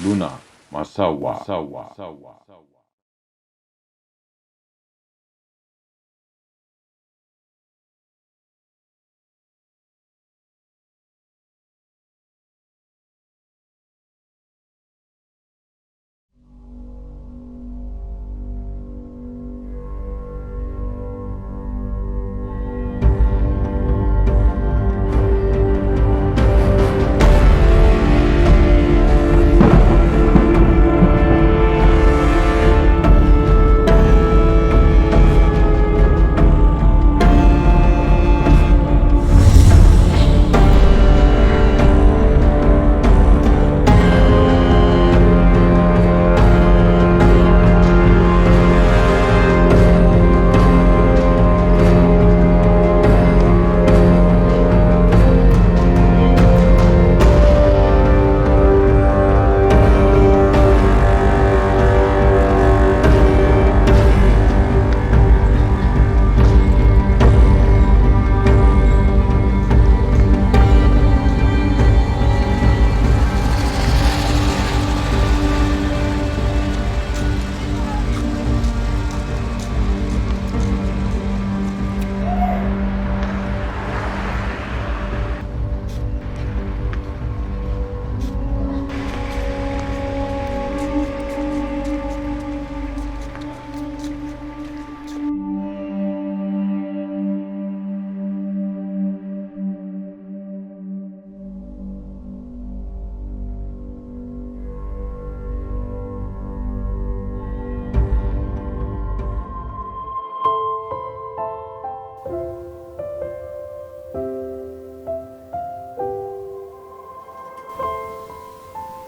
ሉና ማሳዋ።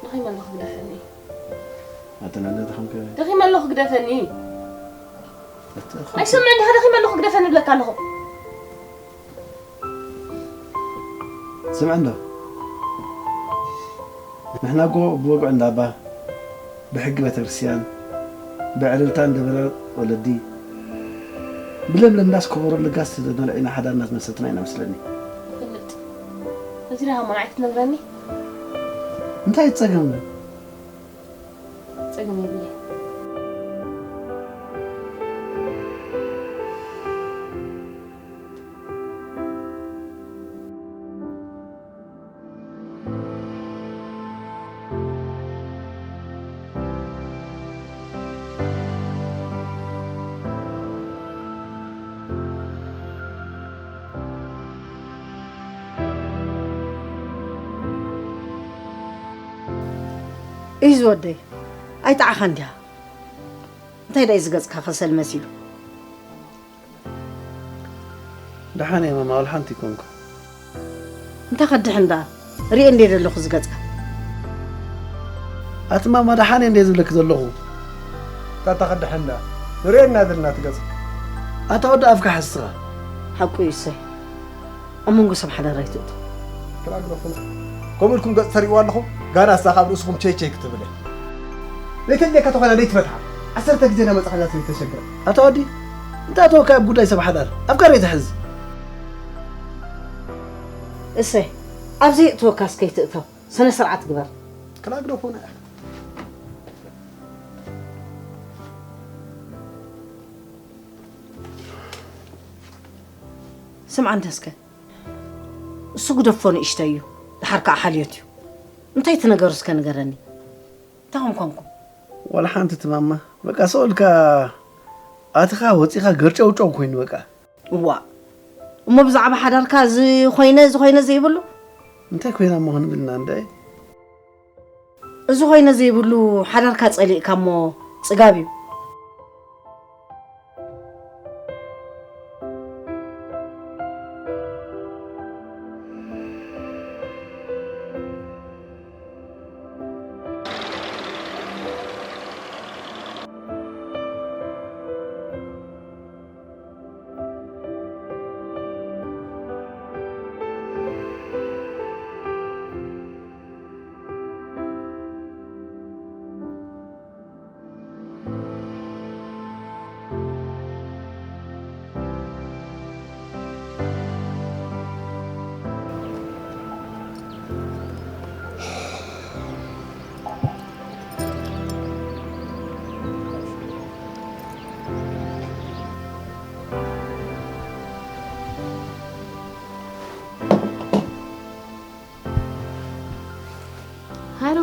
ደኺመ ኣለኹ፣ ግደፈኒ። ኣተናዳ ተኾንከ? ደኺመ ኣለኹ፣ ግደፈኒ። ኣተ-፣ ኣይሰምዕን ዲኻ? ደኺመ ኣለኹ፣ ግደፈኒ እብለካ ኣለኹ። ስምዕ እንዶ፣ ንሕና እኮ ብወግዒ እንዳባ፣ ብሕጊ ቤተክርስትያን፣ ብዕልልታ እንደበረ ወለዲ፣ ብለምለም ዳስ ከበሮ ልጋስ ተመልዒና ሓዳርና ዝመሰረትና ኢና መስለኒ። ይፈልጥ። እዚ ደኣ ከማን ኣይትነግረኒ? እንታይ ጸገም? ጸገም የብለይ። እዩ ዝወደይ፣ ኣይጠዓኻን ዲኻ? እንታይ ደኣ እዩ ዝገጽካ ከሰል መሲሉ? ደሓን እየ ማማ፣ ወላ ሓንቲ ኣይኮንኩ። እንታይ ከድሕን ደኣ? ርእየ እንደ ዘለኹ ዝገጽካ። ኣቲ ማማ፣ ደሓን እየ እንደ ዝብለኪ ዘለኹ። እንታይ ከድሕን ደኣ? ንርእየና ዘለና ትገጽ። ኣታ ወዲ ኣፍካ ሓዝኻ። ሓቁ እዩ እሰይ። ኣብ መንጎ ሰብ ሓዳር ኣይትእቶ። ክላግረፉና። ከምኡ ኢልኩም ገጽ ተርእይዋ ኣለኹም? ጋና እሳ ካብ ርእስኹም ቸይ ቸይ ክትብል እያ። ዘይተድልየካ ተኾይና ዘይትፈትሓ። ዓሰርተ ግዜ እናመጻኻ እዛ ሰበይቲ ተሸግራ። ኣታ ወዲ፣ እንታይ ኣተወካ ኣብ ጉዳይ ሰብ ሓዳር? ኣፍቃሪ ኣይትሕዝ። እሰይ፣ ኣብ ዘየእትወካስ ከይትእተው፣ ስነ ስርዓት ግበር። ክላግረፉና እያ። ስምዓኒ እስከ፣ እሱ ግደፎ ንእሽተይ እዩ፣ ደሓር ከኣ ሓልዮት እዩ። እንታይ እቲ ነገሩ እስከ ንገረኒ? እንታይ ከም ኮንኩም? ዋላ ሓንቲ ትማማ፣ በቃ ሰው ኢልካ ኣትኻ ወጺኻ ገርጨውጨው ኮይኑ በቃ። እዋ፣ እሞ ብዛዕባ ሓዳርካ እዚ ኮይነ፣ እዚ ኮይነ ዘይብሉ? እንታይ ኮይና እሞ ክንብልና እንደ? እዚ ኮይነ ዘይብሉ ሓዳርካ ጸሊእካ እሞ ጽጋብ እዩ።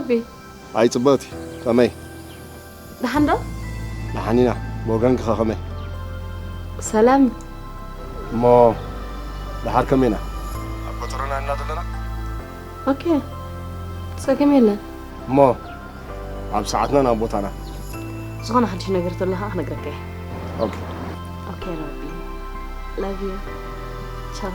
ኣይ ጽብቕቲ፣ ከመይ? ደሓን ዶ? ደሓን ኢና። ብወገንኪ ኸ ከመይ? ሰላም። እሞ ደሓር ከመይ ኢና? ኣብ ቆጸሮና ኢና ዘለና? ኦኬ። ጸገም የለን። እሞ ኣብ ሰዓትና ናብ ቦታና። ዝኾነ ሓድሽ ነገር ተሎ ኸኣ ክነግረካ እየ። ኦኬ። ኦኬ ሮቢ። Love you. ቻው።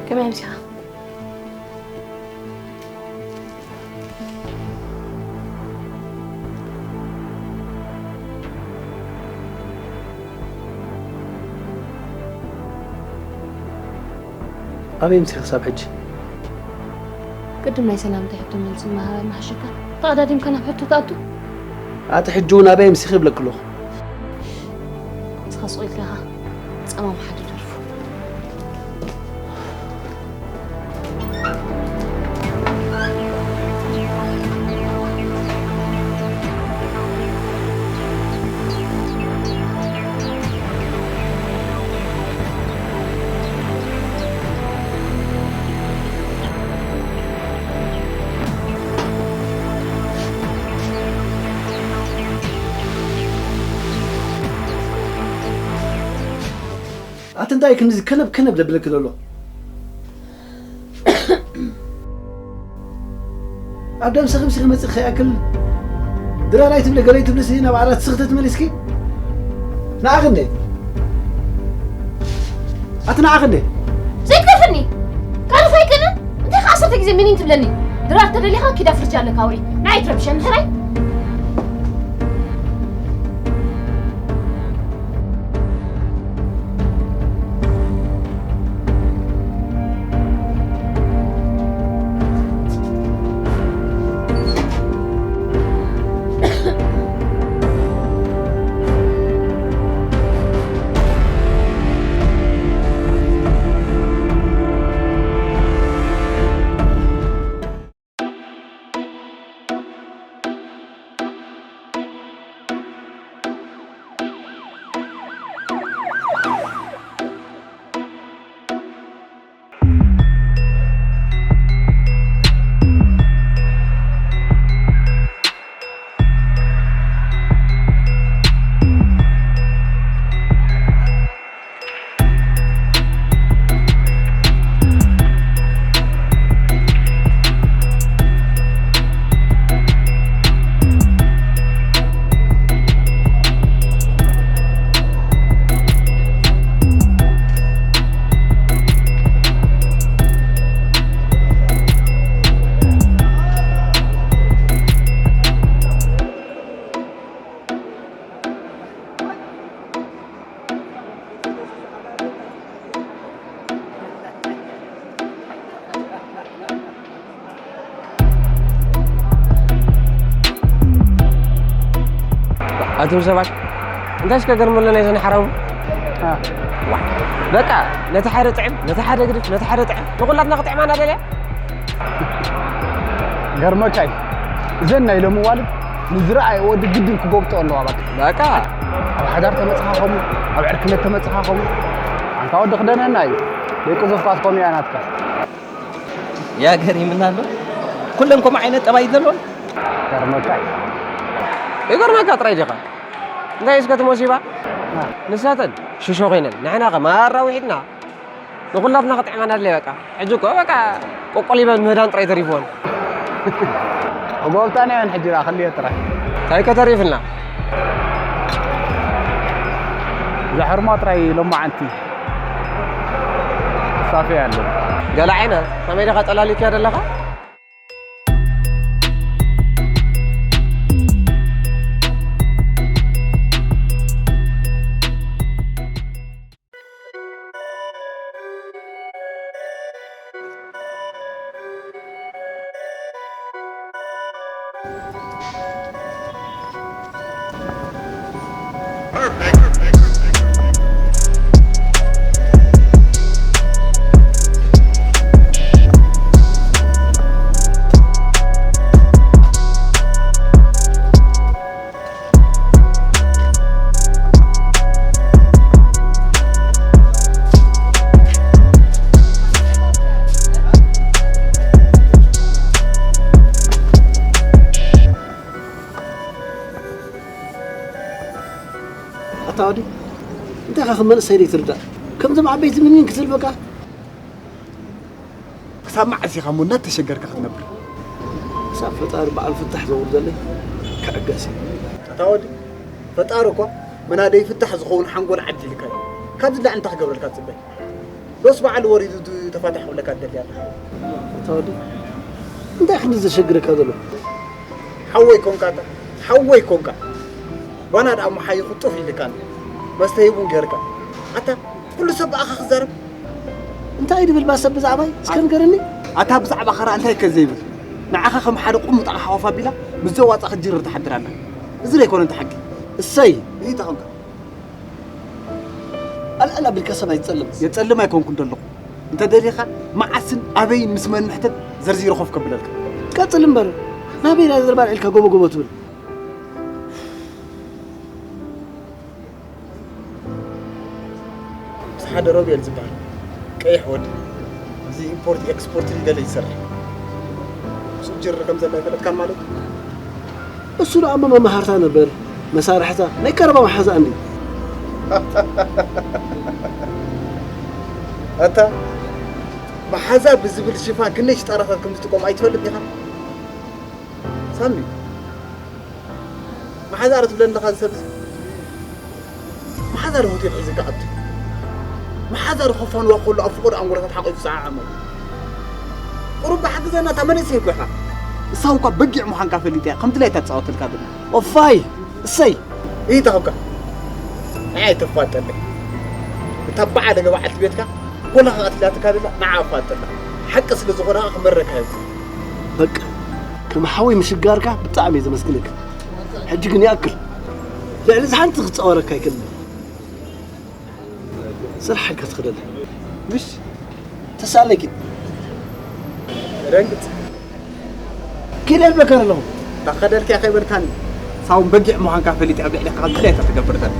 ከመይ ኣምሲኻ? ኣበይ ምሲኺ ክሳብ ሕጂ? ቅድም ናይ ሰላምታ ሕቶ መልሲ ምሃብ ኣይመሓሸካን? ተቐዳዲምካ ናብ ሕቶ ትኣቱ? ኣቲ ሕጂ እውን ኣበይ ምሲኺ ይብለኪ ኣለኹ። ንስኻ ስቕ ኢልካ ኢኻ ጸማም ሓደ ደርፉ። ኣቲ እንታይ ክንዚ ከነብ ከነብ ዘብለኪ ዘሎ? ኣብ ደምሰኺ ምሲኺ መጺኺ ከይኣክል ድራር ኣይትብሊ ገለ ኣይትብሊ ሲ ናብ ዓራት ስኽተት መሊስኪ? ንዓኺ እንዴ? ኣቲ ንዓኺ እንዴ? ዘይትገርፈኒ! ካልፍ ኣይክእልን? እንታይ ከ ዓሰርተ ግዜ ሚኒን ትብለኒ? ድራር ተደሊኻ ኪዳ ፍርጃ ኣለካ ውዒ። ንዓይ ትረብሸኒ ሕራይ? ኣቱም ሰባት፣ እንታይ እስከ ገርመሎ ናይ ዘን ሓራሙ? ዋ፣ በቃ፣ ነቲ ሓደ ጥዕም፣ ነቲ ሓደ ግድፍ፣ ነቲ ሓደ ጥዕም፣ ንኹላትና ክጥዕማና ደልያ? ገርመካ እዩ። እዘን ናይ ሎሚ ዋልድ ንዝረኣየ ወዲ ግድን ክጎብጦ ኣለዋ። በቃ። በቃ። ኣብ ሓዳር ተመጽኻኸሙ፣ ኣብ ዕርክነት ተመጽኻኸሙ። ኣንታ ወዲ ክደነና እዩ። ደቂ ዞፍካት ኮኑ እያ ናትካ። ያ ገሪምና ኣሎ። ኩለን ከምኡ ዓይነት ጠባይ ዘለወን። ገርመካ እዩ። ይገርመካ ጥራይ ዲኻ? እንታይ እስከ እቲ ሞሲባ? ንሳተን ሽሾ ኮይነን ንሕና ከ ማራ ውሒድና ንኹላትና ክጥዕመና ድለ በቃ። ሕጂ እኮ በቃ ቆቆሊበን ምህዳን ጥራይ ተሪፍወን። ጎብጣን እየን ሕጂ ደኣ ክልተ ጥራይ። እንታይ ከተሪፍና? ዘሕርሞ ጥራይ ሎማዓንቲ ሳፊ ኣሎ። ገለ ዓይነት ከመይ ዲኻ ጠላሊክያ ዘለኻ? ኣታ ወዲ እንታይ ኻኽ መንእሰይ ዘይትርዳእ ከምዞም ዓበይቲ ምኒን ክትብል በቃ ክሳብ መዓስ ኢኻ እሞ እናተሸገርካ ክትነብር? ክሳብ ፈጣሪ በዓል ፍታሕ ዘውርደለይ ክዕገስ እየ። ኣታ ወዲ ፈጣሪ እኳ መናደይ ፍታሕ ዝኸውን ሓንጎል ዓዲልካ እዩ። ካብዚ ላዕሊ እንታይ ክገብረልካ ትፅበ? ዶስ በዓል ወሪዱ ተፋታሕ ክብለካ ትደሊ ኣለኻ? ኣታ ወዲ እንታይ ክንዲ ዘሸግረካ ዘሎ? ሓወይ ኮንካ ኣታ ሓወይ ኮንካ ባና ደኣ መሓይኹ ጡፍ ኢልካኒ መስተ ሂቡን ጌርካ ኣታ ኩሉ ሰብ ብኣኻ ክዛረብ እንታይ ድብል ባሰብ ብዛዕባይ እስከ ንገርኒ ኣታ ብዛዕባ ኸራ እንታይ ከ ዘይብል ንዓኻ ከም ሓደ ቁምጣ ሓወፍ ኣቢላ ምስ ዘዋፃ ክትጅርር ትሓድር ኣላ እዚ ዘይኮነ እንተ ሓቂ እሰይ እንታይ ኮንካ ኣልዕል ኣቢልካ ሰብ ኣይትጸልም። የጸልም ኣይኮንኩን ዘለኹ። እንተ ደሊኻ መዓስን ኣበይን ምስ መን ንሕተት ዘርዚረ ኮፍ ከብለልካ። ቀጽል እምበር ናበይ ኢላ ዘርባር ኢልካ ጎቦ ጎቦ ትብል። ምስ ሓደ ሮቤል ዝበሃል ቀይሕ ወዲ እዚ ኢምፖርት ኤክስፖርት ገለ ይሰርሕ። ምስኡ ጅር ከም ዘላ ይፈለጥካን ማለት እዩ። እሱ ደኣ እሞ መማህርታ ነበር መሳርሕታ ናይ ቀረባ መሓዛ እንዲ ኣታ መሓዛ ብዝብል ሽፋን ክንደይ ሽጣራታት ከም ዝጥቀም ኣይትፈልጥ ኢኻ ሳሚ መሓዛ ዶ ትብለኒ ኣለኻ እዚ ሰብ እዚ መሓዛ ዶ ሆቴል ሒዙ ክኣቱ መሓዛ ዶ ከፋንዋ ከሎ ኣብ ፍቑድ ኣንጎሎታት ሓቒፉ ዝዓዓመሉ ቁሩብ ሓግዘና እታ መንእሰይ እኮ ኢኻ ንሳ እኳ በጊዕ ምዃንካ ፈሊጠ እያ ከምቲ ላይ እታ ትፃወተልካ ዘላ ኦፋይ እሰይ ይታኹካ ንዓይ ተፋጠለይ እታ በዓል ገባዓልቲ ቤትካ ኮላኻ ቀቲላትካ ዘላ ንዓ ኣፋጠላ ሓቂ ስለ ዝኾነ ክመረካ ይብሉ በቃ ከም ሓወይ ምሽጋርካ ብጣዕሚ እየ ዘመስግነካ ሕጂ ግን ይኣክል ልዕሊ ዝሓንቲ ክፃወረካ ኣይክእልን ስራሕ ሓይልካ ትኽደለ ምሽ ተሳለኪ ረንግጥ ኪድ ኣልበካ ኣለኹ ታኸደልኪያ ከይበልካኒ ሳውን በጊዕ ምዃንካ ፈሊጥ ኣብ ልዕሊካ ከም ድላይታ ትገብር ዘላ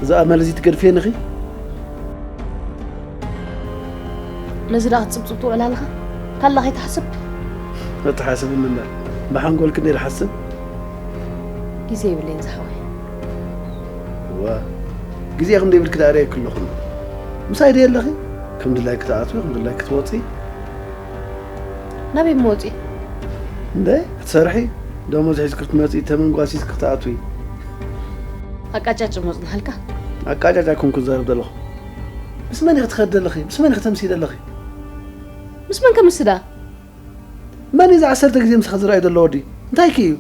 እዛ ኣመል እዚ ትገድፍየን ኢኺ? ነዚ ደኣ ክትጽብጽብ ትውዕል ኣለኻ? ካላ ከይትሓስብ? ኣተሓስብኒ እምበር ብሓንጎልኪ እንድየ ዝሓስብ። ግዜ የብለይን ዝሓወይ። እዋ ግዜ ከም ዘይብልኪ ደኣ ርእየኪ ኣለኹ። ምሳይ ድየ ኣለኺ? ከም ድላይኪ ትኣትዊ፣ ከም ድላይኪ ትወጺ። ናበይ እሞ ወጺ? እንደ ክትሰርሒ ደሞዝ ሒዝኪ ክትመጺ፣ ተመን ጓሲስኪ ክትኣትዊ። ኣቃጫጭ ሞጽናሃልካ? ኣቃጫጭ ኣይኮንኩ ዝዛረብ ዘለኹ። ምስ መን ኢኺ ትኸዲ ዘለኺ? ምስ መን ኢኺ ተምሲ ዘለኺ? ምስ መን ከምስዳ? መን እዩ እዚ ዓሰርተ ግዜ ምሳኺ ዝረኣይ ዘሎ ወዲ? እንታይ ከ እዩ?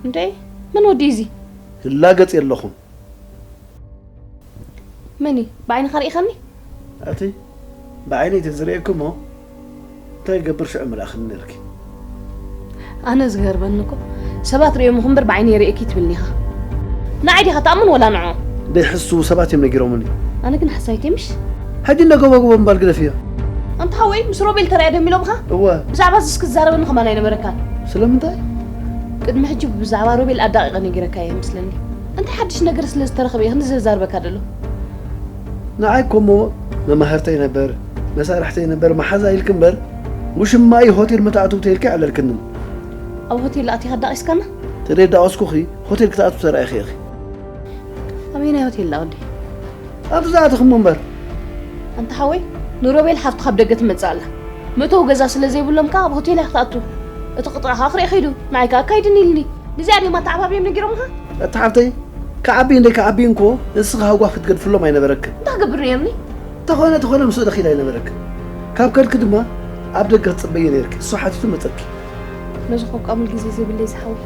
እንዴ፣ መን ወዲ እዚ? ላገጽ የለኹም። መን እዩ? ብዓይንኻ ርኢኻኒ? ኣቲ ብዓይነይ ተዝርእየኪ እሞ እንታይ ይገብር ሽዑ ምልኣኽኒ ነርኪ። ኣነ ዝገርመኒ እኮ ሰባት ርእዮም እምበር ብዓይነይ ርእየኪ ትብልኒ ኢኻ። ንዓይ ዲኻ ትኣምን ወላ ንዕኦም? ደይሕስዉ ሰባት እዮም ነጊሮምኒ። ኣነ ግን ሓሳይተይ ምሽ? ሕጂ እንደ ጎቦ ጎቦ ምባል ግደፍዮ። ኣንታ ሓወይ ምስ ሮቤል ተራእያ ደሚሎምኻ? እወ። ብዛዕባ እዚ እስኪ ትዛረበኒ ከማን ኣይነበረካን። ስለምንታይ? ቅድሚ ሕጂ ብዛዕባ ሮቤል ኣዳቒቐ ነጊረካዮ ይመስለኒ። እንታይ ሓድሽ ነገር ስለ ዝተረኽበ እዩ ክንዲ ዘዛርበካ ደሎ? ንዓይ እኮ እሞ መማህርተይ ነበር፣ መሳርሕተይ ነበር፣ መሓዛ ኢልኪ እምበር ውሽማይ ሆቴል ምትኣትው ተይልኪ ኣዕለልክንን። ኣብ ሆቴል ኣቲኻ ኣዳቒስካና? ተደይ ዳቐስኩኺ ሆቴል ክትኣትው ተራኢኺ ኢኺ። ኣበየናይ ሆቴል ደኣ ወዲ? ኣብቲ ዝኣተኽሞ እምበር። ኣንታ ሓወይ ንሮቤል ሓፍትኻ ኣብ ደገ ትመጽእ ኣላ። መእተዊ ገዛ ስለ ዘይብሎም ከኣ ኣብ ሆቴል እያ ክትኣቱ። እቲ ቅጥዒ ከኣ ክርኢ ከይዱ ንዓይ ከኣ ኣካይድኒ ኢልኒ። ንዚኣ ድዮም ኣተዓባብዮም ነጊሮምኻ? ኣታ ሓፍተይ ክዓቢ እንደ ክዓቢ እንኮ ንስኺ ሃጓፍ ክትገድፍሎም ኣይነበረክን። እንታይ ክገብር ነይርኒ? ተኾነ ተኾነ ምስኡ ደኺድ ኣይነበረክን። ካብ ከድኪ ድማ ኣብ ደገ ክትጽበዪ ነይርኪ። እሱ ሓቲቱ መጸኪ። ነዚ ኮቃሙል ግዜ ዘይብለይ ዝሓወይ።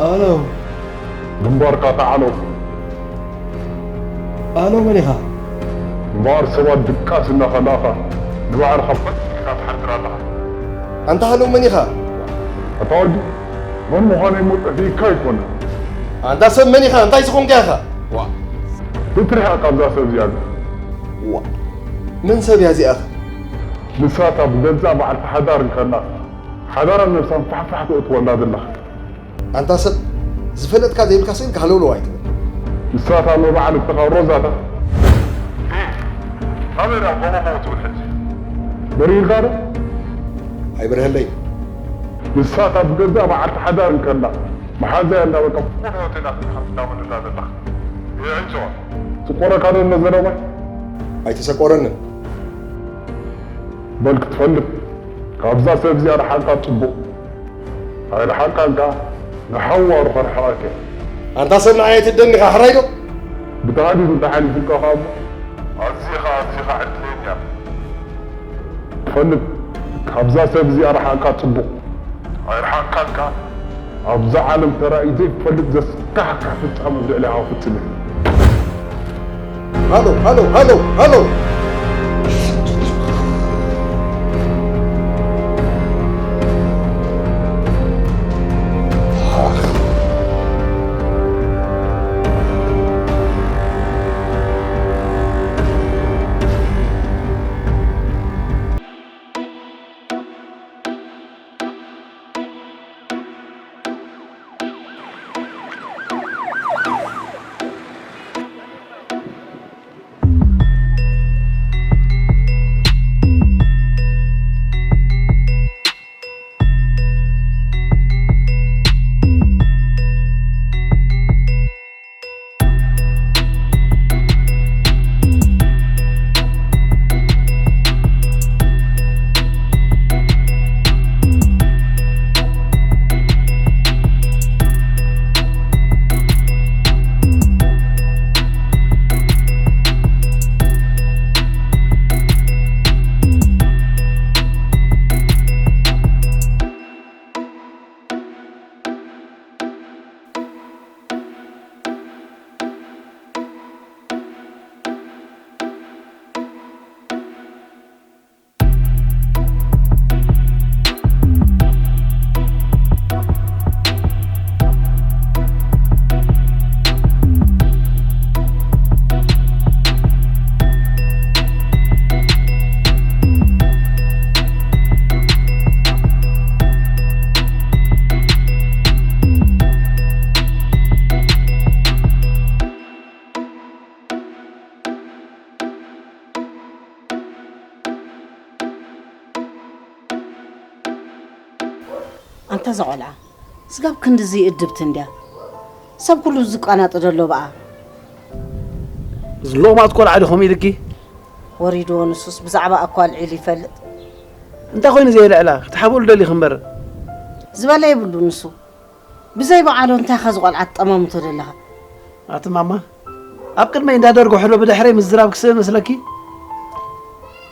ኣሎ። ግንባርካ ተዓሎ። ኣሎ፣ መን ኢኻ? እምበኣር ሰባት ድቃስ እናኸላእኻ ንባዕልኻ ፈጢርካ ትሓድር ኣለኻ። ኣንታ ሃሎ፣ መን ኢኻ? ኣታ ወዲ፣ መን ምዃነይ እሞ ጠፊእካ ኣይኮነን። ኣንታ ሰብ መን ኢኻ? እንታይ ዝኾንካ ኢኻ? ዋ። ትትርሕያ ካብዛ ሰብ እዚኣ ግን። ዋ። መን ሰብ እያ እዚኣ? ንሳ እታ ብገዛእ በዓልቲ ሓዳር እንከላ ሓዳራን ነብሳን ፋሕፋሕ ተእትወላ ዘለኻ። ኣንታ ሰብ ዝፈለጥካ ዘይብልካ ስኢልካ ሃለውለው ኣይትበል። ንሳ እታ መባዕልትኻ ሮዛ እታ። ኣበይ ደኣ ጎቦ ጎቦ ትብል ሕጂ? በሪህልካ ዶ? ኣይበርሀለይ። ንሳ እታ ብገዛእ በዓልቲ ሓዳር እንከላ መሓዛያ እንዳበልካ ብፍቕሪ ሆቴላት ክትሓፍ እንዳበለላ ዘለኻ። ይዕንጨዋ። ስቆረካ ዶ እነ ዘረባይ? ኣይተሰቆረንን። በል ክትፈልጥ ካብዛ ሰብ እዚኣ ርሓቕካ ጽቡቕ። ኣይርሓቕካን ከኣ ንሓዋሩ ከርሕቐካ እየ። ኣንታ ሰብ ንዓይ ኣይትደኒ ኢኻ፣ ሕራይ ዶ? ብተሃዲዱ እንተሓሊፉካ ከኣ እሞ ኣዚኻ፣ ኣዚኻ ዕድለኛ። ትፈልጥ፣ ካብዛ ሰብ እዚኣ ርሓቕካ ጽቡቕ። ኣይርሓቕካን ከኣ ኣብዛ ዓለም ተራእዩ ዘይፈልጥ ዘስካሕክሕ ፍጻመ ኣብ ልዕሊኻ ክፍጽም እየ። ሃሎ፣ ሃሎ፣ ሃሎ፣ ሃሎ። እታ እዛ ቆልዓ ስጋብ ክንድዚ እድብቲ እንድያ። ሰብ ኩሉ ዝቋናጠ ዘሎ ብኣ። ዝሎማት ቆልዓ ዲኹም ኢልኪ? ወሪድዎ ንሱስ ብዛዕባ እኳ ኣልዒሉ ይፈልጥ። እንታይ ኮይኑ ዘየልዕላ? ክትሓብእሉ ደሊኺ እምበር። ዝበለ የብሉ ንሱ። ብዘይ በዓሉ እንታይ ኢኻ ዝቆልዓ ትጠማምቶ ዘለኻ? ኣቲ ማማ፣ ኣብ ቅድመይ እንዳደርጎ ሕሎ ብድሕረይ ምዝራብ ክስእን መስለኪ?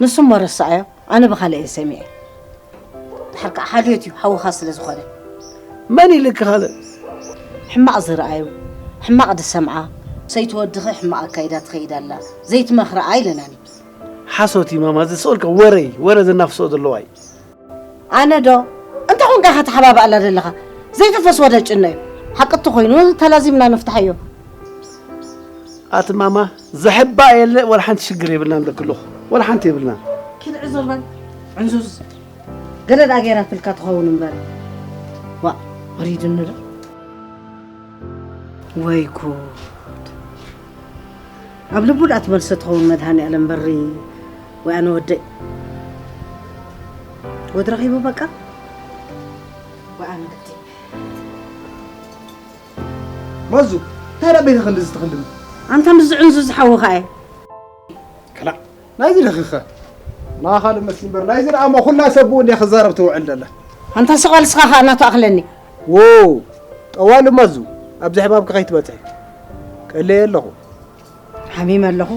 ንሱ እሞ ረሳዓዮ፣ ኣነ ብኻልእ እየ ሰሚዐ። ድሓር ከዓ ሓልዮት እዩ፣ ሓውኻ ስለ ዝኾነ። መን ኢልኪ ካልእ? ሕማቕ ዝረኣዩ፣ ሕማቕ ዝሰምዓ፣ ሰይቲ ወድኺ ሕማቕ ኣካይዳ ትኸይድ ኣላ፣ ዘይትመኽርኣ ኢለናኒ። ሓሶት እዩ ማማ፣ ዝስኦልካ ወረ እዩ፣ ወረ ዘናፍስኦ ዘለዋ እዩ። ኣነ ዶ? እንታይ ኾንካ ኢኻ ተሓባባእላ ዘለኻ? ዘይተፈስወ ደጭኖ እዩ። ሓቂ እንተኾይኑ ተላዚምና ንፍትሓዮ። ኣቲ ማማ፣ ዘሕባእ የለ፣ ወላ ሓንቲ ሽግር የብልናን፣ ደቂ ኣለኹ፣ ወላ ሓንቲ የብልናን። ኪድ ዕዙር በል፣ ዕንዙዝ። ገለ ደኣ ገይራትልካ ትኸውን እምበር። ዋእ፣ ወሪዱኒ ዶ? ወይ ጉድ! ኣብ ልቡ ደኣ ትመልሶ ትኸውን መድሃኒኣለም በሪ፣ ወይ ኣነ ወደይ። ወድ ረኺቡ በቃ። ወይ ኣነ ግዲ። መዙ፣ እንታይ ደኣ ቤተ ክንድዚ ትኽልኒ? ኣንታ ምስዚ ዕንዙዝ ሓውኻ እየ። ከላእ፣ ናይዚ ደኺኸ? ንኻ ካልእ መስሊ እምበር፣ ናይዚ ደኣ እሞ ኩላ ሰብ ብኡ እንድያ ክዛረብ ትውዕል ዘላ። ኣንታ ስቕ በል ንስኻ ኸኣ ናቱ ኣኽለኒ። ዎ፣ ጠዋሊ መዙ፣ ኣብዚ ሕማምኪ ከይትበጽሒ። ቀልየ ኣለኹ። ሓሚመ ኣለኹ።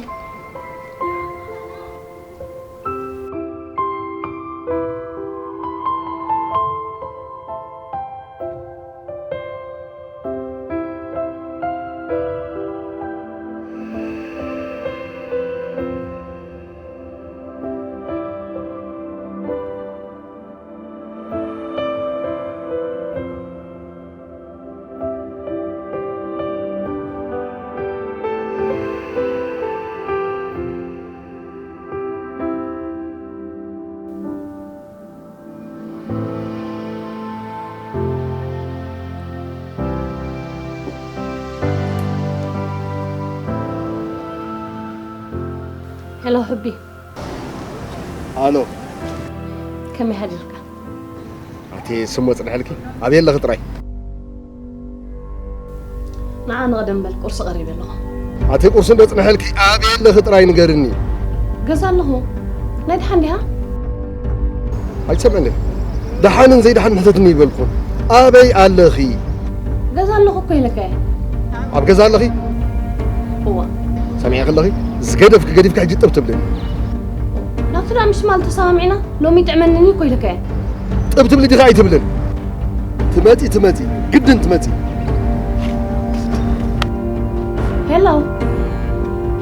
ሄሎ ሕቢ። ኣሎ። ከመይ ሓዲርካ? ኣቲ ስሞ ጽንሐልኪ? ኣበይ ኣለኺ ጥራይ? ንዓ ንቕደም በል፣ ቁርሲ ቀሪበ ኣለኹ። ኣቲ ቁርሲ እንዶ ጽንሐልኪ፣ ኣበይ ኣለኺ ጥራይ ንገርኒ። ገዛ ኣለኹ። ናይ ደሓን ዲኻ? ኣይትሰምዕን ዲኺ? ደሓንን ዘይደሓንን ሕተትኒ ይበልኩ። ኣበይ ኣለኺ? ገዛ ኣለኹ እኮ ኢለካ እየ። ኣብ ገዛ ኣለኺ? እዋ። ሰሚዐ ከለኺ፣ ዝገደፍኪ ገዲፍኪ ሕጂ ጥብ ትብልኒ። ናቱ ደኣ ምሽ ማለት ተሰማሚዕና፣ ሎሚ ይጥዕመኒ እኮ ኢለካ እየ። ጥብ ትብሊ ዲኻ ኣይትብልን? ትመጺ፣ ትመጺ፣ ግድን ትመጺ። ሄሎ።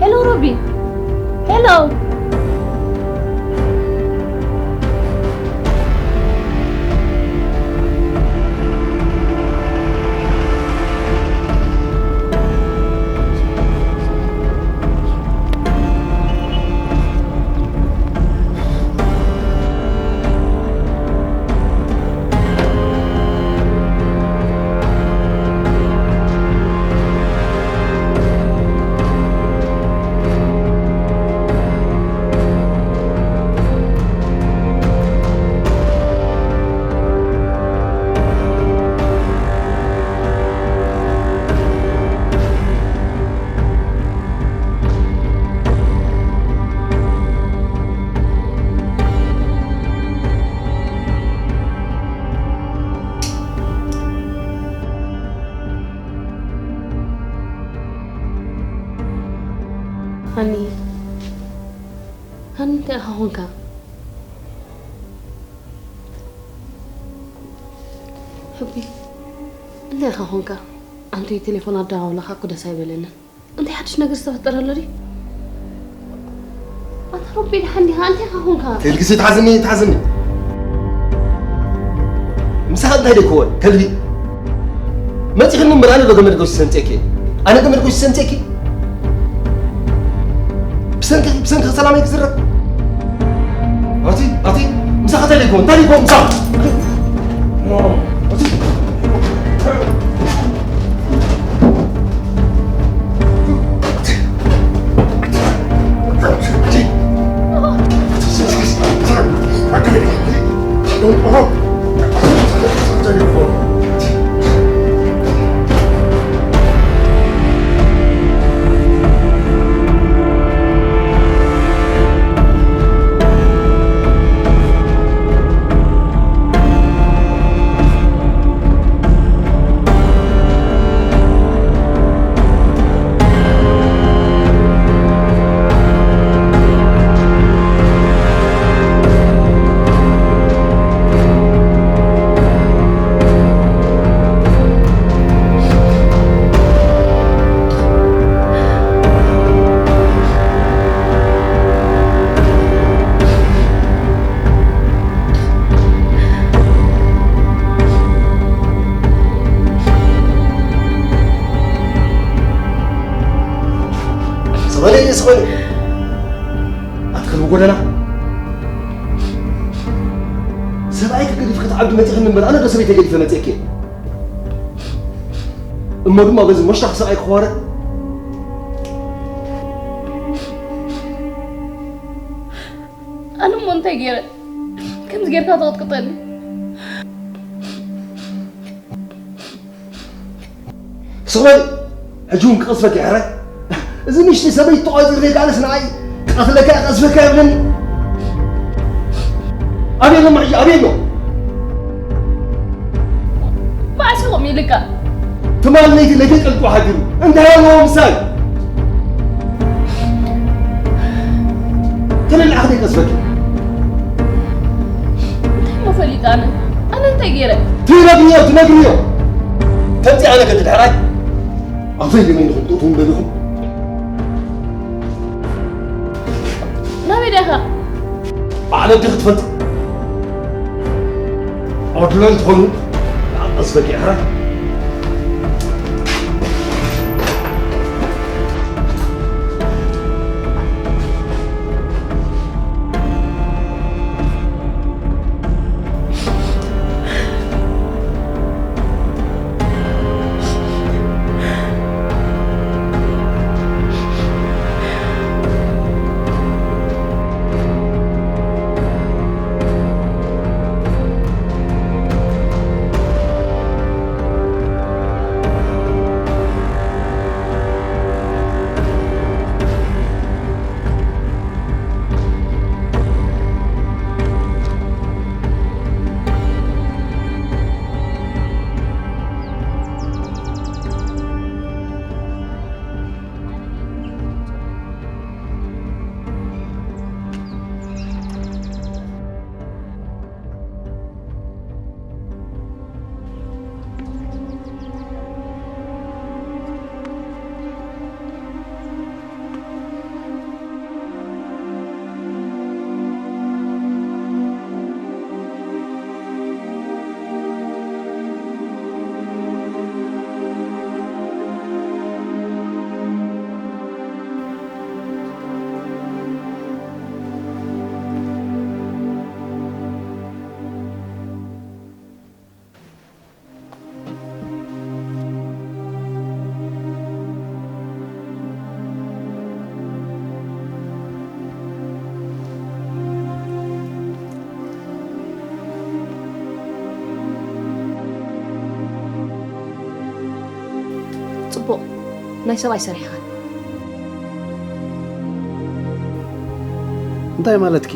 ሄሎ ሮቢ። ሄሎ። ሃኒ፣ ሃኒ፣ እንታይ ኢኻ ኾንካ? ሕቢ፣ እንታይ ኢኻ ኾንካ? ኣንቱይ ቴሌፎን ኣደዋውላኻ እኮ ደስ ኣይበለንን። እንታይ ሓድሽ ነገር ዝተፈጠረ ኣሎ ድዩ? ኣታ ሮቢ፣ ደሓን ዲኻ? እንታይ ኢኻ ኾንካ? ተልግሲ ትሓዝኒ፣ ትሓዝኒ። ምሳኻ እንታይ ደይኮወ? ከልቢ። መጺኽኒ እምበር ኣነ ዶ ገመድ ጎሲ ሰንጤኪ? ኣነ ገመድ ጎሲ ሰንጤኪ? ብሰንኪ፣ ብሰንኪ ሰላመይ ክዝረብ? ኣቲ፣ ኣቲ፣ ምሳኻ እንታይ ደይኮወ? እንታይ ደይኮወ ምሳኻ? ኣቲ። ስቕ በሊ፣ ስቕ በሊ። ኣቲ ከልቢ ጎደና። ሰብኣይኪ ገዲፍኪ ክትዓብዲ መፂእክኒ እምበር፣ ኣነ ዶ ሰበይተይ ገዲፈ መፂእኪ? እሞ ድማ በዚ ሞሽታኽ ሰብኣይ ክዋረድ። ኣነ እሞ እንታይ ገይረ? ከምዚ ጌርካ ትቕጥቅጠኒ? ስቕ በል። ሕጂ እውን ክቐዝፈኪ ሕራይ። እዚ ንእሽተይ ሰበይቲ ተቖጺርኒ ካልስ ንዓይ ክቐትለካ ክቐዝፈካ የብለኒ። ኣበይ ኣሎ ሕጂ? ኣበይ ኣሎ? መዓስ ኢኹም ኢልካ? ትማል ለይቲ ለይቲ ጠልቁ ሓዲሩ። እንታይ ኣለዎ ምሳይ? ተለልዓኽ ደይ ቀዝፈኪ። እንታይ እሞ ፈሊጠ ኣነ? ኣነ እንታይ ገይረ? ትነግርዮ፣ ትነግርዮ። ከምዚ ኣነ ከድድሕራይ? ኣፈይ ደመይ ንኽትጥፉ እምበልኹም። ናበይ ዲኻ? ባዕለይ ዲኺ ትፈልጢ? ኦድሎ እንትኾኑ ንኣቐስ በጊዕኻ። ጽቡቕ፣ ናይ ሰብኣይ ሰሪሕኻ። እንታይ ማለትኪ?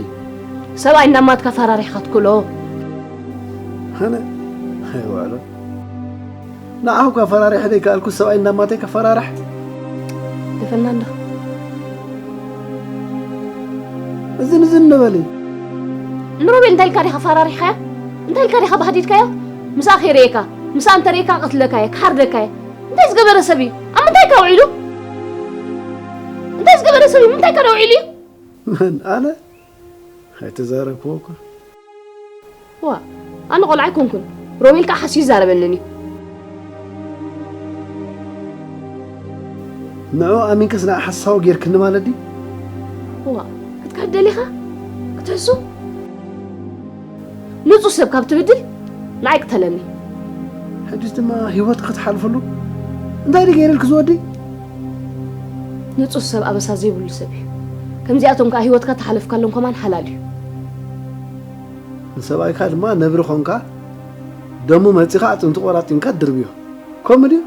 ሰብኣይ እናማትካ ፈራሪሕካ ትክሎ። ኣነ? ኣይዋዕሎ። ንዓኹም ከፈራርሕ ዘይከኣልኩ ሰብኣይ እናማተይ ከፈራርሕ? ደፈና እንዳ። እዝን እዝን ንበሊ። ንሮቤል እንታይ ኢልካ ዲኻ ፈራሪሕካዮ? እንታይ ኢልካ ዲኻ ባህዲድካዮ? ምስኣ ከይርእየካ፣ ምስኣ እንተርእየካ ክቐትለካ እየ፣ ክሓርደካ እየ። እንታይ ዝገበረ ሰብ እዩ? ኣብ ምንታይ ከ ውዒሉ? እንታይ ዝገበረ ሰብ እዩ? ምንታይ ከ ውዒሉ እዩ? መን? ኣነ? ኣይተዛረብክዎ እኳ። ዋ፣ ኣነ ቆልዓ ኣይኮንኩን። ሮቤል ከኣ ሓስዩ ይዛረበንን እዩ። ንዕኡ ኣሚንክስ ንዓ ሓሳዊ ጌርክኒ ማለት ድዩ? ዋ፣ ክትክሕድ ደሊኻ? ክትሕሱ? ንጹህ ሰብ ካብ ትብድል ንዓይ ቅተለኒ። ሕጂስ ድማ ህይወት ክትሓልፈሉ? እንታይ ድዩ ገይረልኪ ዝወዲ? ንጹህ ሰብ ኣበሳ ዘይብሉ ሰብ እዩ። ከምዚኣቶም ከኣ ህይወትካ ተሓለፍካሎም ከማን ሓላል እዩ። ንሰብኣይካ ድማ ነብሪ ኾንካ ደሙ መጺኻ ኣጥንቱ ቆራጢንካ ድርብዮ። ከምኡ ድዩ?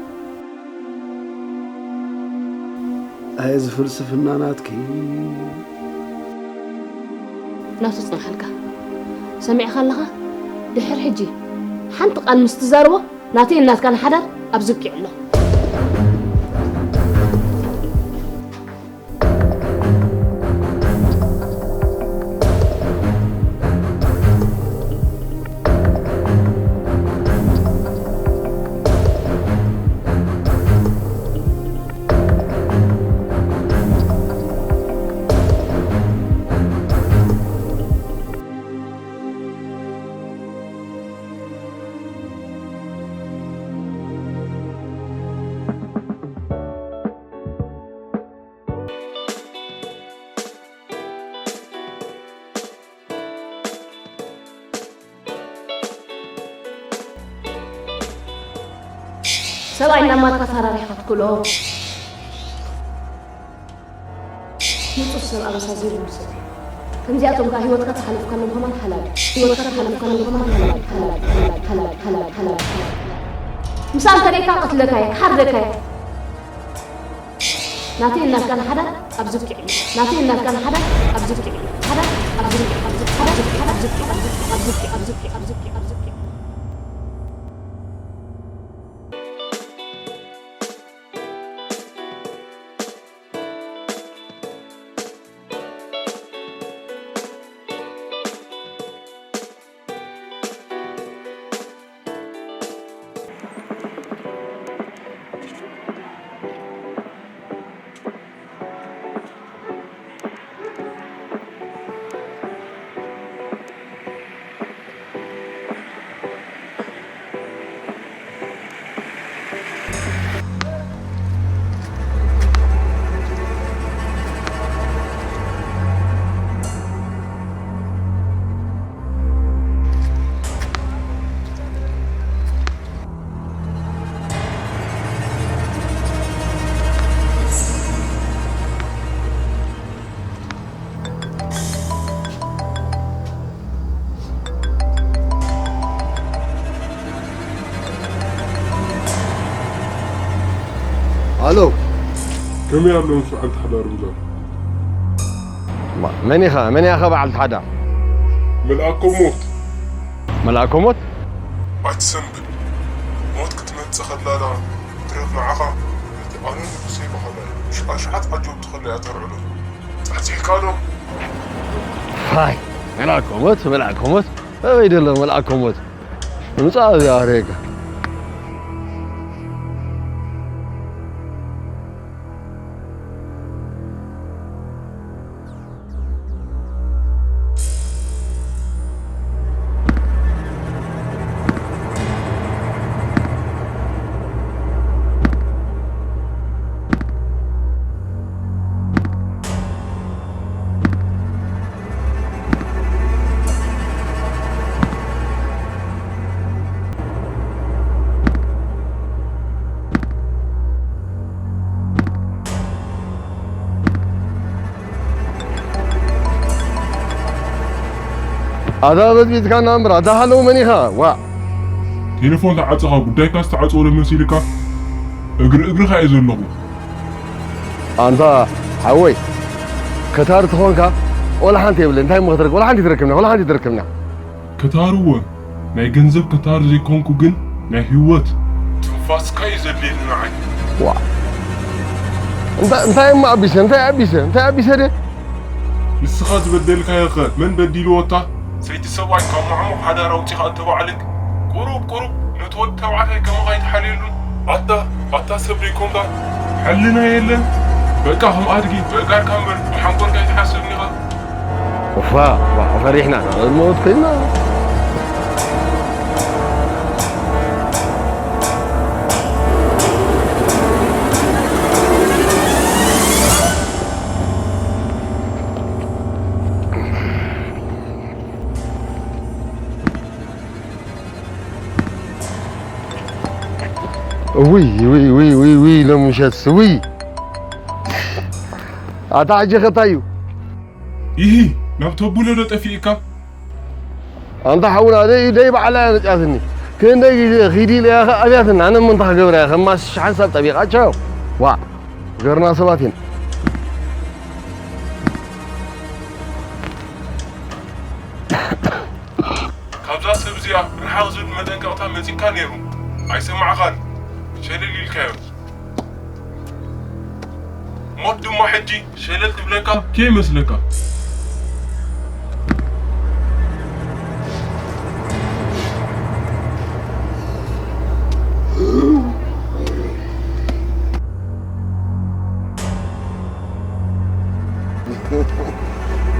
ኣየ እዚ ፍልስፍና ናትኪ። ናቱ ጽንሓልካ። ሰሚዕኻ ኣለኻ? ድሕር ሕጂ ሓንቲ ቃል ምስ ትዛረቦ ናተይን ናትካን ሓዳር ኣብዚ ኣብቂዑ ኣሎ። ሰብኣይ እናማትካ ተራሪሕካ ክትክእሎ። ንጹህ ሰብ ኣበሳ ዘይብሉ ሰብ እዩ። ከምዚኣቶም ከኣ ህይወትካ ተሓለፍካሎም ከማን ሓላል እዩ። ህይወትካ ተሓለፍካሎም ከማን ሓላል እዩ። ሓላል እዩ። ሓላል እዩ። ሓላል እዩ። ሓላል እዩ። ሓላል እዩ። ሓላል እዩ። ምሳእ እንተ ደይካ ቀትለካ እየ፣ ክሓርደካ እየ። ናተይ ናትካን ሓዳር ኣብዚ ብቂዕ እዩ። ናተይ ናትካን ሓዳር ኣብዚ ብቂዕ እዩ። ሓዳር ኣብዚ ብቂዕ፣ ኣብዚ ብቂዕ፣ ኣብዚ ብቂዕ፣ ኣብዚ ብቂዕ፣ ኣብዚ ብቂዕ፣ ኣብዚ ብቂዕ፣ ኣብዚ ብቂዕ፣ ኣብዚ ብቂዕ፣ ኣብዚ ብቂዕ። ኣሎ። ከመይ ኣሎ ምስ በዓልቲ ሓዳር እምበር? ማ-፣ መን ኢኻ? መን ኢኻ በዓልቲ ሓዳር? መልኣከ ሞት። መልኣከ ሞት? ኣይትሰንብድ። ሞት ክትመጽእ ከላ ደኣ ትረፍ ንዓኻ። ነቲ ኣነ ንጉሰይ በሃላይ ሽዓሽዓት ዓጀብቲ ከላ እያ ተርዕዶ። ጻሕጺሕካ ዶ? ፋይ፣ መልኣከ ሞት፣ መልኣከ ሞት። ኣበይ ደሎ መልኣከ ሞት? ምጻእ እዚኣ ኣረጋ። ኣታ በጥቢጥካና እምበር፣ ኣታ ሃለው መን ኢኻ? ዋእ። ቴሌፎን ተዓጸኻ፣ ጉዳይካ ዝተዓጸወ ዶ መሲልካ? እግሪ እግርኻ እየ ዘለኹ። ኣንታ ሓወይ፣ ከታር ተኾንካ፣ ወላ ሓንቲ የብለን። እንታይ እሞ ክትረክብ? ወላ ሓንቲ ትረክብና፣ ወላ ሓንቲ ትረክብና። ከታር እወ፣ ናይ ገንዘብ ከታር ዘይኮንኩ ግን ናይ ህይወት ትንፋስካ እዩ ዘድልየኒ ንዓይ። ዋ። እንታ-፣ እንታይ እሞ ኣቢሰ? እንታይ ኣቢሰ? እንታይ ኣቢሰ ድየ? ንስኻ ዝበደልካዮ ኸ መን በዲልዎ እታ? ሰይቲ ሰብኣይ ካብ ማዕሙቕ ሓዳር ኣውጺኻ እተባዕልክ? ቁሩብ ቁሩብ ነቲ ወዲ ተባዕታይ ከማኻ ኣይትሓልየሉን? ኣታ፣ ኣታ ሰብ ደይኮንካ? ሕልና የለን? በቃ ከም ኣድጊ በእጋርካ እምበር ብሓንጎልካ ኣይትሓስብን ኢኻ። እፋ፣ ዋ፣ ፈሪሕና፣ ንሞት ኮይና። ውይ፣ ውይ፣ ውይ፣ ውይ፣ ውይ፣ ሎሚ ምሸት፣ ውይ። ኣታ ሕጂ ኸ እንታይ እዩ? ኢሂ፣ ናብ ተቡለ ዶ ጠፊእካ? ኣንታ ሓውና፣ ደይ፣ ደይ ባዕላ እያ መጽኣትኒ። ክንደይ ግዜ ኺዲ ኢለያ ኸ ኣብያትና፣ ኣነ እሞ እንታይ ክገብራ እየ? ከማስሽ ሓንሳብ ጠቢቓ፣ ቻው። ዋእ፣ ገርና ሰባት ኢና። ካብዛ ሰብ እዚኣ ርሓቕ ዝብል መጠንቀቕታ መጺእካ ነይሩ። ኣይሰማዕኻን። ሸለል ኢልካዮ። ሞት ድማ ሕጂ ሸለል ትብለካ ከይመስለካ።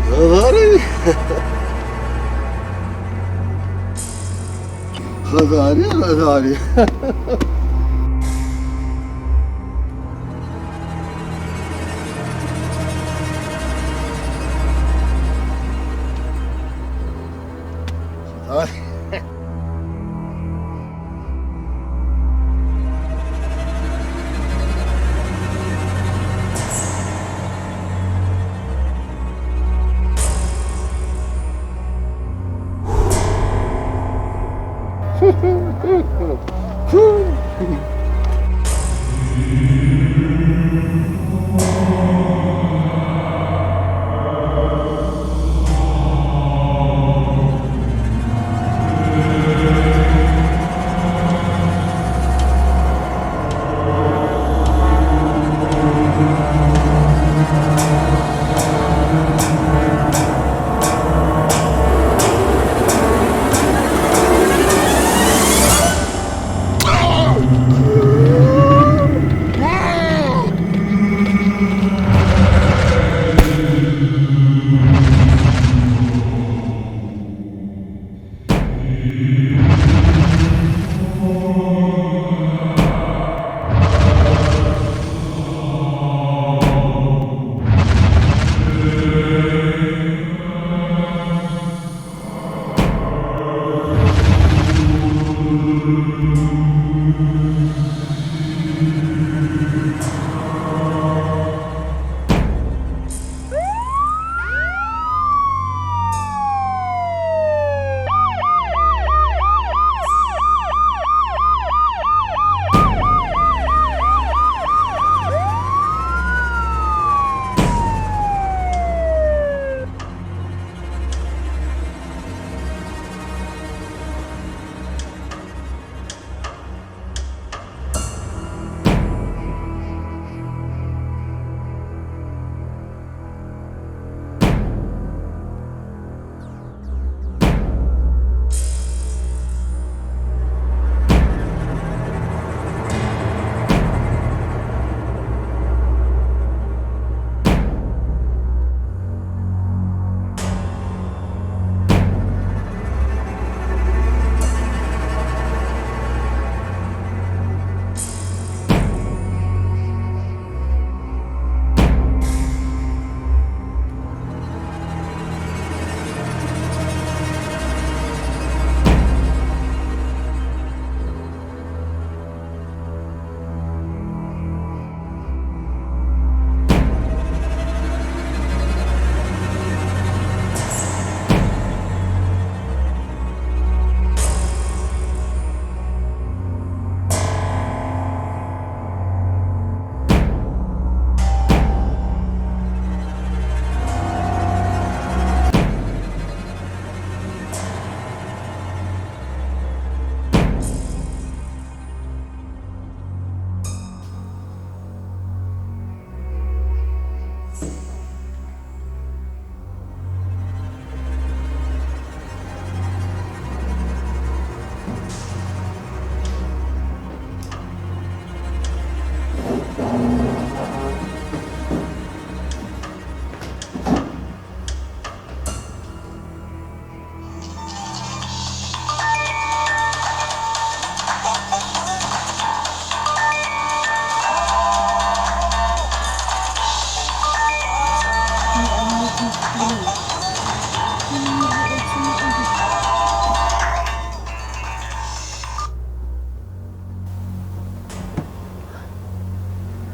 ፈጣሪ፣ ፈጣሪ፣ ፈጣሪ።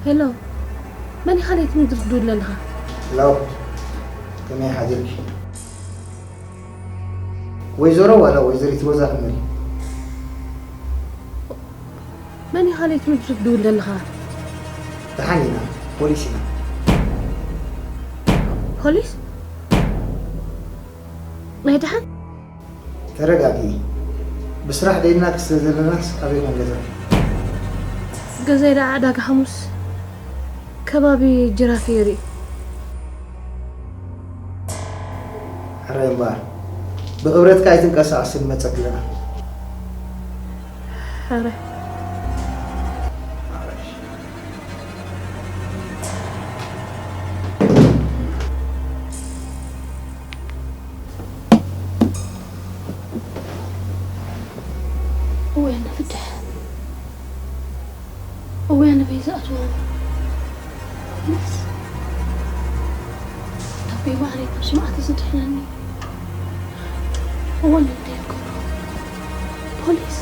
ሄሎ፣ መን ኢኻ ነቲ ምድሪ ትድውል ኣለኻ? ሄሎ፣ ከመይ ሓዲርኪ? ወይዘሮ ዋላ ወይዘሪት ሮዛ ክመሪ? መን ኢኻ ነቲ ምድሪ ትድውል ኣለኻ? ደሓን ኢና፣ ፖሊስ ኢና። ፖሊስ? ናይ ደሓን? ተረጋግኢ። ብስራሕ ደይና ክስለ ዘለናስ ኣበይ ኮን ገዛኺ? ገዛይ ደኣ ዕዳጋ ሓሙስ ከባቢ ጅራፍ የርኢ። ሕራይ እምበኣር፣ ብኽብረትካ ኣይትንቀሳቐስን፣ ንመጸኪ ኣለና። ሕራይ። እወ፣ ንፍትሕ። እወ፣ ኣነ በይ ዝኣትዎ። ፖሊስ። ኣቦይ ማዕረይ ካብ ሽምዓት ዝድሕነኒ። እወ፣ ንደይ ክብሮ። ፖሊስ።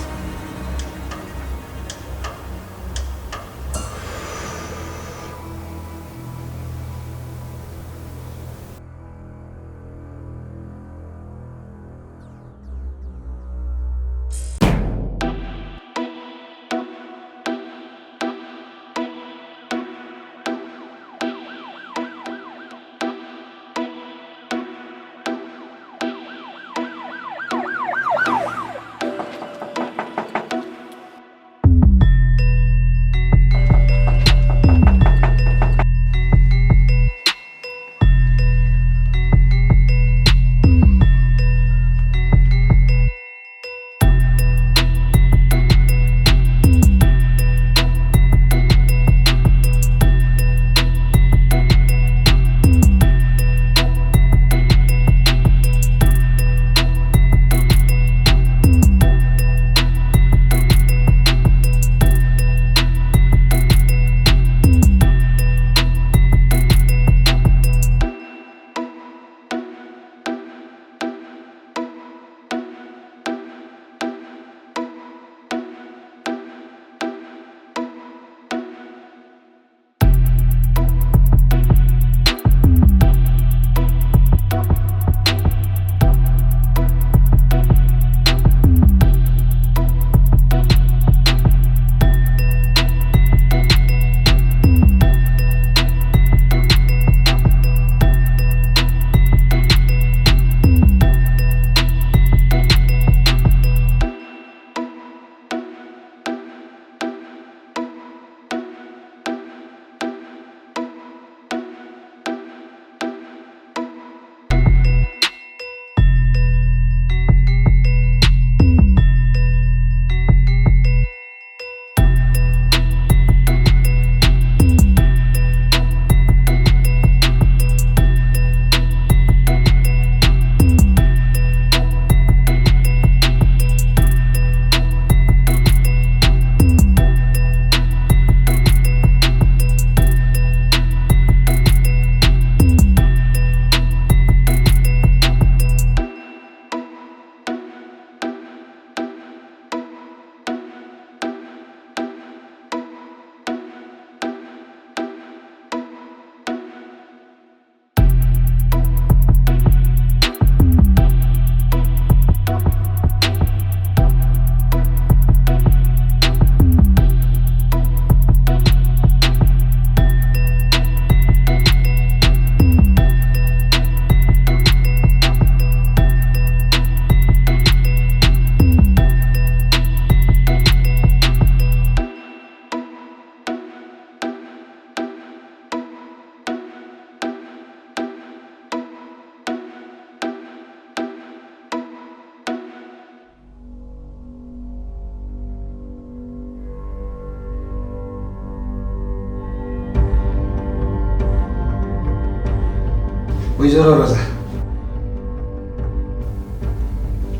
ወይዘሮ ሮዛ፣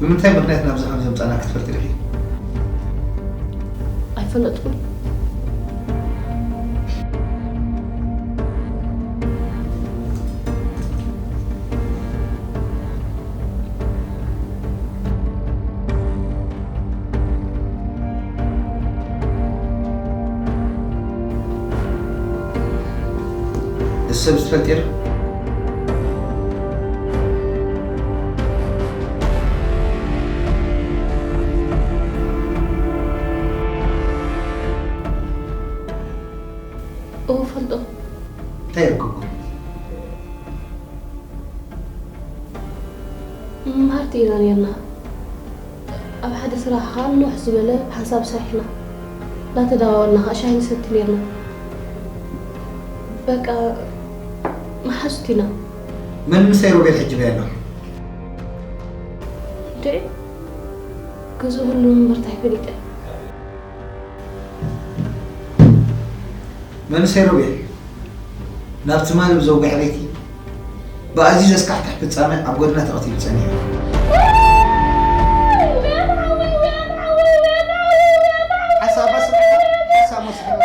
ብምንታይ ምኽንያት ናብዚ ከም ዘምጻና ክትፈልጢ ዲኺ? ኣይፈለጥኩን። እዚ ሰብ ዝፈልጥ የለን? እወ፣ እፈልጦ። እንታይ ይርከብኩም? መማህርቲ ኢና ነርና። ኣብ ሓደ ስራሕ ኸኣ ንውሕ ዝበለ ብሓንሳብ ሰሪሕና፣ እንዳተደዋወልና ኸኣ ሻሂ ንሰቲ ነርና። በቃ መሓዙት ኢና። መን ምሳይ ሮቤል ሕጂ በይ ኣሎ? እንዴ፣ ገዝኡ ህልው እምበር እንታይ ፈሊጠ? መንእሰይ ሮቤል፣ ናብ ትማሊ ብዘውግሐ ለይቲ ብኣዝዩ ዘስካሕክሕ ፍጻመ ኣብ ጎድና ተቐቲሉ ጸኒሑ። ሓሳብ ኣስምዕና፣ ሓሳብ ወስድና።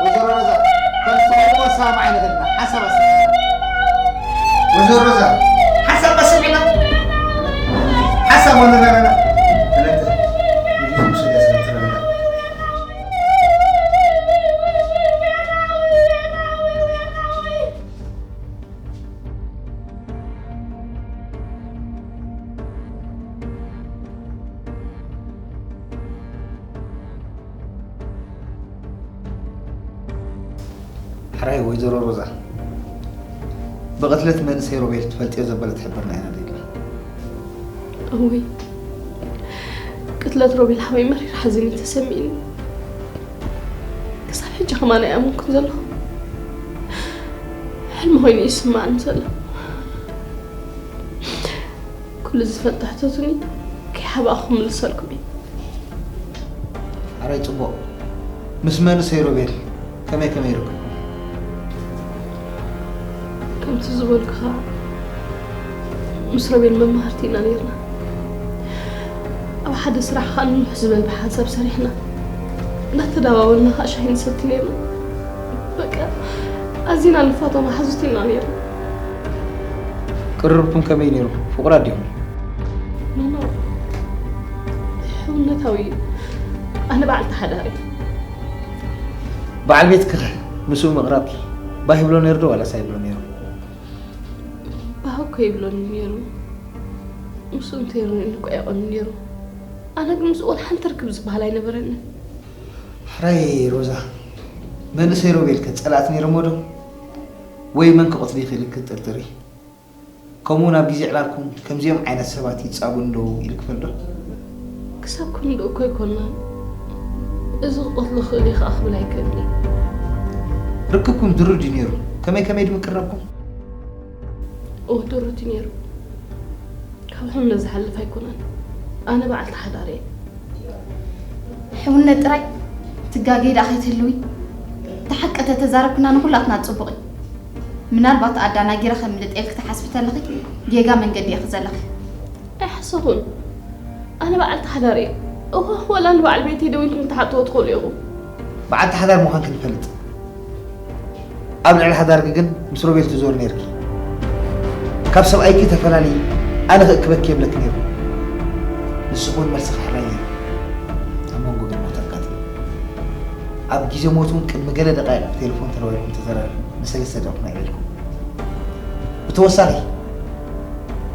ወይዘሮ ሮዛ፣ ከም ትፈልጥዎ ሰማማዕ ኣይንኽእልና። ሓሳብ ኣስምዕና። ወይዘሮ ሮዛ፣ ሓሳብ ኣስምዕና። ሓሳብ ወንበረና። ሕራይ ወይዘሮ ሮዛ፣ ብቕትለት መንእሰይ ሮቤል ትፈልጥዮ ዘበለ ትሕብርና ኢና ደሊና። እውይ፣ ቅትለት ሮቤል ሓወይ መሪር ሓዘን እዩ ተሰሚዕኒ። ክሳብ ሕጂ ከማን ኣይኣመንኩን ዘለኹ። ሕልሚ ኮይኑ እዩ ዝስማዓኒ ዘሎ። ኩሉ ዝፈልጦ ሕተቱኒ፣ ከይሓባእኹ ክምልሰልኩም እየ። ኣራይ ጽቡቕ። ምስ መንእሰይ ሮቤል ከመይ ከመይ ይርክብኩም? ከምቲ ዝበልኩኻ፣ ምስ ሮቤል መማህርቲ ኢና ነይርና። ኣብ ሓደ ስራሕ ኸኣ ንንውሕ ዝበል ብሓንሳብ ሰሪሕና፣ እንዳተደዋወልና ኸኣ ሻሂ ንሰቲ ነይርና። በቃ፣ ኣዚና ንፋቶ መሓዙት ኢና ነይርና። ቅርርብኩም ከመይ ነይሩ? ፍቑራት ዲኹም? ኖ፣ ኖ። ሕውነታዊ እዩ። ኣነ በዓልቲ ሓዳር እየ። በዓል ቤትኪኸ ምስኡ ምቕራብኪ ባህ ይብሎ ነይሩ ዶ ዋላስ ኣይብሎ ነይሩ? ባህ እኮ ይብሎኒ ነይሩ። ምስኡ እንተይርኒኡኒ እኮ ኣይቐኑን ነይሩ። ኣነ ግን ምስኡ ዋላ ሓንቲ ርክብ ዝበሃል ኣይነበረንን። ሕራይ ሮዛ፣ መንእሰይ ሮቤልከ ጸላእቲ ነይሮሞ ዶ? ወይ መን ክቐትሉ ይኽእል ክትጥርጥሪ? ከምኡ እውን ኣብ ግዜ ዕላልኩም ከምዚኦም ዓይነት ሰባት ይጻቡ ኣለዉ ኢሉ ክፈል ዶ? ክሳብ ክንድኡ እኮ ኣይኮንናን። እዚ ክቐትሎ ክእል እዩ ከኣ ክብል ኣይክእልን እየ። ርክብኩም ድሩት ድዩ ነይሩ? ከመይ ከመይ ድዩ ምቅርራብኩም? እወ፣ ድሩት እዩ ነይሩ። ካብ ሕውነት ዝሓልፍ ኣይኮነን። ኣነ በዓልቲ ሓዳር እየ። ሕውነት ጥራይ ትጋገይ ደኣ ከይትህልዊ። እቲ ሓቂ ተተዛረብክና ንኹላትና ጽቡቕ እዩ። ምናልባት ኣዳናጊረ ከምልጥ ኢልኪ ትሓስቢ ተለኺ ጌጋ መንገዲ ኢኺ ዘለኺ። ኣይሓሰኹን። ኣነ በዓልቲ ሓዳር እየ። እወ፣ ወላ ንበዓል ቤተይ ደዊልኩም ክትሓትዎ ትኽእሉ ኢኹም። በዓልቲ ሓዳር ምዃንኪ ንፈልጥ። ኣብ ልዕሊ ሓዳርኪ ግን ምስ ሮቤል ትዞሪ ነይርኪ። ካብ ሰብኣይኪ ተፈላልዪ ኣነ ክእክበኪ የብለኪ ነይሩ። ንስኺ እውን መልስኺ ሕራይ ነይሩ። ኣብ መንጎ ግን ሞት ኣጋጢሙ። ኣብ ግዜ ሞቱ እውን ቅድሚ ገለ ደቃይቕ ብቴሌፎን ተደዋዊልኩም ተዘራሪብኩም ንሰለስተ ደቂቕ ምዕቤልኩም። ብተወሳኺ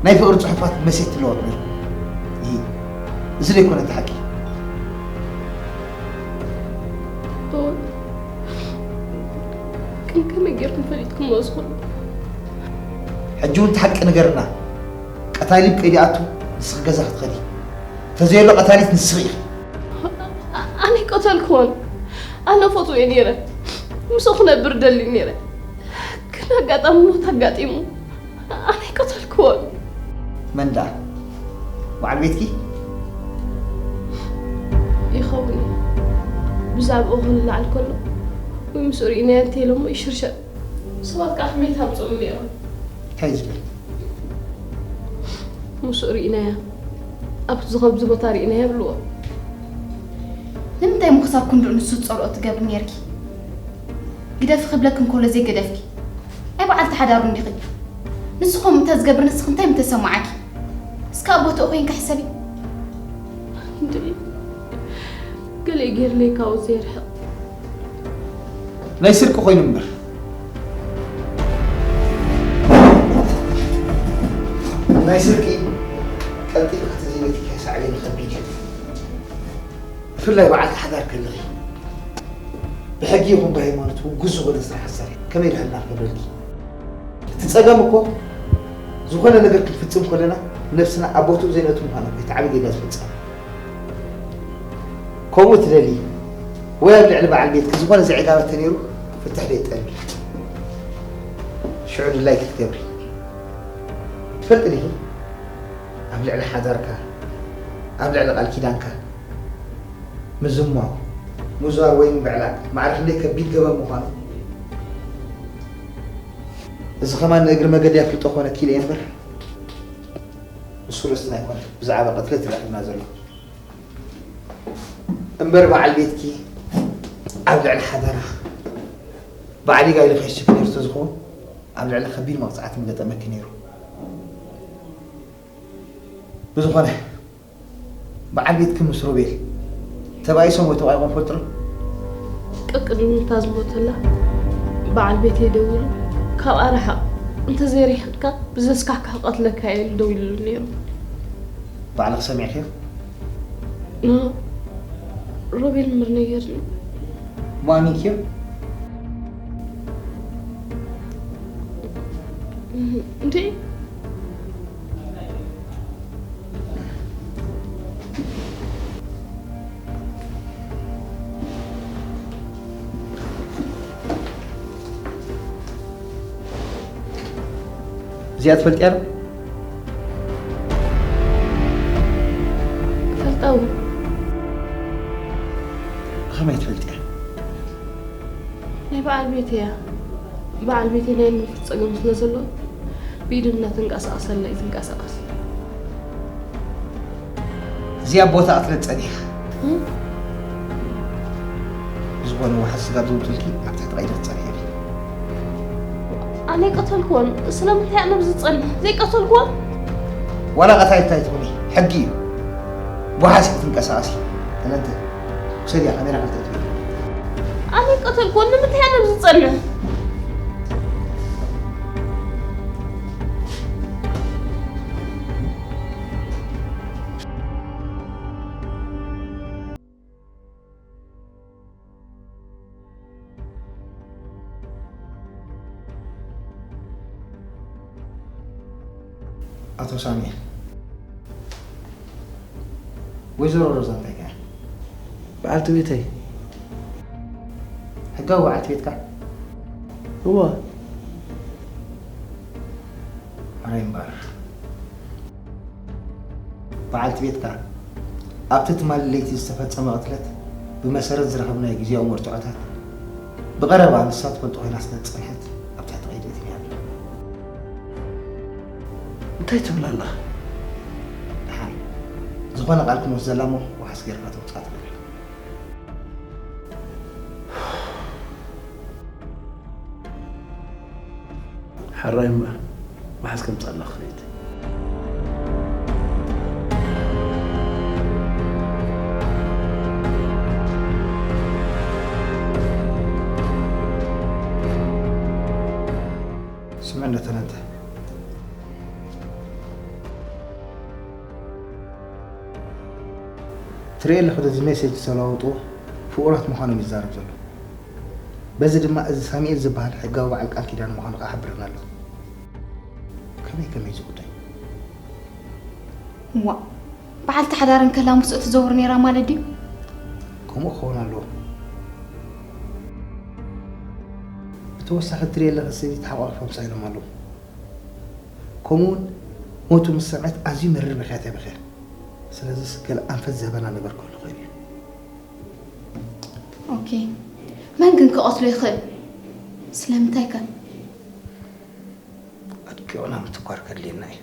ናይ ፍቕሪ ጽሑፋት መሴት ትለዋወጡ ነይርኩም። ይሂ፣ እዚ ዶ ኣይኮነን እቲ ሓቂ? እወ። ግን ከመይ ጌርኩም ፈሊጥኩምዎ እዚ ኩሉ? ሕጂ እውን እቲ ሓቂ ንገርና። ቀታሊ ብቀይዲ ኣቱ ንስኺ ገዛ ክትኸዲ። ተዘየሎ ቀታሊት ንስኺ ኢኺ። ኣነ ኣይቀተልክዎን። ኣነ እፈትዎ እየ ነይረ። ምስኡ ክነብር ደሊ ነይረ። ግን ኣጋጣሚ ሞት ኣጋጢሙ። ኣነ ኣይቀተልክዎን። መን ደኣ? በዓል ቤትኪ? ይኸውን እዩ። ብዛዕባኡ ክንላዓል ከሎ ወይ ምስኡ ርኢናዮ እንተይሎሞ ይሽርሸር። ሰባት ከዓ ከመይ ታምፅኡ ነይሮም? እንታይ ዝብል? ምስኡ ርኢናያ፣ ኣብቲ ዝኸብዚ ቦታ ርኢናያ ይብልዎ። ንምንታይ ምኽሳብ ክንድኡ ንሱ ዝፀልኦ ትገብሪ ነይርኪ? ግደፊ ክብለኪ እንከሎ ዘይገደፍኪ። ኣይ በዓልቲ ሓዳሩ እንዲኺ። ንሱ ከምኡ እንተዝገብር ንስኺ እንታይ ምተሰማዓኪ? እስከ ኣብ ቦትኡ ኮይንኪ ሕሰቢ። ገለ ገይርለይ ካብኡ ዘይርሕቕ። ናይ ስርቂ ኮይኑ እምበር ናይ ስርቂ ቀልጢፍካ ተዘይበቲካ ሳዕቤኑ ከቢድ እዩ። ብፍላይ በዓልቲ ሓዳር ከለኺ ብሕጊ ይኹን ብሃይማኖት ውጉዝ ዝኾነ ስራሕ ኣሳሪ ከመይ ዳህልና ክገብረልኪ? እቲ ጸገም እኮ ዝኾነ ነገር ክንፍጽም ከለና ነብስና ኣብ ቦትኡ ዘይነቱ ምዃና እኮ እቲ ዓቢ ጌጋ ዝፍጸም። ከምኡ ትደሊ ወይ ኣብ ልዕሊ በዓል ቤትኪ ዝኾነ ዘዕጋበ ተነይሩ ፍትሕ ደይትጠልቢ። ሽዑ ድላይኪ ክትገብሪ ትፈልጢ ዲኺ? ኣብ ልዕሊ ሓዳርካ ኣብ ልዕሊ ቃል ኪዳንካ ምዝማው ምዝዋር ወይ ምብዕላል ማዕረ ክንደይ ከቢድ ገበን ምዃኑ እዚ ከማን ንእግሪ መገዲ ኣፍልጦ ክኾነኪ ኢለ እየ እምበር ንሱ ርእስትና ኣይኮነ ብዛዕባ ቅትለት እዩ ረኺብና ዘሎ እምበር በዓል ቤትኪ ኣብ ልዕሊ ሓዳራ በዓል ኢጋ ኢሉ ከሽክ ነይሩ ተዝኸውን ኣብ ልዕሊ ከቢድ መቕፃዕቲ ምገጠመኪ ነይሩ ብዝኾነ በዓል ቤትኪ ምስ ሮቤል ተባኢሶም ወይ ተቋይቆም ፈልጥሩ? ቀቅድሚ እታ ዝሞተላ በዓል ቤተይ ደዊሉ ካብኣ ርሓቕ እንተዘይርሒቕካ ብዘስካሕካ ክቐትለካ እየ ኢሉ ደዊሉሉ ነይሩ። ባዕልኺ ሰሚዕክዮ? ሮቤል ምር ነገርኒ። ማሚክዮ? እንዴ እዚኣ ትፈልጥያ ዶ? ፈልጣው ብኸመይ ትፈልጥያ? ናይ በዓል ቤት እያ። በዓል ቤተይ ናይ ንምፍት ጸገም ስለ ዘሎ ብኢዱ እናተንቀሳቐሰላ እዩ ዝንቀሳቐስ። እዚኣ ቦታ ክትረድ ጸኒሓ። ብዝኾነ ዋሕስ ስጋብ ዘውፅልኪ ኣብ ትሕቲ ቀይዲ ክትፀንሒ ኢኺ። ኣነ ኣይቀተልክዎን። ስለምንታይ ኣነ ብዝፀንሕ ዘይቀተልክዎን? ዋላ ቀታይት እንታይ ትኹኒ ሕጊ እዩ። ብዋሕስ ክትንቀሳቐሲ ተለንተ ውሰድያ ካሜራ ክልተ ትብል። ኣነ ኣይቀተልክዎን። ንምንታይ ኣነ ብዝፀንሕ? ኣቶ ሳሙኤል፣ ወይዘሮ ሮዛ እንታይ ከ? በዓልቲ ቤተይ። ሕጋዊ በዓልቲ ቤትካ? እወ። ሕራይ እምበር። በዓልቲ ቤትካ ኣብቲ ትማሊ ለይቲ ዝተፈጸመ ቅትለት ብመሰረት ዝረኸብናዮ ግዝያዊ መርትዖታት ብቐረባ ንሳ ትፈልጦ ኮይና ስለ ዝጸንሐት ኣብ ትሕቲ ቀይዲ ኣእቲናያ ኣለና። እንታይ ትብል ኣለኻ? ደሓን ዝኾነ ቃል ክንወስደላ እሞ ዋሕስ ጌርካ ተውጽኣ ትኽእል። ሕራይ እምበር ዋሕስ ከምጻላ ክኸይድ። ስምዕኒ ተነተ ትርኢ ኣለኹ እዚ ሜሴጅ ዝተለዋወጥዎ ፍቑራት ምዃኖም ይዛረብ ዘሎ። በዚ ድማ እዚ ሳሙኤል ዝበሃል ሕጋዊ በዓል ቃል ኪዳን ምዃኑ ከዓ ሓብረና ኣሎ። ከመይ ከመይ እዚ ጉዳይ? ዋ በዓልቲ ሓዳር እንከላ ምስኡ ትዘውር ነይራ ማለት ድዩ? ከምኡ ክኸውን ኣለዎ። ብተወሳኺ ትርኢ ኣለኺ ስእሊ ተሓቋቑፎም ሳኢኖም ኣለዉ። ከምኡውን ሞቱ ምስ ሰምዐት ኣዝዩ መሪር ብኽያት እያ በኽያ። ስለዚ ስገለ ኣንፈት ዘበና ነገር ክህሉ ይኽእል እዩ። ኦኬ መን ግን ክቐትሎ ይኽእል? ስለምንታይ ከ? ኣጥቂዑና ምትኳር ከድልየና እዩ።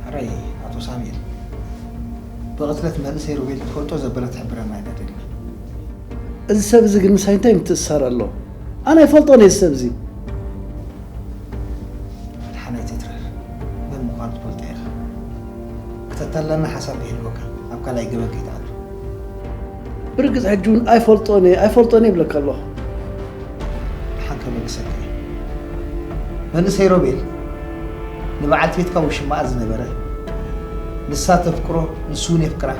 ሕራይ ኣቶ ሳሙኤል፣ ብቕትለት መንእሰይ ሮቤል ትፈልጦ ዘበለ ትሕብረና ኢና ደሊና። እዚ ሰብ እዚ ግን ምሳይ እንታይ ምትእስሳር ኣለዎ? ኣነ ኣይፈልጦን እየ እዚ ሰብ እዚ። ደሓን ኣይትትረፍ፣ መን ምዃኑ ትፈልጦ ኢኻ። ክተታልለና ሓሳብ ከይህልወካ ኣብ ካልኣይ ገበን ከይትኣቱ። ብርግጽ ሕጂ እውን ኣይፈልጦን እየ፣ ኣይፈልጦን እየ ይብለካ ኣለኹ። ደሓን ከመልሰካ እየ። መንእሰይ ሮቤል ንበዓልቲ ቤትካ ውሽማኣ ዝነበረ፣ ንሳ ተፍቅሮ፣ ንሱ እውን የፍቅራ።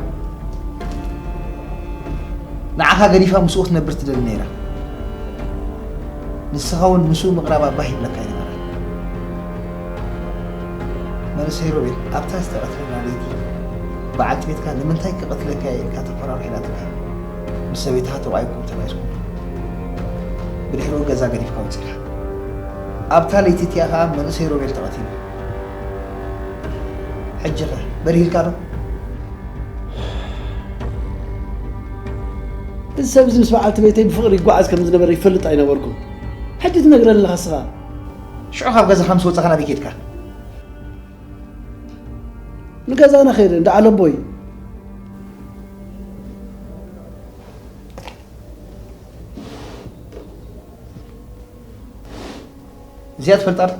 ንዓኻ ገዲፋ ምስኡ ክትነብር ትደሊ ነይራ። ንስኻ እውን ምስኡ ምቕራባ ባህ ይብለካ ኣይነበረን። መንእሰይ ሮቤል ኣብታ ዝተቐትለላ ለይቲ በዓልቲ ቤትካ ንምንታይ ክቐትለካ እየ ኢልካ ተፈራርሑ ኢላትካ። ምስ ሰበይትኻ ተዋኢኩም ተባኢስኩም ብድሕሪኡ ገዛ ገዲፍካ ወፂእካ። ኣብታ ለይቲ እቲኣ ኸዓ መንእሰይ ሮቤል ተቐቲሉ። ሕጂ ኸ በሪህልካ ዶ? እዚ ሰብ እዚ ምስ በዓልቲ ቤተይ ብፍቕሪ ይጓዓዝ ከም ዝነበረ ይፈልጥ ኣይነበርኩን። ሕጂ ትነግረኒ ኣለኻ ንስኻ። ሽዑ ካብ ገዛኻ ምስ ወጻኻ ናበይ ከድካ? ንገዛና ከይደ፣ እንዳ ዓለቦይ። እዚኣ ትፈልጣ ዶ?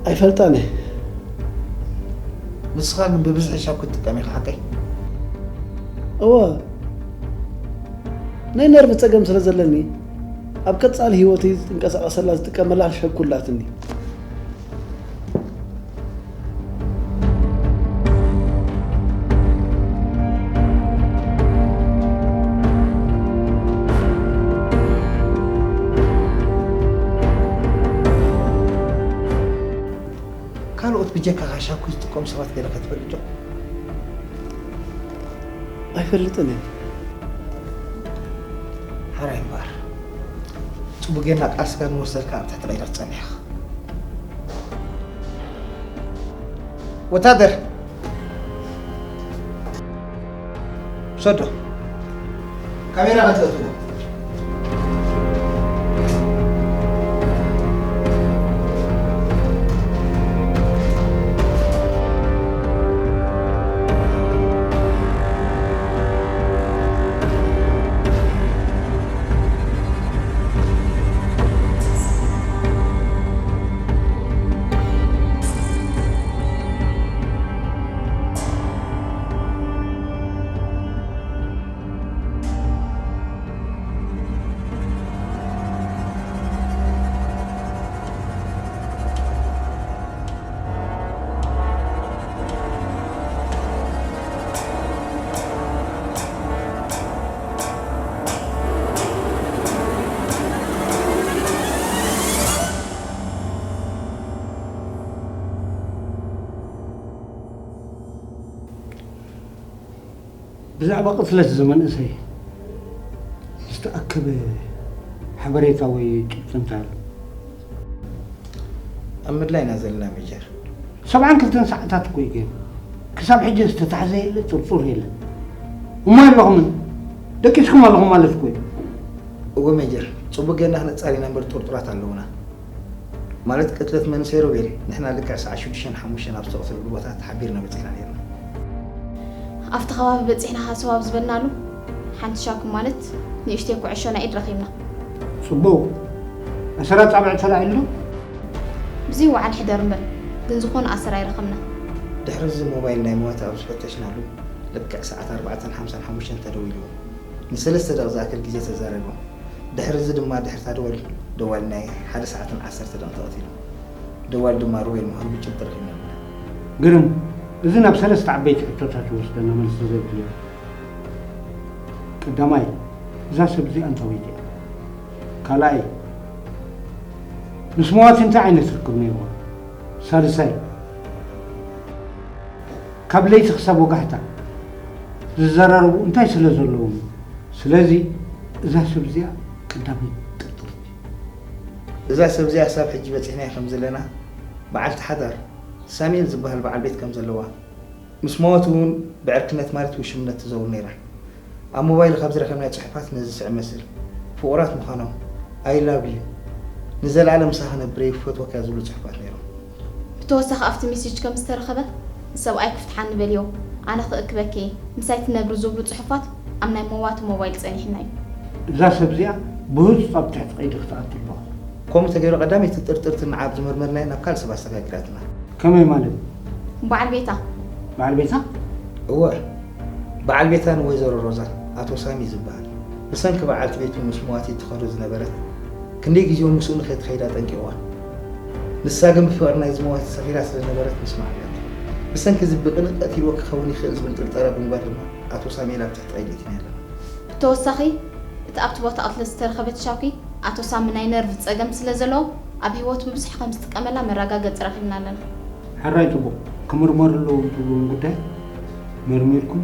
ኣይፈልጣን እየ። ንስኻ ግን ብብዝሒ ሻኩ ትጥቀም ኢኻ፣ ሓቀይ? እወ። ናይ ነርቭ ጸገም ስለ ዘለኒ፣ ኣብ ቀጻሊ ህይወተይ ዝንቀሳቐሰላ ዝጥቀመላ ሻኩ ኣላትኒ። ካልኦት ብጀካኻ ሻኩ ዝጥቀሙ ሰባት ገለ ከ ትፈልጥ ዶ? ኣይፈልጥን እየ። ሓራይ እምበኣር፣ ጽቡቕ ጌርና ቃልስካ ንወሰድካ ኣብ ትሕቲ ቀይዲ ክትጸንሕ ኢኻ። ወታደር! ውሰዶ። ካሜራ ከተእትዎ። ብዛዕባ ቅትለት እዚ መንእሰይ ዝተኣከበ ሓበሬታ ወይ ጭብጢ እንታይ ኣሎ? ኣብ ምድላይ ኢና ዘለና ሜጀር። ሰብዓን ክልተን ሰዓታት እኮ እዩ ገይሩ። ክሳብ ሕጂ ዝተታሕዘ የለ፣ ጥርጡር የለ። እሞ ኣለኹምን? ደቂስኩም ኣለኹም ማለት እኮ እዩ። እወ ሜጀር፣ ጽቡቕ ጌርና ክነጻሪ ኢና እምበር ጥርጡራት ኣለዉና። ማለት ቅትለት መንእሰይ ሮቤል ንሕና ልክዕ ሰዓት ሽዱሽተን ሓሙሽተን ኣብ ዝተቐተለሉ ቦታ ተሓቢርና በጺሕና ኔርና። ኣብቲ ከባቢ በጺሕና ሃሰው ኣብ ዝበልናሉ ሓንቲ ሻኩ ማለት ንእሽተይ ኩዕሾ ናይ ኢድ ረኺብና። ጽቡቕ። ኣሰር ኣጻብዕ ተላዒሉ ዶ? ብዘይ ወዓል ሕደር እምበር ግን ዝኾነ ኣሰር ኣይረኸብናን። ድሕሪ እዚ ሞባይል ናይ ሞያት ኣብ ዝፈተሽናሉ ልክዕ ሰዓት ኣርባዕተን ሓምሳን ሓሙሽተን ተደዊልዎ ንሰለስተ ደቕ ዝኣክል ግዜ ተዛረብዎ። ድሕሪ እዚ ድማ ድሕሪ እታ ደወል፣ ደዋሊ ናይ ሓደ ሰዓትን ዓሰርተ ደቕን ተቐቲሉ። ደዋሊ ድማ ሮቤል ምዃኑ ብጭብጢ ረኺብና ኣለና። ግርም፣ እዚ ናብ ሰለስተ ዓበይቲ ሕቶታት ይወስደና፣ መልሲ ዘይብሉ እዩ። ቀዳማይ፣ እዛ ሰብ እዚኣ ኣንታወይቲ እያ? ካልኣይ፣ ምስ መዋቲ እንታይ ዓይነት ርክብ ነይርዎ? ሳልሳይ፣ ካብ ለይቲ ክሳብ ወጋሕታ ዝዘራረቡ እንታይ ስለ ዘለዎም እዩ? ስለዚ እዛ ሰብ እዚኣ ቀዳመይቲ ጥርጥርቲ። እዛ ሰብ እዚኣ ሳብ ሕጂ በጺሕናያ ከም ዘለና በዓልቲ ሓዳር ሳሙኤል ዝበሃል በዓል ቤት ከም ዘለዋ፣ ምስ መዋቲ እውን ብዕርክነት ማለት ውሽምነት ትዘውር ነይራ። ኣብ ሞባይል ካብ ዝረኸብናዮ ጽሑፋት ነዚ ዝስዕብ መስል፣ ፍቑራት ምዃኖም፣ I love you፣ ንዘለኣለም ምሳኺ ነብረ፣ ይፈትወካ ዝብሉ ጽሑፋት ነይሮም። ብተወሳኺ ኣብቲ ሜሴጅ ከም ዝተረኸበ ንሰብኣይ ክፍትሓኒ በልዮ፣ ኣነ ክእክበኪ እየ፣ ምሳይ ትነብሪ ዝብሉ ጽሑፋት ኣብ ናይ መዋቲ ሞባይል ጸኒሕና እዩ። እዛ ሰብ እዚኣ ብህጹጽ ኣብ ትሕቲ ቀይዲ ክትኣቱ ኣለዋ። ከምኡ ተገይሩ ቀዳመይቲ ጥርጥርቲ ንዓ ኣብ ዝመርመርናዮ ናብ ካልእ ሰብ ኣሰጋጊራትና። ከመይ ማለት? በዓል ቤታ። በዓል ቤታ? እወ፣ በዓል ቤታ ንወይዘሮ ሮዛ ኣቶ ሳሚ ዝበሃል፣ ብሰንኪ በዓልቲ ቤቱ ምስ መዋቲ ትኸዶ ዝነበረት፣ ክንደይ ግዜ እውን ምስኡ ንኸይትኸይድ ኣጠንቂቕዋ። ንሳ ግን ብፍቕሪ ናይዚ መዋቲ ሰኺራ ስለ ዝነበረት ምስማዕ ኣልያቶ። ብሰንኪ እዚ ብቕንኢ ቀቲልዎ ክኸውን ይኽእል ዝብል ጥርጠራ ብምግባር ድማ ኣቶ ሳሙኤል ኣብ ትሕቲ ቀይዲ ኣእቲናዮ ኣለና። ብተወሳኺ፣ እቲ ኣብቲ ቦታ ቅትለት ዝተረኸበ ትሻውኪ ኣቶ ሳሚ ናይ ነርቭ ጸገም ስለ ዘለዎ ኣብ ህይወቱ ብብዝሒ ከም ዝጥቀመላ መረጋገጺ ረኺብና ኣለና። ሕራይ ጽቡቕ፣ ክምርመሩ ኣለዎም ትብልዎም ጉዳይ መርሚርኩም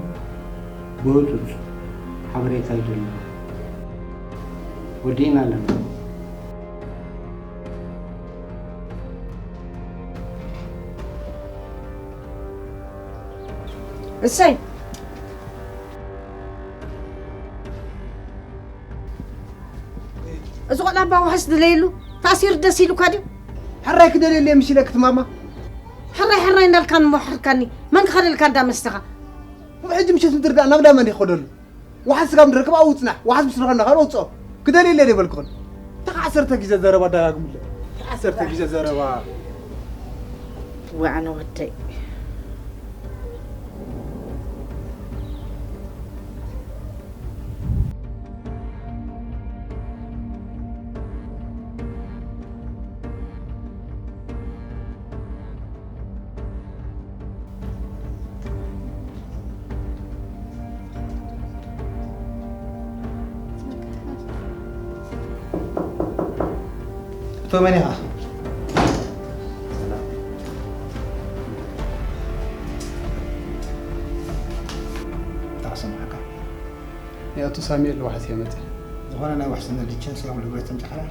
ብህጹጽ ሓበሬታ ይደልዩ። ወዲእና ኣለና። እሰይ እዚ ቆልዓ እባ ዋሕስ ድለየሉ ተኣሲሩ ደስ ኢሉካ ድዩ? ሕራይ ክደልየሉ እየ ምስ ኢለኪ ትማማ። ሕራይ ሕራይ እንዳልካ ንሞሓርካኒ መን ክኸደልካ እንዳ መስተኻ? እሞ ሕጂ ምሸት ምድርዳእ ናብ እንዳ መን ይኸደሉ? ዋሕስ ስጋብ ንረክብ ኣብኡ ጽናሕ፣ ዋሕስ ምስ ረኸብና ከኣ ንወጽኦ። ክደልየሉ እየ ደይበልኩኽን። እንታይ ከ ዓሰርተ ግዜ ዘረባ ኣደጋግምለይ? እንታይ ዓሰርተ ግዜ ዘረባ? ዋዕነ ወደይ። እቶ መን ኢኻ? እንታይ ክሰምዓካ? ናይ ኣቶ ሳሙኤል ዋሕስ እየ መጺአ። ዝኾነ ናይ ውሕስነት ሊቸንስ እዮም ልብረትን ጨሓራ?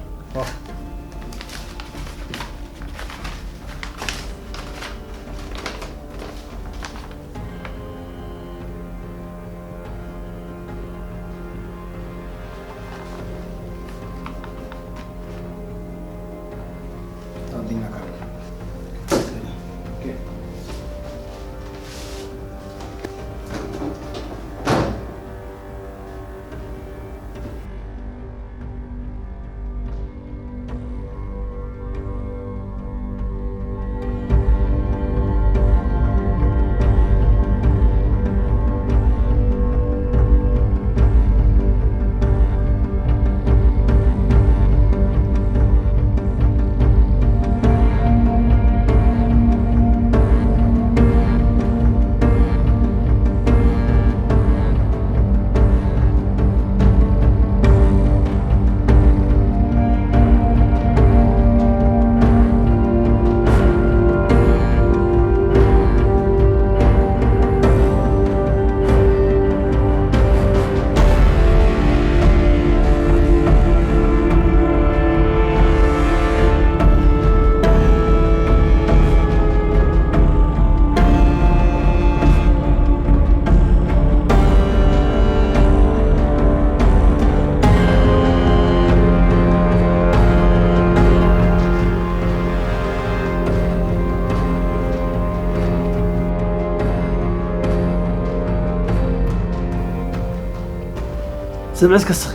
ስምዒ እስከ እስኺ።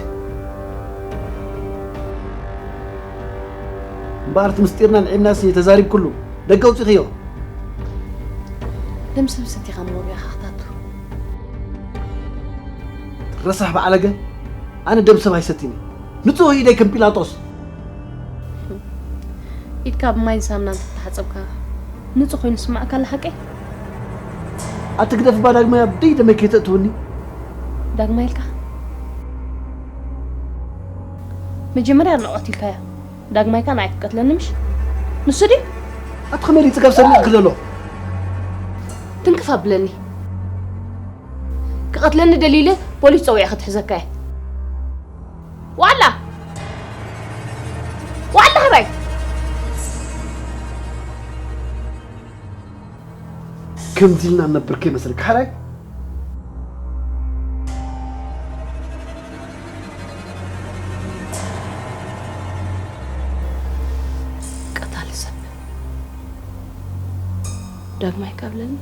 እምበኣር እቲ ምስጢርና ንዒብናሲ ተዛሪብኩሉ ደገ ኣውጺኽዮ። ደም ሰብ ሰቲኻ እሞ ቢኻ ክታቱ። ረሳሕ በዓለገ፣ ኣነ ደም ሰብ ኣይሰቲኒ። ንጹህ ኢደይ ከም ጲላጦስ። ኢድካ ብማይን ሳምናን ተተሓጸብካ ንጹህ ኮይኑ ስማዕካ ኣሎ ሓቀይ? ኣቲ ግደፍ እባ ዳግማይ ኣብ ደይ ደመይ ከይተእትውኒ። ዳግማይ ኢልካ? መጀመርያ ኣድናቖት ኢልካያ። ዳግማይ ከኣ ንዓይ ክትቀትለኒ ምሽ? ንሱ ድዩ? ኣቲ ከመይ ድዩ ጽጋብ ሰሪቑ ክደሎ? ትንክፍ ኣብለኒ። ክቐትለኒ ደሊለ ፖሊስ ጸዊዐ ክትሕዘካ እየ። ዋላ! ዋላ ሕራይ! ከምዚ ኢልና ንነብር ከይመስለካ ሕራይ? ቀታሊ ሰብ። ዳግማይ ካብለኒ።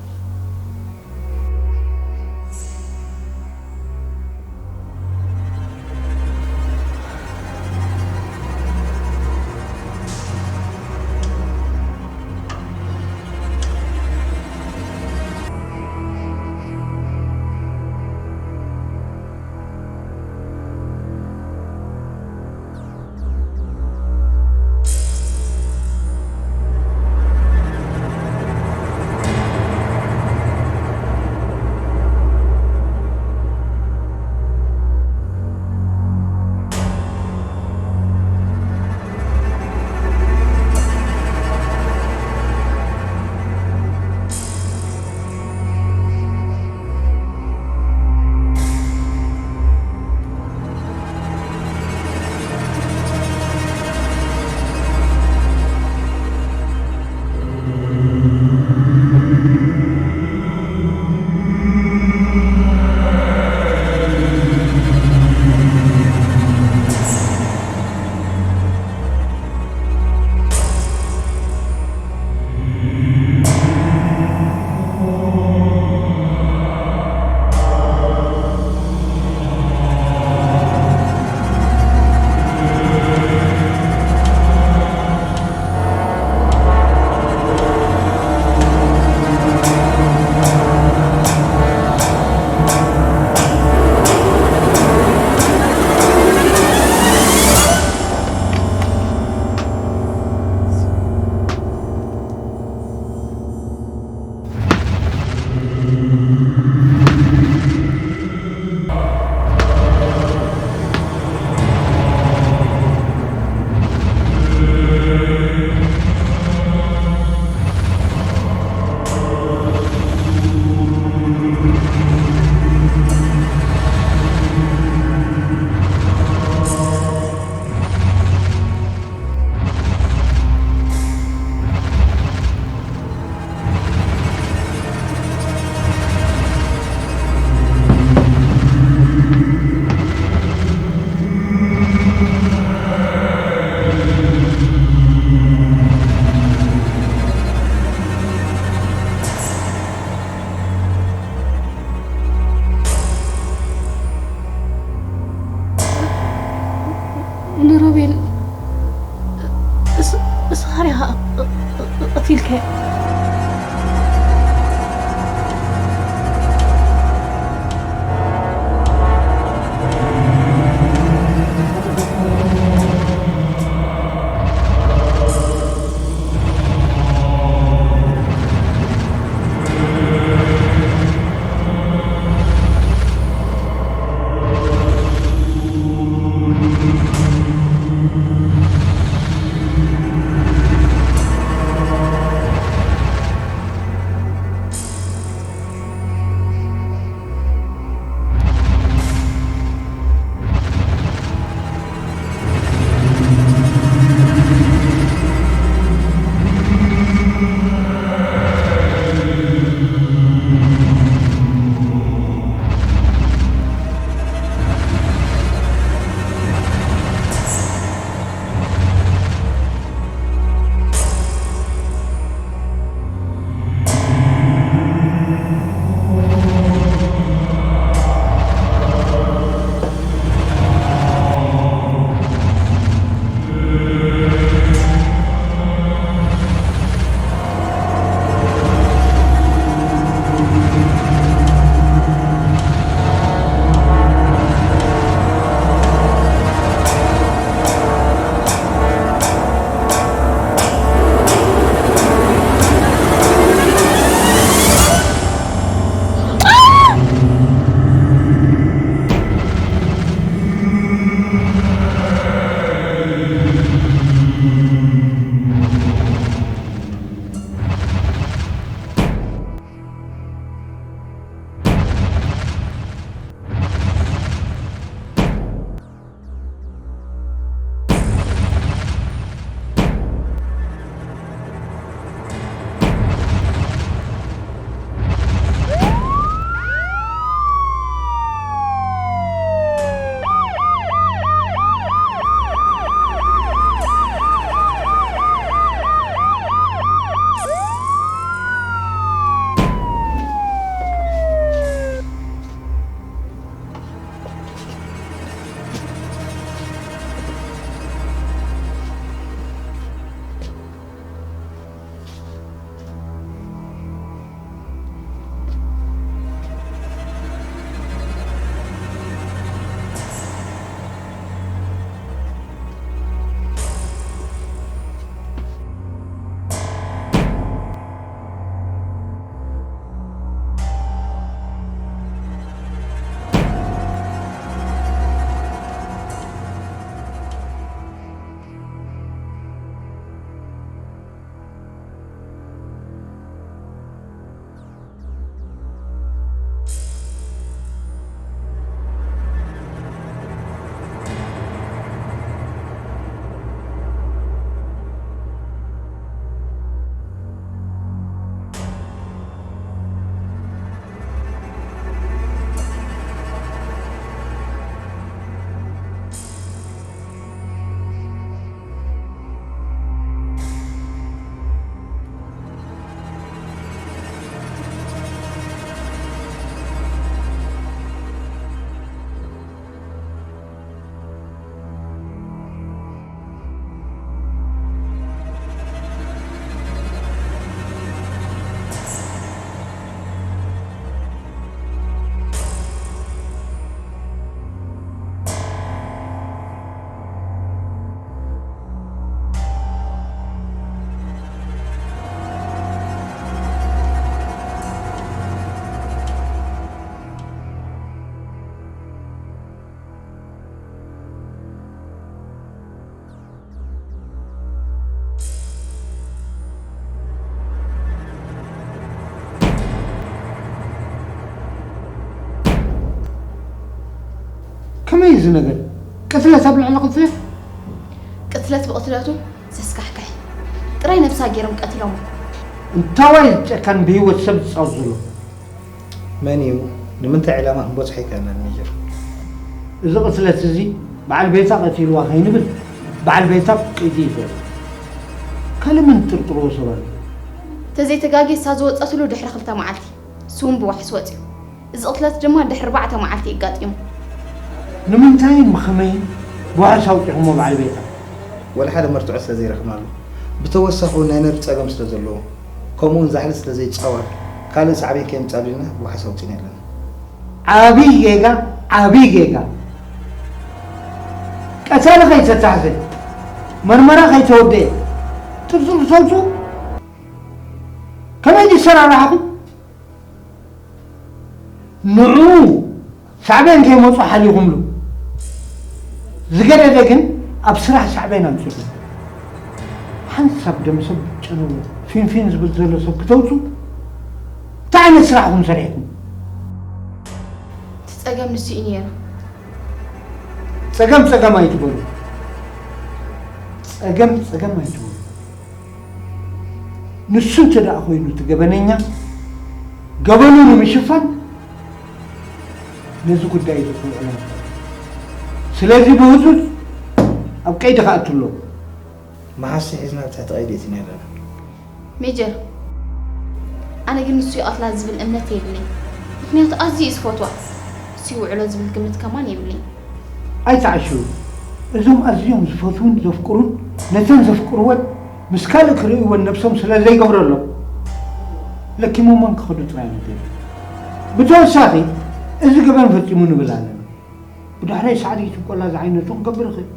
ንሮቤል እስ- እስኻ ዲኻ ቀቲልካዮ? እዚ ነገር ቅትለት ኣብ ልዕሊ ቅትለት። ቅትለት ብቕትለቱ ዘስካሕክሕ ጥራይ ነብሳ ገይሮም ቀቲሎሞ። እንታዋይ ጨካን ብህይወት ሰብ ዝጻወት ዘሎ? መን እዩ? ንምንታይ ዕላማ ክንበጽሖ ኣይከኣልናን ሜጀር። እዚ ቅትለት እዚ በዓል ቤታ ቀቲልዋ ከይንብል በዓል ቤታ ቅይዲ እዩ ዘሎ። ካልእ መን ትጥርጥርዎ ሰብ ኣሎ? ተዘይተጋግየ እሳ ዝወጸትሉ ድሕሪ ክልተ መዓልቲ እሱ እውን ብዋሕስ ወጺኡ። እዚ ቅትለት ድማ ድሕሪ ኣርባዕተ መዓልቲ እዩ ኣጋጢሙ። ንምንታይን ብኸመይን ብዋሕስ ኣውጺኹሞ በዓል ቤታ? ወላ ሓደ መርትዖ ስለ ዘይረኽብናሉ። ብተወሳኺ እውን ናይ ነርቭ ጸገም ስለ ዘለዎ፣ ከምኡውን ዛሕሊ ስለ ዘይጻወር፣ ካልእ ሳዕቤን ከየምጻሉ ኢልና ብዋሕስ ኣውጺእና ኣለና። ዓቢ ጌጋ፣ ዓቢ ጌጋ። ቀታሊ ከይተታሕዘ፣ መርመራ ከይተወደኤ፣ ጥርጥር ተውጽኡ? ከመይ ድዩ ኣሰራርሓኹም? ንዕኡ ሳዕቤን ከይመጹ ሓሊኹምሉ። ዝገደደ ግን ኣብ ስራሕ ሳዕቤን ኣምጺኹም። ሓንሳብ ደም ሰብ ጨነዉ ፊንፊን ዝብል ዘሎ ሰብ ክተውጹ እንታይ ዓይነት ስራሕ ኢኹም ሰሪሕኩም? እቲ ጸገም ንሱ እዩ ነይሩ። ጸገም ጸገም ኣይትበሉ። ጸገም ጸገም ኣይትበሉ። ንሱ እንተ ደኣ ኮይኑ እቲ ገበነኛ ገበኑ ንምሽፋን ነዚ ጉዳይ እዚ ክውዕሎ። ስለዚ ብህጹጽ ኣብ ቀይዲ ክኣቱ ኣለዎ። መሓሲ ሒዝና ኣብ ትሕቲ ቀይዲ እቲና ኣለና። ሜጀር፣ ኣነ ግን ንሱ ይቐትላ ዝብል እምነት የብለይ። ምኽንያቱ ኣዝዩ እዩ ዝፈትዋ። ንሱ ይውዕሎ ዝብል ግምት ከማን የብለይ። ኣይትዓሽው። እዞም ኣዝዮም ዝፈትውን ዘፍቅሩን ነተን ዘፍቅርወን ምስ ካልእ ክርእይወን ነብሶም ስለ ዘይገብረሎም ለኪሞመን ክኸዱ ጥራይ እዮም ደልዩ። ብተወሳኺ እዚ ገበን ፈጺሙ ንብል ኣለና። ብዳሕራይ ሳዕሪ ይትቆላ ዝዓይነቱ ክገብር ይኽእል።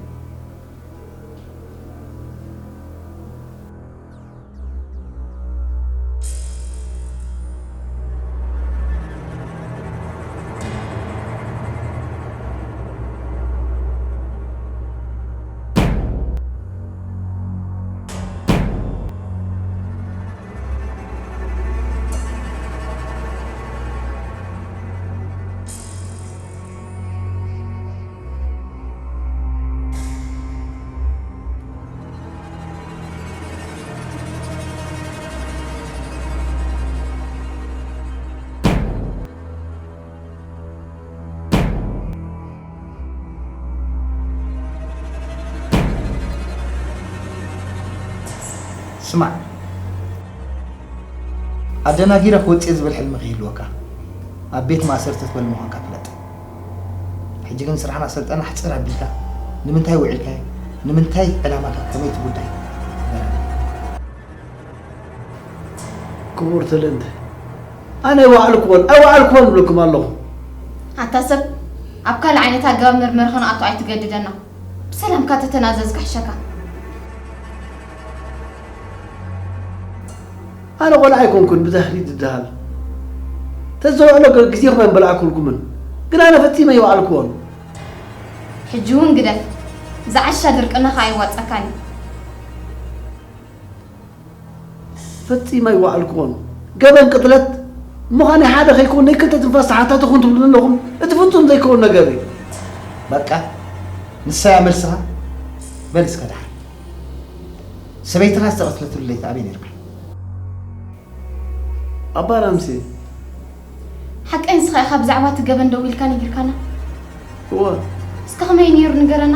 ስማዕ፣ ኣደናጊረ ክወጽእ ዝብል ሕልሚ ከይህልወካ፣ ኣብ ቤት ማእሰርቲ ትበል ምዃንካ ፍለጥ። ሕጂ ግን ስራሕና ሰልጠና ሕጽር ኣቢልካ፣ ንምንታይ ውዒልካዮ? ንምንታይ ዕላማካ? ከመይ እቲ ጉዳይ? ክቡር ትልንት፣ ኣነ ኣይወዓልኩዎን ኣይወዓልኩዎን እብለኩም ኣለኹ። ኣታ ሰብ፣ ኣብ ካልእ ዓይነት ኣገባብ መርመራ ክንኣቱ ኣይትገድደና። ብሰላምካ ተተናዘዝካ ሕሸካ። ኣነ ቆልዓ ኣይኮንኩን ብዛህሪ ዝደሃል። ተዘውዕሎ ገ-፣ ግዜኹም ኣይምበላዕኩልኩምን። ግን ኣነ ፈጺመ ኣይወዓልኩዎን። ሕጂ እውን ግደፍ። ዝዓሻ ድርቅናኻ ኣይዋጸካን እዩ። ፈጺመ ኣይወዓልኩዎን። ገበን ቅትለት ምዃን ሓደ ከይከውን ናይ ክልተ ትንፋስ ተሓታቲ ኩን ትብሉኒ ኣለኹም። እቲ ፍጹም ዘይከውን ነገር እዩ። በቃ፣ ንሳ እያ መልስኻ። በል እስከ ደሓር። ሰበይትኻ ዝተቐትለትሉ ለይቲ ኣበይ ነይርካ? ኣባ ራምሴ። ሓቀይ ንስኻ ኢኻ ብዛዕባ እቲ ገበን ደዊልካ ነጊርካና? እወ። እስከ ከመይ ነይሩ ንገረና።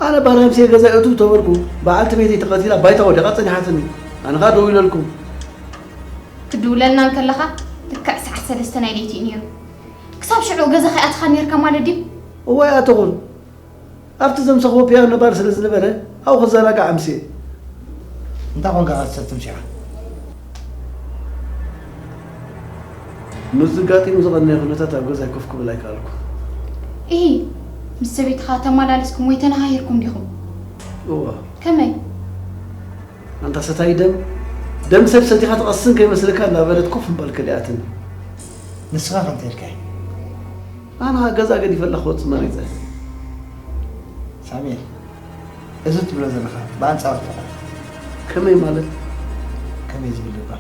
ኣነ ኣባ ራምሴ ገዛ እትው ተበልኩ፣ በዓልቲ ቤተይ ተቐቲላ ባይታ ወዲቓ ጸኒሓትኒ። ኣነ ኸኣ ደዊለልኩም። ክትድውለልና እንከለኻ ልክዕ ሰዓት ሰለስተ ናይ ለይቲ እዩ ነይሩ። ክሳብ ሽዑ ገዛ ከይኣተኻ ነይርካ ማለት ድዩ? እወ ኣይኣተኹን። ኣብቲ ዘምሰኽዎ ፒያኖ ባር ስለ ዝነበረ፣ ኣብኡ ክዘናጋዕ ኣምስየ። እንታይ ኾንካ ክትሰቲ ምሲኻ? ምስዚ ኣጋጢሙ ዝቐነየ ኩነታት ኣብ ገዛይ ኮፍ ክብል ኣይከኣልኩን። ኢሂ፣ ምስ ሰበይትኻ ተመላሊስኩም ወይ ተነሃሂርኩም ዲኹም? እወ። ከመይ? ኣንታ ሰታይ ደም፣ ደም ሰብ ሰቲኻ ትቐስን ከይመስለካ እናበለት ኮፍ ምባል ከሊኣትኒ። ንስኻ ከ እንታይ ኢልካያ? ኣነ ኸኣ ገዛ ገዲፈላ ክወጽእ መሪጸ። ሳሙኤል፣ እዚ ትብሎ ዘለኻ ብኣንጻሩ ተኾነ። ከመይ ማለት? ከመይ ዝብል እኳ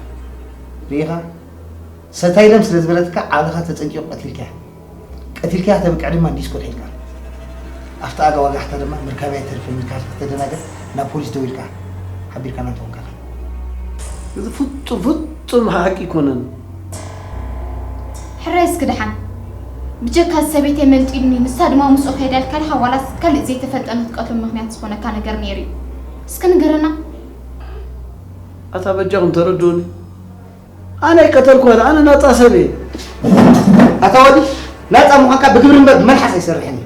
ርኢኻ? ሰታይ ደም ስለ ዝበለትካ ዓለኻ ተጸንቂቑ ቀቲልካያ። እትልክያ ተብቅዕ ድማ ዲስኮ ትሒዝካ። ኣብቲ ኣጋ ዋጋሕታ ድማ ምርካብያ ይተርፍን ኢልካ ተደናገር ናብ ፖሊስ ደው ኢልካ ሓቢርካ ናንተ ወንካኻ። እዚ ፍጹም ፍጹም ሓቂ ኣይኮነን። ሕራይ እስኪ ደሓን። ብጀካ ሰበይተይ መንጢሉኒ፣ ንሳ ድማ ምስኡ ከይዳ ኢልካ ዲኻ ዋላስ ካልእ ዘይተፈልጠ ንክትቀትሎ ምኽንያት ዝኾነካ ነገር ነይሩ እዩ? እስኪ ንገረና። ኣታ በጃኹም ተረድኡኒ። ኣነ ኣይቀተልኩዋን፣ ኣነ ናጻ ሰብ እየ። ኣታ ወዲ፣ ናጻ ምዃንካ ብግብሪ እምበር ብመልሓስ ኣይሰርሕን እዩ።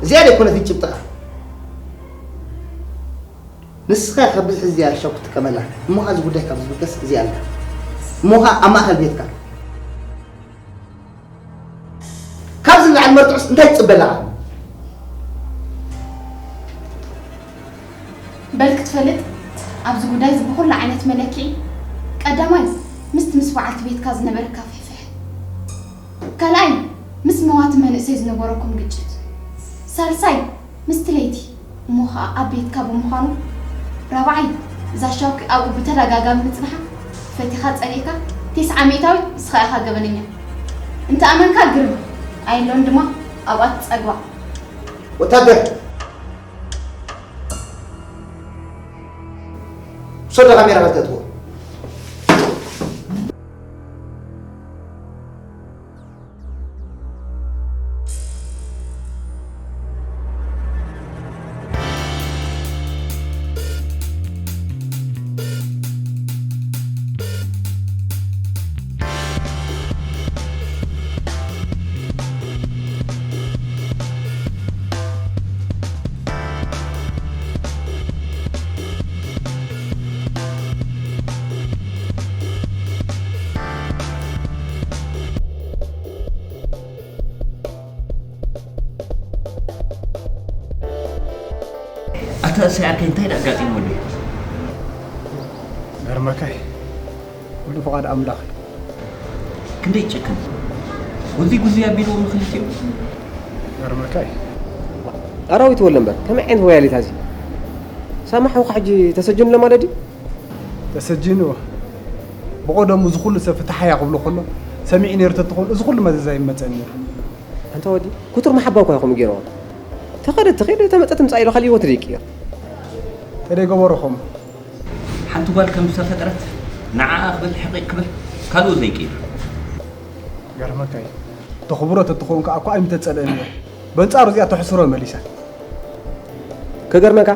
እዚኣ ደይኮነትን ጭብጥኻ። ንስኻ ካብ ብዝሒ እዚኣ ሻው ክትጥቀመላ። እሞ ኸኣ እዚ ጉዳይ ካብ ዝብገስ እዚኣ ኣላ። እሞ ኸኣ ኣብ ማእከል ቤትካ። ካብዚ ንላዕሊ መርትዖስ እንታይ ትጽበ ኣለኻ? በል ክትፈልጥ፣ ኣብዚ ጉዳይ እዚ ብኹሉ ዓይነት መለክዒ፣ ቀዳማይ፣ ምስቲ ምስ በዓልቲ ቤትካ ዝነበረካ ፍሕፍሕ። ካልኣይ፣ ምስ መዋቲ መንእሰይ ዝነበረኩም ግጭት። ሳልሳይ፣ ምስቲ ለይቲ እሞ ኸኣ ኣብ ቤትካ ብምዃኑ። ራብዓይ፣ እዛ ሻውኪ ኣብኡ ብተደጋጋሚ ምጽንሓ፣ ፈቲኻ ጸሊእካ፣ ቴስዓ ሚእታዊት ንስኻ ኢኻ ገበነኛ። እንተ ኣመንካ ግርም፣ ኣየሎን ድማ ኣብኣ ትጸግባ። ወታደር! ውሰዶ ካሜራ ኸልተትዎ። ኣታ እሰይ ዓርከይ እንታይ ደኣ ኣጋጢምዎ ኣሎ? ገርመካይ ኩሉ ፍቓድ ኣምላኽ እዩ። ክንደይ ይጭክን። ጉዙይ ጉዙይ ኣቢልዎም ክልቲኦም። ገርመካይ። ኣራዊት ወለ እምበር ከመይ ዓይነት ወያሊት ኣዚ? ሳማሕ እኮ ሕጂ ተሰጅኑ ለማለዲ? ተሰጅኑ። ብቐደሙ እዚ ኩሉ ሰብ ፍትሓያ ክብሎ ከሎ ሰሚዑ ነይሩ ተትኾን እዚ ኩሉ መዘዝ ኣይመጸን ነይሩ። ኣንታ ወዲ፣ ክቱር መሓባ እኳ ኢኹም ገይርዎም። ተኸደት ተኸደ ተመጸ ትምጻእ ኢሉ ካልእ ህይወት ደይቅየር። ተደይ ገበርኹም። ሓንቲ ጓል ከም ዝተፈጥረት ንዓኣ ክብል ሕቒቕ ክብል ካልኡ ዘይቅይር። ገርመካ እዩ። ተኽብሮ ተትኸውን ከኣ እኳ ኣይምተጸልአን እያ። በንጻሩ እዚኣ ተሕስሮ መሊሳ። ከገርመካ፣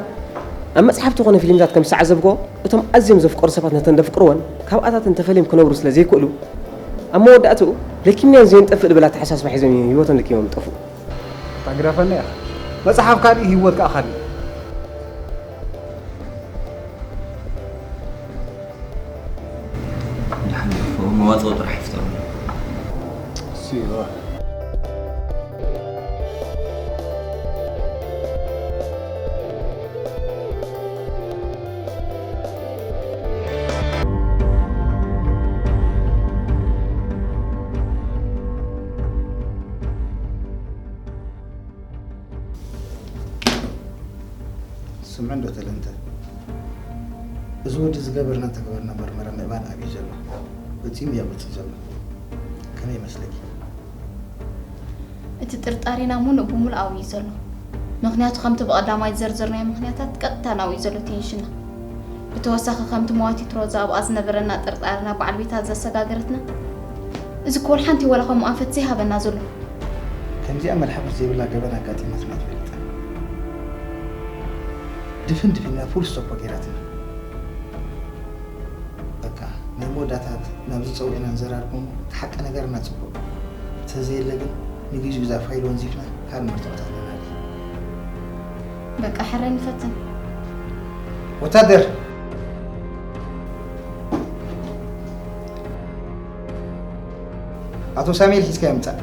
ኣብ መጽሓፍቲ ኮነ ፊልምታት ከም ዝተዓዘብክዎ፣ እቶም ኣዝዮም ዘፍቀሩ ሰባት ነተን ዘፍቅርወን ካብኣታተን ተፈልዮም ክነብሩ ስለ ዘይክእሉ፣ ኣብ መወዳእትኡ ለኪምንያን ዘየን ጠፍእ ልብል ኣተሓሳስባ ሒዞም እዮም ህይወቶም ለኪሞም ዝጠፍኡ። ታግረፈና ኢኻ። መጽሓፍ ካልእ፣ ህይወት ከኣ ካልእ። ደሓን ይጥፍኡ፣ መዋጽኦ ጥራሕ ይፍጠሩ። እሱ ይዋ። ስምዕ እንዶ ተለንተ፣ እዚ ወዲ ዝገበርና ተግባርና መርመራ ምእማን ኣብዩ ዘሎ። ፈጺሙ እዩ ኣብኡ ዘሎ። ከመይ ይመስለኪ? እቲ ጥርጣሬና ሙሉእ ብሙሉእ ኣብዩ ዘሎ። ምኽንያቱ ከምቲ ብቐዳማይ ዝዘርዘርናዮ ምኽንያታት ቀጥታ ናብኡ እዩ ዘሎ ቴንሽንና። ብተወሳኺ ከምቲ መዋቲት ሮዛ ኣብኣ ዝነበረና ጥርጣሬ ናብ በዓል ቤታ ዘሰጋገረትና፣ እዚ እኮ ወላ ሓንቲ ወላ ከምኡ ኣንፈት ዘይሃበና ዘሎ። ከምዚኣ መልሓፍር ዘይብላ ገበን ኣጋጢማትና ኣይትፈልጥን። ድፍን ድፊንና ፉል ስቶፕ ገይራትና። በቃ ናይ መወዳእታ ናብዚ ጸዊዕና ንዘራርቦ እሞ እቲ ሓቂ ነገርና ጽቡቕ። እንተዘየለ ግን ንግዜኡ እዛ ፋይል ወንዚፍና ካልእ መርትዖታት ነናዲ። በቃ ሕራይ ንፈትን። ወታደር! ኣቶ ሳሙኤል ሒዝካዮ ምጻእ።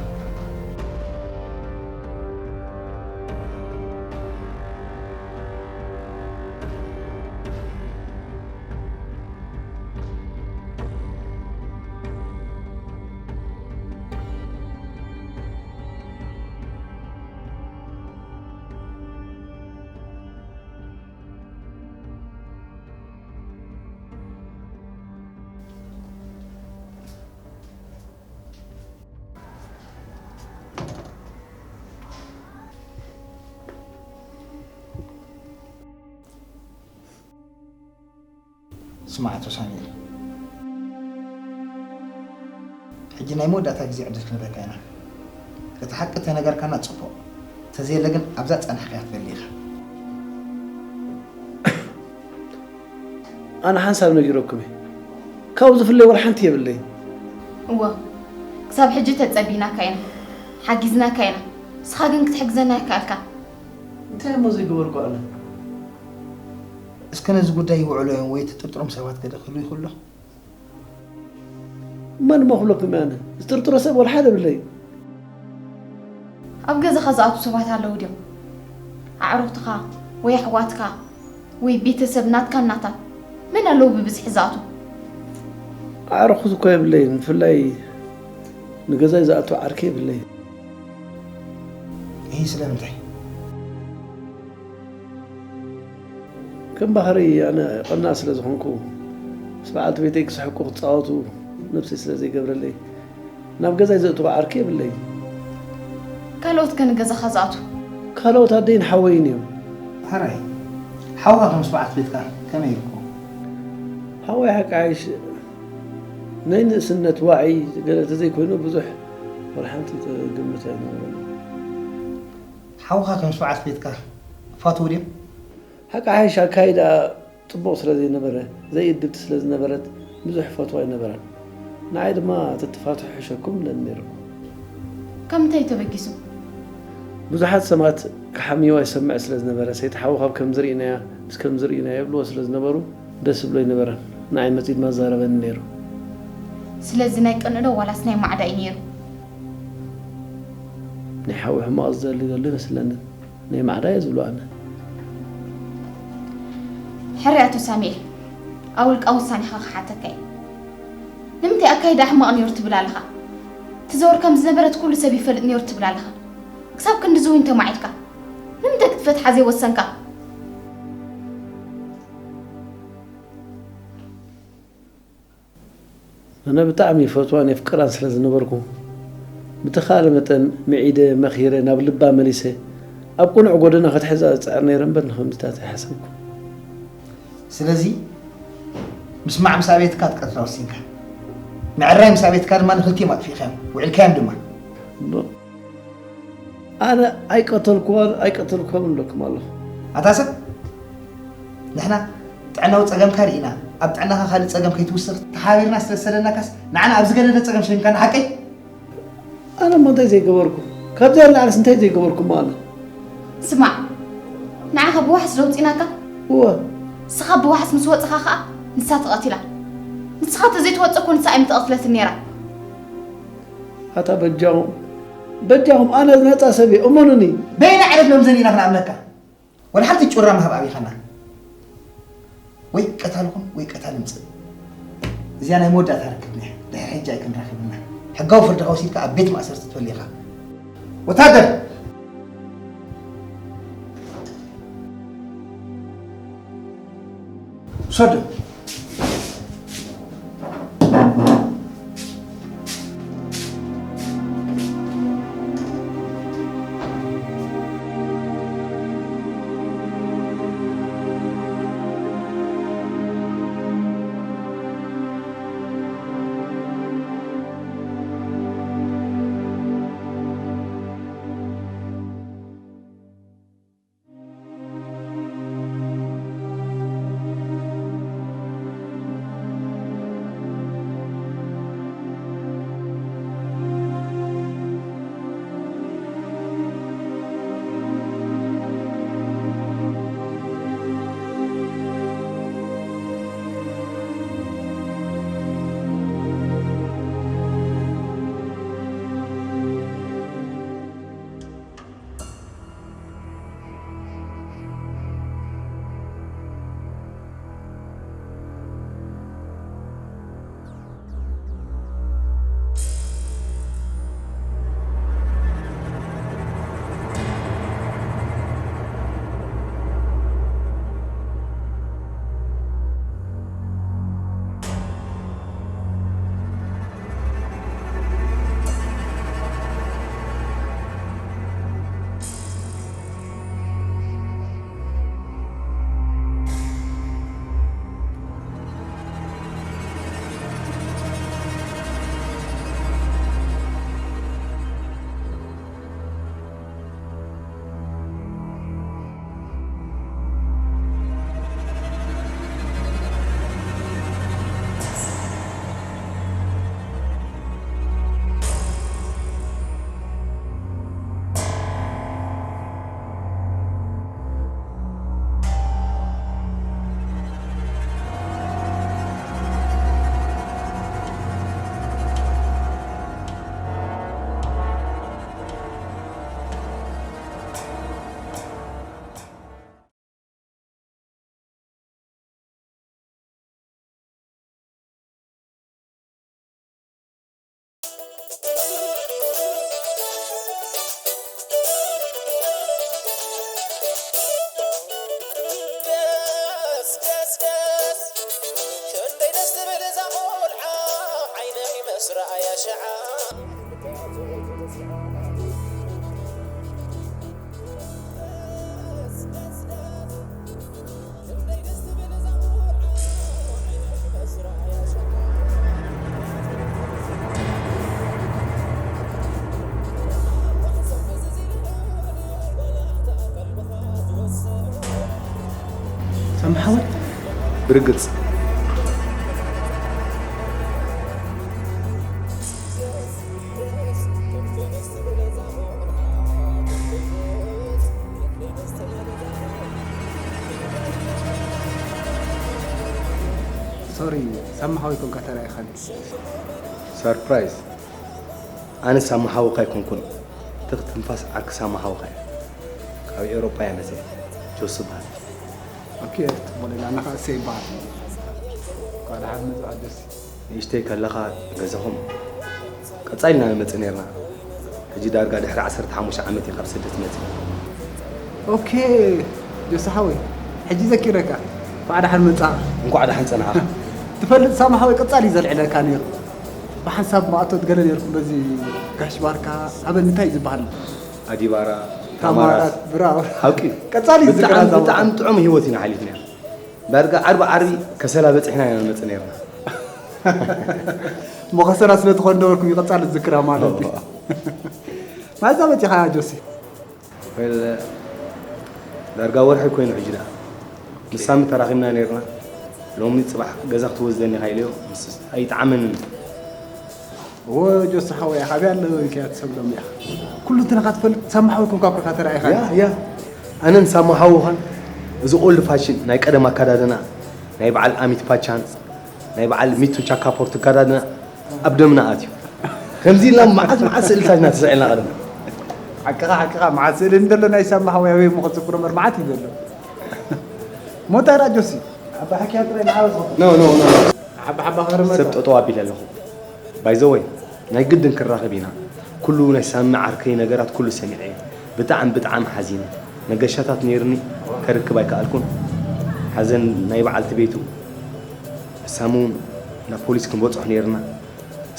ስማዕ ኣቶ ሳሙኤል፣ ሕጂ ናይ መወዳእታ ግዜ ዕድል ክንህበካ ኢና። እቲ ሓቂ ተነገርካና ጽቡቕ፣ ተዘየለ ግን ኣብዛ ጸኒሕካ ክትበሊ ኢኻ። ኣነ ሓንሳብ ነጊረኩም እየ። ካብኡ ዝፍለይ ወላ ሓንቲ የብለይ። እወ፣ ክሳብ ሕጂ ተጸቢናካ ኢና፣ ሓጊዝናካ ኢና። ንስኻ ግን ክትሕግዘና ኣይከኣልካ። እንታይ እሞ ዘይገበርኩ ኣነ? እስከ ነዚ ጉዳይ ይውዕሎ እዮም ወይ ትጥርጥሮም ሰባት ገለ ክህሉ ይኽእሉ። መን እሞ ክብለኩም ኣነ? ዝጥርጥሮ ሰብ ወላ ሓደ የብለይ። ኣብ ገዛኻ ዝኣትዉ ሰባት ኣለዉ ድዮም? ኣዕሩኽትኻ ወይ ኣሕዋትካ ወይ ቤተሰብ ናትካን ናታን መን ኣለዉ ብብዝሒ ዝኣትዉ? ኣዕሩኽቲ እኮ የብለይን፣ ብፍላይ ንገዛይ ዝኣቱ ዓርኪ የብለይን። ይህ ስለምንታይ? ከም ባህሪ ኣነ ቀናእ ስለ ዝኾንኩ፣ ምስ በዓልቲ ቤተይ ክስሕቁ ክጻወቱ ነብሰይ ስለ ዘይገብረለይ፣ ናብ ገዛይ ዘእትዎ ዓርኪ የብለይ። ካልኦት ከ ንገዛኻ ዝኣትዉ? ካልኦት ኣደይን ሓወይን እዮም። ሕራይ፣ ሓውኻ ከ ምስ በዓልቲ ቤትካ ከመይ ኢልኩም? ሓወይ ሓቂ ሓይሽ ናይ ንእስነት ዋዒ ገለ ተዘይኮይኑ ብዙሕ ወላ ሓንቲ ትግምት ኣይነበረን። ሓውኻ ከ ምስ በዓልቲ ቤትካ ፋትዉ ድዮም? ሓቂ ሓይሽ ኣካይዳ ጽቡቕ ስለ ዘይነበረ፣ ዘይእድብቲ ስለ ዝነበረት ብዙሕ ፈትዋ ኣይነበራን። ንዓይ ድማ ተትፋትሑ ሕሸኩም ኢለን ነይሩ። ካብ ምንታይ ተበጊሱ? ብዙሓት ሰባት ክሓምይዋ ይሰምዕ ስለ ዝነበረ፣ ሰይቲ ሓውኻ ኣብ ከምዚ ርኢናያ፣ ምስ ከምዚ ርኢናያ ይብልዎ ስለ ዝነበሩ ደስ ዝብሎ ኣይነበረን። ንዓይ መጺኡ ድማ ዛረበኒ ነይሩ። ስለዚ ናይ ቅንእ ዶ ዋላስ ናይ ማዕዳ እዩ ነይሩ? ናይ ሓዊ ሕማቕ ዝደሊ ዘሎ ይመስለኒ። ናይ ማዕዳ እየ ዝብሎ ኣነ። ሕራይ ኣቶ ሳሙኤል፣ ኣብ ውልቃዊ ውሳኔኻ ክሓተካ እየ። ንምንታይ ኣካይዳ ሕማቕ ነይሩ ትብል ኣለኻ? ትዘውር ከም ዝነበረት ኩሉ ሰብ ይፈልጥ ነይሩ ትብል ኣለኻ። ክሳብ ክንድዚ እውን ተማዒድካ፣ ንምንታይ ክትፈትሓ ዘይወሰንካ? ኣነ ብጣዕሚ ይፈትዋን የፍቅራን ስለ ዝነበርኩ፣ ብተኻእለ መጠን ምዒደ፣ መኺረ፣ ናብ ልባ መሊሰ፣ ኣብ ቅኑዕ ጎደና ክትሕዛ ዝጽዕር ነይረ እምበር ንኸምዚታት ኣይሓሰብኩ። ስለዚ ምስማዕ ምስ ኣቤትካ ክትቀትላ ወሲንካ፣ ምዕራይ ምስ ኣቤትካ ድማ ንክልቲኦም ኣጥፊእካዮም፣ ውዒልካዮም ድማ። እሞ ኣነ ኣይቀተልኩዋን ኣይቀተልኩዋን እብለኩም ኣለኹ። ኣታ ሰብ፣ ንሕና ጥዕናዊ ጸገምካ ርኢና፣ ኣብ ጥዕናኻ ካልእ ጸገም ከይትውስኽ ተሓባቢርና ስለ ዝሰደድናካስ፣ ንዓና ኣብ ዝገደደ ጸገም ሸሚምካና ሓቀይ? ኣነ እሞ እንታይ ዘይገበርኩ? ካብዚኣ ንላዕሊስ እንታይ ዘይገበርኩ እሞ ኣነ? ስማዕ፣ ንዓኻ ብዋሕስ ዶ ኣውጺእናካ? እወ። ንስኻ ብዋሕስ ምስ ወጽኻ ኸኣ ንሳ ተቐቲላ። ንስኻ ተዘይትወጽእ እኮ ንሳ ኣይምተቐትለትን ነይራ። ኣታ በጃኹም፣ በጃኹም ኣነ ነጻ ሰብ እየ፣ እመኑኒ። በየናይ ዓይነት መምዘኒ ኢና ክንኣምነካ? ወላ ሓንቲ ጩራ ምሃብ ኣቢኻና። ወይ ቀታልኩም ወይ ቀታሊ ምጽእ። እዚኣ ናይ መወዳእታ ርክብና እያ። ድሕሪ ሕጂ ኣይክንራኸብና። ሕጋዊ ፍርድኻ ወሲድካ ኣብ ቤት ማእሰርቲ ትበሊ ኢኻ። ወታደር! ውሰዶ። ሓወይ ብርግጽ ሶሪ ሳማ ሓወይ ኮንካ ተራኢኻኒ። ሰርፕራይዝ። ኣነ ሳማ ሓውካ ኣይኮንኩን። ትኽ ትንፋስ ዓርኪ ሳማ ሓውካ እየ። ካብ ኤውሮጳ እየ መጽእ። ጆስ እበሃል። ኦኬ፣ ጽቡቕ ሌላ፣ ኣነ ኸኣ እሰይ ይበሃል። እንኳዕ ደሓን መጻእ ጆሲ። ንእሽተይ ከለኻ ገዛኹም ቀጻ ኢልና ንመጽእ ኔርና። ሕጂ ዳርጋ ድሕሪ ዓሰርተ ሓሙሽተ ዓመት እየ ካብ ስደት መጽእ። ኦኬ፣ ጆሲ ሓወይ፣ ሕጂ ዘኪረካ። እንኳዕ ደሓን መጻእካ። እንኳዕ ደሓን ጸናሕኻ። ትፈልጥ ሳማ ሓወይ ቀጻሊ እዩ ዘልዕለካ ኔሩ። ብሓንሳብ ማእቶት ገለ ኔርኩም በዚ ጋሽ ባርካ፣ ኣበን እንታይ እዩ ዝበሃል? ኣዲባራ፣ ታማራት፣ ታማራት። ብራቮ። ሓቂ። ቀጻሊ ብጣዕሚ፣ ዝዝክራ ዛወታ። ብጣዕሚ ጥዑም ህይወት ኢና ሓሊፍና። ዳርጋ ዓርቢ ዓርቢ ከሰላ በጺሕና ኢና ንመጽእ ኔርና። እሞ ከሰላ ስለ ትኾን ነበርኩም እዩ ቀጻሊ ዝዝክራ ማለት እዩ። ማዛ መጺኻ ጆሲ? ወይለ፣ ዳርጋ ወርሒ ኮይኑ ሕጂ ደኣ። ምሳሚ ተራኺብና ኔርና። ሎሚ ጽባሕ ገዛ ክትወስደኒ ኢኻ ኢለዮ። ምስ ኣይጠዓመንን። እወ ጆሲ ሓወይ፣ ኣበይ ኣሎ ኢልካያ ትሰብሎም ኢኻ። ኩሉ እንትና ኢኻ ትፈልጥ፣ ሳማ ሓወይ ኮንካ እኮ ኢኻ ተራኢኻ። ያ፣ ያ። ኣነን ሳማ ሓወኻን እዚ ኦልድ ፋሽን ናይ ቀደም ኣከዳድና፣ ናይ በዓል ኣሚት ፓቻን፣ ናይ በዓል ሚቱ ቻካፖርት ኣከዳድና ኣብ ደምና ኣትዩ። ከምዚ ኢልና መዓት መዓት ስእልታት ኢና ተሳኢልና ቀደም። ሓቅኻ፣ ሓቅኻ፣ መዓት ስእሊ እንደሎ ናይ ሳማ ሓወይ ኣበይ እሞ ከትዝክሮ እምበር መዓት እዩ ዘሎ። ሞታ ራጆሲ፣ ኣባ ሓኪያ ጥራይ ንዓወት። ኖ፣ ኖ፣ ኖ። ሓባ ሓባ ክርመታ። ሰብ ጠጠው ኣቢለ ኣለኹ። ባይ ዘ ወይ፣ ናይ ግድን ክራኸብ ኢና። ኩሉ ናይ ሳሚ ዓርከይ ነገራት ኩሉ ሰሚዐ እየ። ብጣዕሚ፣ ብጣዕሚ ሓዚነ። መገሻታት ነይርኒ፣ ከርክብ ኣይከኣልኩን። ሓዘን ናይ በዓልቲ ቤቱ። ሳሚ እውን ናብ ፖሊስ ክንበጽሖ ነይርና።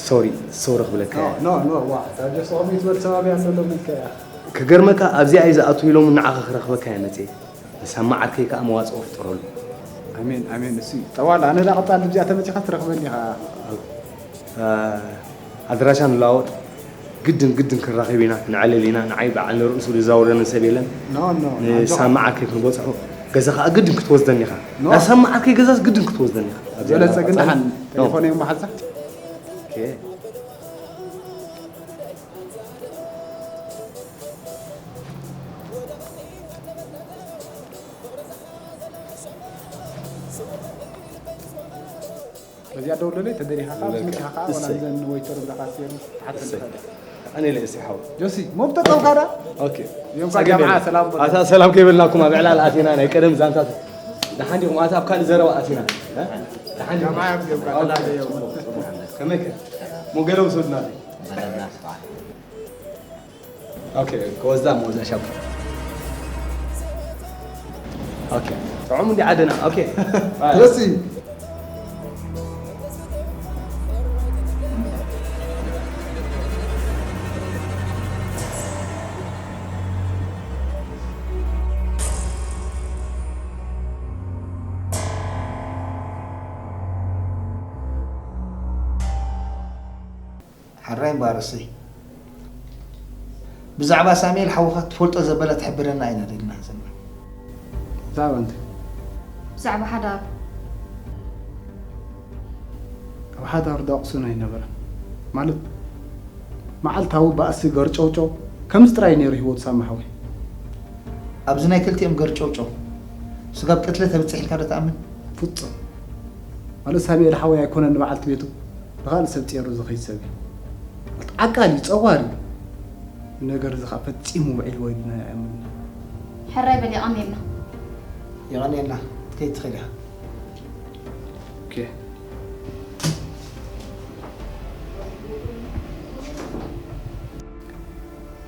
ሶሪ፣ ሶሪ ክብለካ እየ። ኖ፣ ኖ፣ ኖ፣ ዋ፣ ራጆሲ ከምኡ ትበል ሰባብ እያ ዘሎ ኢልካ እያ። ክገርመካ፣ ኣብዚኣ እዩ ዝኣትው ኢሎም ንዓኻ ክረኽበካ እየ መጽየ። ንሳማ ዓርከይ ከኣ መዋጽኦ ፍጠረሉ። ኣሜን፣ ኣሜን። እሱ እዩ። ጠዋል፣ ኣነ ዳ ቀጻሊ እዚኣ ተመጺኻ ትረኽበኒ ኢኻ። አ፣ ኣድራሻ ንለዋወጥ። ግድን፣ ግድን ክንራኸብ ኢና፣ ክንዕልል ኢና። ንዓይ በዓል ንርእሱ ዝዛወረኒ ሰብ የለን። ኖ፣ ኖ፣ ንሳማ ዓርከይ ክንበጽሖ፣ ገዛ ከኣ ግድን ክትወስደኒ ኢኻ። ኖ። ናብ ሳማ ዓርከይ ገዛስ ግድን ክትወስደኒ ኢኻ። ዝበለጸ ግን ቀጻሊ። ደሓን ኖ። ቴሌፎን እዮም መሓዛ። ኦኬ። በዚኣ ደውለለይ፣ ተደሊኻ ከዓ፣ ምስ መጺኻ ከዓ፣ ዋላ እሰይ። ንዘን ወይተር ብለኻ፣ ሴሩ ትሓተን እሰይ። ትኸዳ። ኣነ ኢለ፣ እሰይ፣ ሓው። ጆሲ፣ ሞብ ጠጠው ካዳ? ኦኬ። እዮም ጸገም ጀምዓ፣ የለን። ሰላም በሉ። ኣታ ሰላም ከይበልናኩም ኣብ ዕላል ኣቲና፣ ናይ ቀደም ዛንታት። ደሓን ዲኹም? ኣታ ኣብ ካልእ ዘረባ ኣቲና። እ? ደሓን ዲኹም? ጀምዓ እዮም፣ ጀምዓ። ኦኬ፣ ጽቡቕ፣ ጽቡቕ። ከመይ ከ? ሞገለ ውሰዱና። መደብና ስራሕ። ኦኬ፣ ከወዛ መወዛ ሻቡ። ኦኬ፣ ጥዑም እንዲ ዓድና። ኦኬ። ጆሲ። ሕራይ እምበኣር እሰይ። ብዛዕባ ሳሙኤል ሓውኻ ትፈልጦ ዘበለ ትሕብረና ኢና ደሊና ዘለና። ብዛዕባ እንታይ? ብዛዕባ ሓዳሩ። ኣብ ሓዳሩ ዳቕሱን ኣይነበረን። ማለት፣ መዓልታዊ ባእሲ ገርጨውጨው፣ ከምዚ ጥራይ ነይሩ ህይወት ሳሚ ሓወይ። ኣብዚ ናይ ክልቲኦም ገርጨውጨው፣ ስጋብ ቅትለት ተብጽሕ ኢልካ ዶ ትኣምን? ፍጹም። ማለት፣ ሳሙኤል ሓወይ ኣይኮነን ንበዓልቲ ቤቱ፣ ንኻልእ ሰብ ጸይሩ ዝኸይድ ሰብ እዩ። ዓቃል እዩ፣ ጸዋር እዩ። ነገር እዚ ኸኣ ፈጺሙ ውዒልዎ ኢልና ኣይኣምንና። ሕራይ በል፣ የቐንየልና። የቐንየልና፣ ክትከይድ ትኽእል ኢኻ። ኦኬ።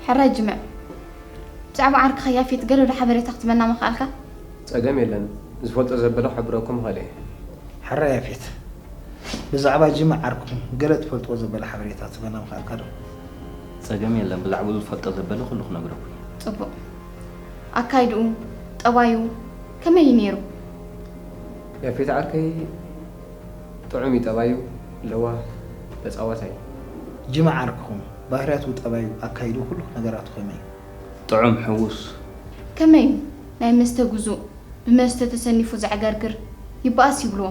ሕራይ ጅምዕ። ብዛዕባ ዓርክኻ ያፌት ገለ ዶ ሓበሬታ ክትበና ምኽኣልካ? ጸገም የለን። ዝፈልጦ ዘበለ ክሕብረኩም እኽእል እየ። ሕራይ ያፌት። ብዛዕባ ጅምዕ ዓርክኹም ገለ ትፈልጥዎ ዘበለ ሓበሬታ ክትበና ምኽኣልካ ዶ? ጸገም የለን። ብዛዕባኡ ዝፈልጦ ዘበለ ኩሉ ክነግረኩም እየ። ጽቡቕ። ኣካይድኡ፣ ጠባዩ ከመይ እዩ ነይሩ? ያፌት ዓርከይ ጥዑም እዩ ጠባዩ፣ ለዋህ፣ ተጻዋታይ። ጅምዕ ዓርክኹም፣ ባህርያቱ፣ ጠባዩ፣ ኣካይድኡ፣ ኩሉ ነገራቱ ከመይ እዩ? ጥዑም፣ ሕዉስ። ከመይ እዩ? ናይ መስተ ግዙእ፣ ብመስተ ተሰኒፉ ዘዕገርግር ይበኣስ ይብልዎ።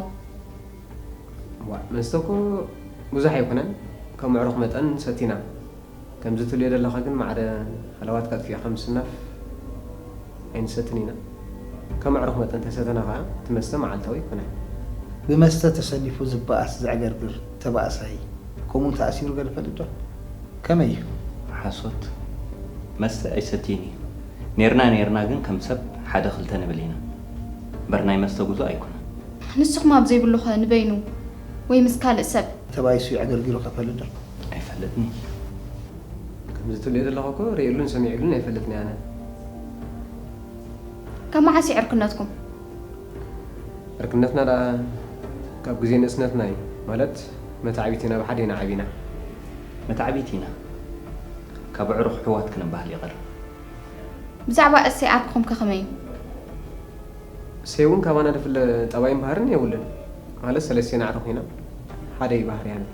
ዋ፣ መስተ እኮ ብዙሕ ኣይኮነን፣ ከም ኣዕሩኽ መጠን ንሰቲ ኢና። ከምዚ ትብልዮ ዘለኻ ግን ማዕረ ሃለዋትካ ኣጥፊእካ ምስናፍ ኣይንሰትን ኢና። ከም ኣዕሩኽ መጠን ተሰተና ኸኣ እቲ መስተ መዓልታዊ ኣይኮነን። ብመስተ ተሰኒፉ ዝበኣስ ዘዕገርግር ተባእሳይ ከምኡ ተኣሲሩ ገለ ይፈልጥ ዶ? ከመይ እዩ? ሓሶት መስተ ኣይሰትይን እዩ። ኔርና ኔርና ግን ከም ሰብ ሓደ ክልተ ንብል ኢና። እምበር ናይ መስተ ጉዞ ኣይኮነን። ንስኹም ኣብ ዘይብሉኸ ንበይኑ ወይ ምስ ካልእ ሰብ? ተባኢሱ የዕገርጊሩ ከፈልጥ ዶ? ኣይፈልጥን እዩ። ከምዚ ትብልዮ ዘለኻ እኮ ርእየሉን ሰሚዐሉን ኣይፈልጥን ኣነ። ካብ መዓስ እዩ ዕርክነትኩም? ዕርክነትና ደኣ ካብ ግዜ ንእስነትና እዩ። ማለት መታዕቢት ኢና፣ ብሓደ ኢና ዓቢና። መታዕቢት ኢና። ካብ ኣዕሩኽ ኣሕዋት ክንበሃል ይቐርብ። ብዛዕባ እሰይ ዓርክኹም ከ ከመይ እዩ? እሰይ እውን ካባና ድፍለ ጠባይን ባህርን የብሉን። ማለት ሰለስቴና ኣዕሩኽ ኢና። ሓደ እዩ ባህርያና።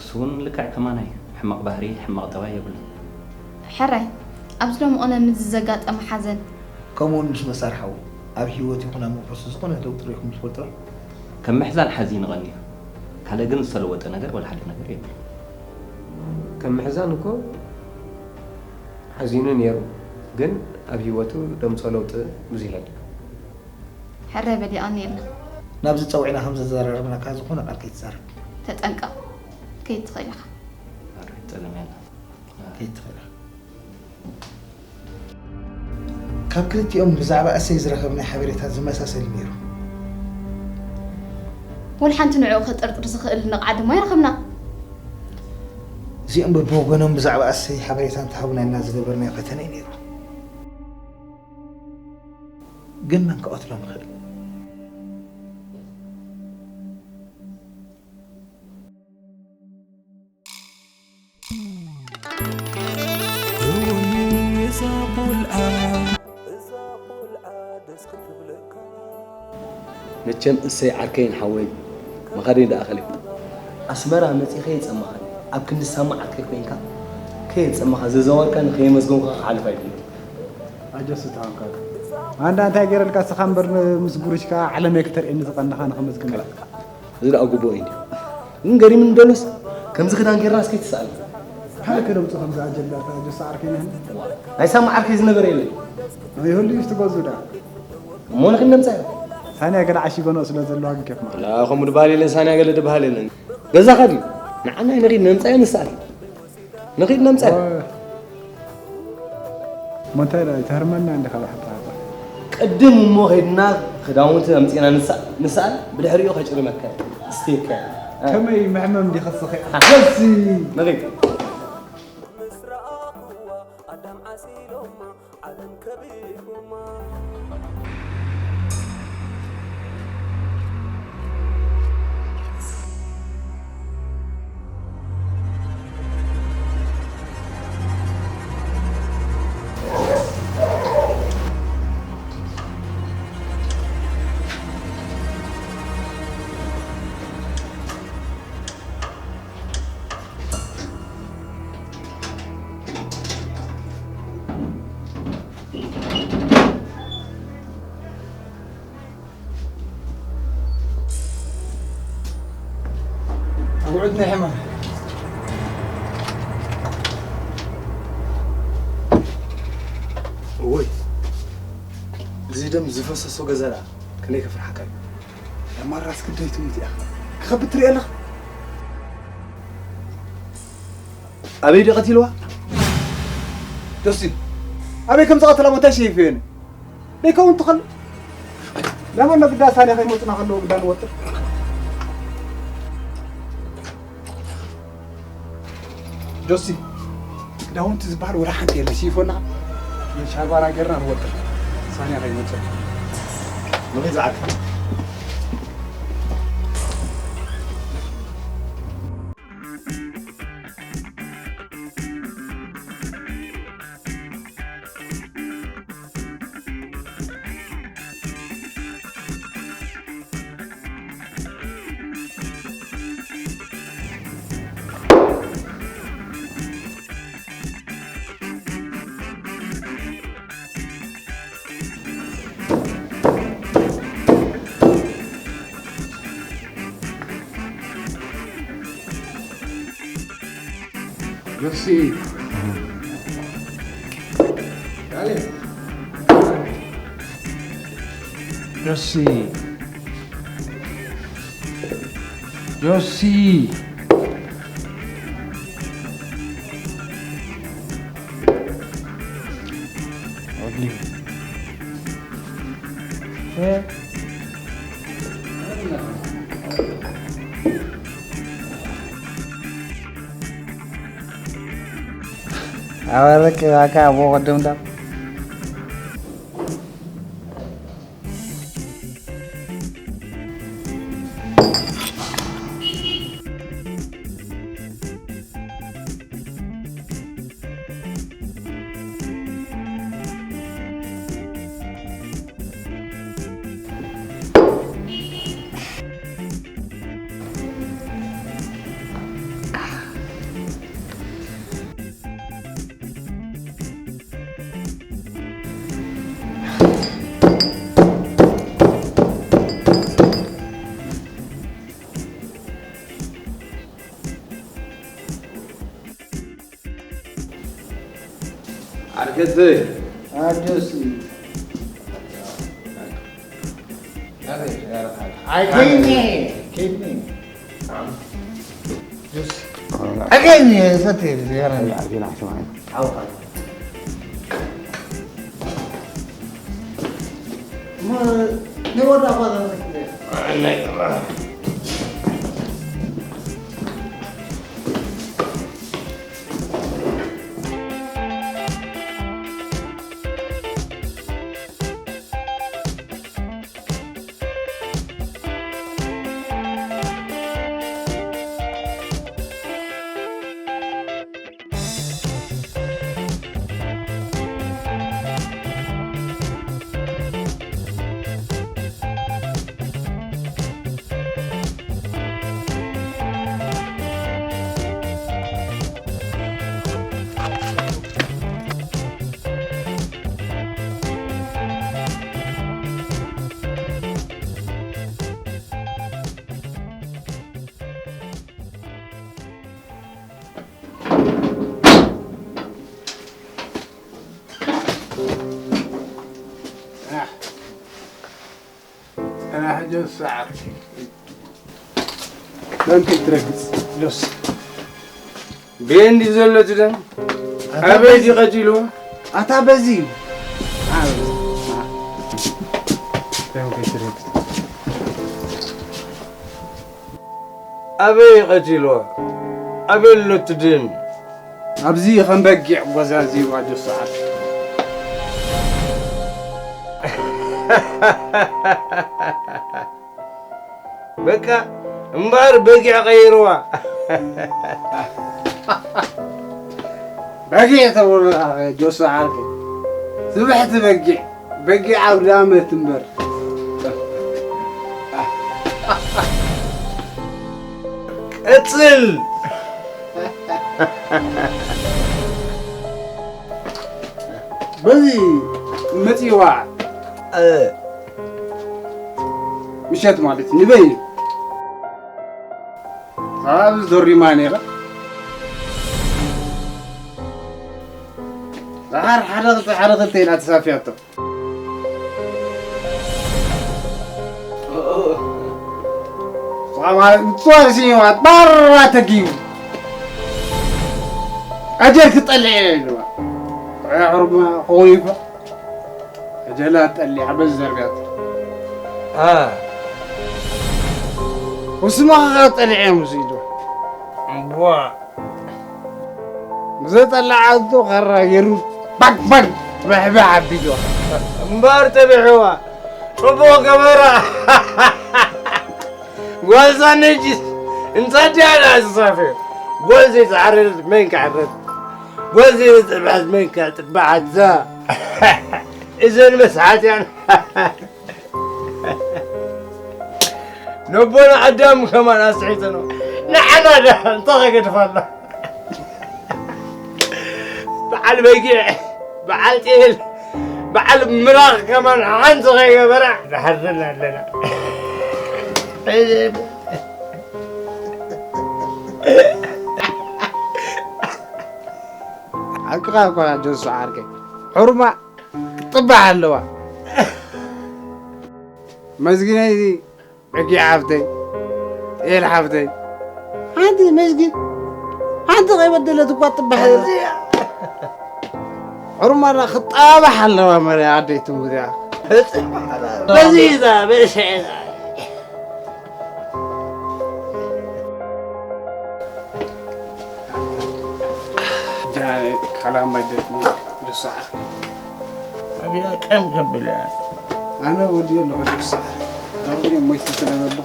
እሱ እውን ልክዕ ከማና እዩ። ሕማቕ ባህሪ፣ ሕማቕ ጠባይ የብሉን። ሕራይ፣ ኣብዚ ሎሚ ቅነ ምስዚ ዘጋጠመ ሓዘን። ከምኡውን ምስ መሳርሓኡ ኣብ ህይወት ይኹን ኣብ መንፈሱ ዝኾነ ለውጢ ርኢኹም ትፈልጡ ዶ? ከም ምሕዛን ሓዚኑ ቀንዩ። ካልእ ግን ዝተለወጠ ነገር ወላ ሓደ ነገር የብሉን። ከም ምሕዛን እኮ ሓዚኑ ነይሩ፣ ግን ኣብ ህይወቱ ደምጾ ለውጢ ብዙሕ የለን። ሕራይ በል የቐንየልና። ናብዚ ጸዊዕና ከም ዘዘራረብናካ ዝኾነ ቃል ከይትዛረብ። ተጠንቀቕ። ከይድ ትኽእል ኢኻ። ኣረ፣ ጸገም የለን። ከይድ ትኽእል ኢኻ። ካብ ክልቲኦም ብዛዕባ እሰይ ዝረኸብናዮ ሓበሬታ ዝመሳሰል እዩ ነይሩ። ወላ ሓንቲ ንዕኡ ከጠርጥር ዝኽእል ነቕዓ ድማ ኣይረኸብናን። እዚኦም በብወገኖም ብዛዕባ እሰይ ሓበሬታ እንተሃቡና ኢልና ዝገበርናዮ ፈተነ እዩ ነይሩ። ግን መን ክቐትሎም ይኽእል? እወኒ እዛ ቆልዓ፣ እዛ ቆልዓ ደስ ክትብለካ። መቸም እሰይ ዓርከይን ሓወይን፣ መኻደኒ ደኣ ከሊኹ። ኣስመራ መጺእ ከየጸመኻኒ፣ ኣብ ክንዲ ሳማ ዓርከይ ኮይንካ፣ ከየጸመኻ ዘዘዋርካኒ ከየመስገንኩኻ ክሓልፍ ኣይደልን። ኣጆስ ተሃንካት። ኣንዳ እንታይ ገይረልካ ስኻ እምበር ን-፣ ምስ ጉርሽካ ዓለመይ ክተርእየኒ ዝቐነኻ ንኸመስግነካ። እዚ ደኣ ግቡእ እዩ እንድዩ። ግን ገሪምኒ ደሎስ፣ ከምዚ ክዳን ጌርና እስከ ይትስኣል። ሓደ ከደምጽኦ ከምዚ ኣጀላታ፣ ኣጆስ ዓርከይ ነህን። ናይ ሳማ ዓርከይ ዝነበረ የለን። ይህሉ እዩ ትገዙ ደኣ። እሞ ንኽድ ነምጻዮ። ሳንያ ገለ ዓሺጎ ንኦ ስለ ዘለዋ ግን ኬፍ ማዕረ። ላ፣ ከምኡ ድበሃል የለን፣ ሳንያ ገለ ድበሃል የለን። ገዛኻ ድዩ? ንዓና ንኺድ ነምጻዮ ንስኣል። ንኺድ ነምጻዮ። ኦ። እሞ እንታይ ደኣ፣ ኣይትሃርመና እንዲኻ ብሓቂ ሓቂ። ቅድም እሞ ኸይድና ክዳውንቲ ኣምጺእና ንሳ-፣ ንስኣል፣ ብድሕሪኡ ከጭርመካ። ስቴካ። ከመይ መሕመም እንዲኻ ስኺ? ሓ-፣ ሓሲ። ንኺድ። ኣዳም ዓሲሎማ ዓለም ከቢቦማ። ኣውዕድ ናይ ሕማም። እወይ፣ እዚ ደም ዝፈሰሶ ገዛ ደኣ ክንደይ ከፍርሓካ እዩ። ደማራስ ክንደይ ትሙት እያ። ክኸብድ ትርኢ ኣለኻ። ኣበይ ድዩ ቀቲልዋ? ጆሲ፣ ኣበይ ከም ዝቐተላ ቦታ ሸይፍዮኒ። ደይከውን ትኸል። ለመን ነግዳ ሳንያ ከይመጹና ከለዉ ግዳ ንወጥር። ጆሲ፣ ክዳውንቲ ዝበሃል ወላ ሓንቲ የለ፣ ሽፎና ሻርባና ጌርና ንወጥር። ሳንያ ከይመጹ። ንኺድ ዝዓርፍ። Josi. Dale. Josi. Josi. Ugly. Eh? Awalnya ke maka mau kedum dap. ዓርከተይ። ኣጆሲ። ኣይ፣ ከይኒ፣ ከይኒ። ጁስ። ኣይ፣ ከይኒ፣ ሰትየ፣ ዝያራ። ኣይ፣ ኣይ፣ ኣይ፣ ኣይ። ኣውኻ። ማ፣ ንወዳ ኳ ዘመሰግነ። ኣይ፣ ናይ፣ መን ከይትረግጽ ሎስ። ቤንዲ ዘሎ ትደም ኣታ ኣበይ በዚ ድዩ ቀጺሉ? ኣታ በዚ እዩ። ኣበይ? ደም ከይትረግጽ። ኣበይ ቀቲልዋ? ኣበይ ኣሎ እቲ ደም? ኣብዚ ከም በጊዕ ጎዛዚዋ ጆስዓት። በቃ እምበኣር በጊዕ ቀይርዋ። በጊዕ ተብሎ ጆስዓት። ስብሕቲ በጊዕ። በጊዕ ኣውዳመት እምበር። ቀጽል። በዚ መጺዋ፣ እ፣ ምሸት ማለት እዩ። ንበይ ኣብ ዞሪማ ነይራ። ደሓር ሓደ ክልተ፣ ሓደ ክልተ ኢላ ተሳፍያቶ። ንጹር ስኒዋ ባራ ተጊቡ። ኣጀል ክጠልዕ እየ ኢልዋ። ሕርማ ኾይፋ። ኣጀላ ጠሊዓ በዚ ዘርብያቶ። አ። ወስማ ኸኣ ጠሊዐ ምስ ኢሉ። እምቧ። ምስ ጠላዓቱ ኸራ ገይሩ ባግ ባግ ባሕባሕ ኣቢሉ። እምበኣር ጠቢሕዋ። ጽቡቕ ገበራ። ጓልዛ ነጅስ። እንታይ ድያ ደኣ ዝሳፈ? ጓል ዘይተዓረደት መን ክዓርድ? ጓል ዘይተጠብሐት መን ክጥብሓት? እዘን መስሓት እያን። ነቦና ኣዳም ከማን ኣስሒትኖ። ንዓና ዳ እንታይ ከገድፋና? በዓል በጊዕ፣ በዓል ጤል፣ በዓል ምራኽ ከማን ሓንቲ ከይገበራ ንሓርደና ኣለና። እዘን፣ ሓቅኻ እኮ ጆሱ ዓርከይ። ሑርማ ክትጥባሕ ኣለዋ። መዝጊነይ፣ ዕጊ ሓፍተይ፣ ኤል ሓፍተይ፣ ሓንቲ መዝጊን ሓንቲ ከይበደለት እኳ ትጥባሕ። ሑርማና ክጣባሕ ኣለዋ መርያ ኣደይ ትሙት እያ። በዚ እዛ በሸ ጃነ ካላማይ ደስ ደስዓ። ኣብያ ቀም ከብል እያ። ኣነ ወዲ ኣለኹ ደስዓ። ዳውዲ ሞይቱ ስለ ዘሎ።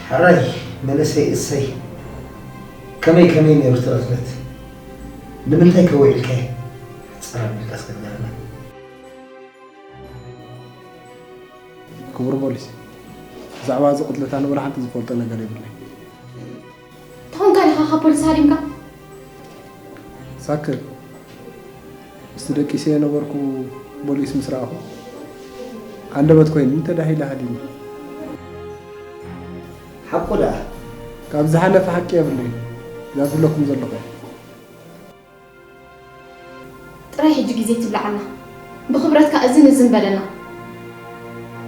ሕራይ፣ መንእሰይ እሰይ፣ ከመይ ከመይ ነይሩ እቲ ቅትለት? ንምንታይ ከ ውዒልካዮ? ሕጽር ኣቢልካ እስከ ንገረና። ክቡር ፖሊስ፣ ብዛዕባ እዚ ቅትለት ኣነ ወላ ሓንቲ ዝፈልጦ ነገር የብለይ። እንታይ ኾንካ ዲኻ ካብ ፖሊስ ሃዲምካ? ሳክር፣ ምስቲ ደቂሰ የነበርኩ ፖሊስ ምስ ረኣኹ፣ ሃንደበት ኮይኑ እንተ ዳሂለ ሃዲሙ። ሓቁ ደኣ። ካብ ዝሓለፈ ሓቂ የብለይን። እዛ ዝብለኩም ዘለኹ እያ። ጥራይ ሕጂ ግዜ ትብልዓና። ብኽብረትካ እዝን እዝን በለና።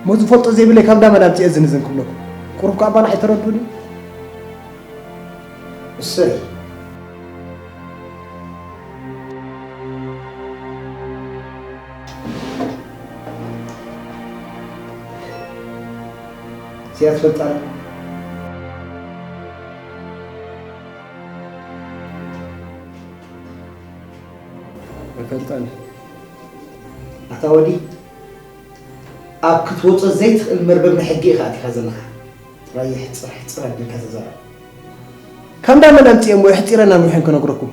እሞ ዝፈልጦ ዘይብለይ ካብ እንዳ መን ኣምጺኤ እዝን እዝን ክብለኩም? ቁሩብ ከኣ ባና ኣይተረድኡን እዩ። እሰይ። እዚኣ ትፈልጣ? ኣይፈልጣን። ኣታ ወዲ፣ ኣብ ክትወጾ ዘይትኽእል መርበብ ናይ ሕጊ ኢኻ ኣቲኻ ዘለኻ። ጥራይ ሕጽር ሕጽር ኣቢልካ ተዛረብ። ካብ እንዳ መን ኣምጺኤ እሞ የሕጺረን ኣንዊሐን ክነግረኩም?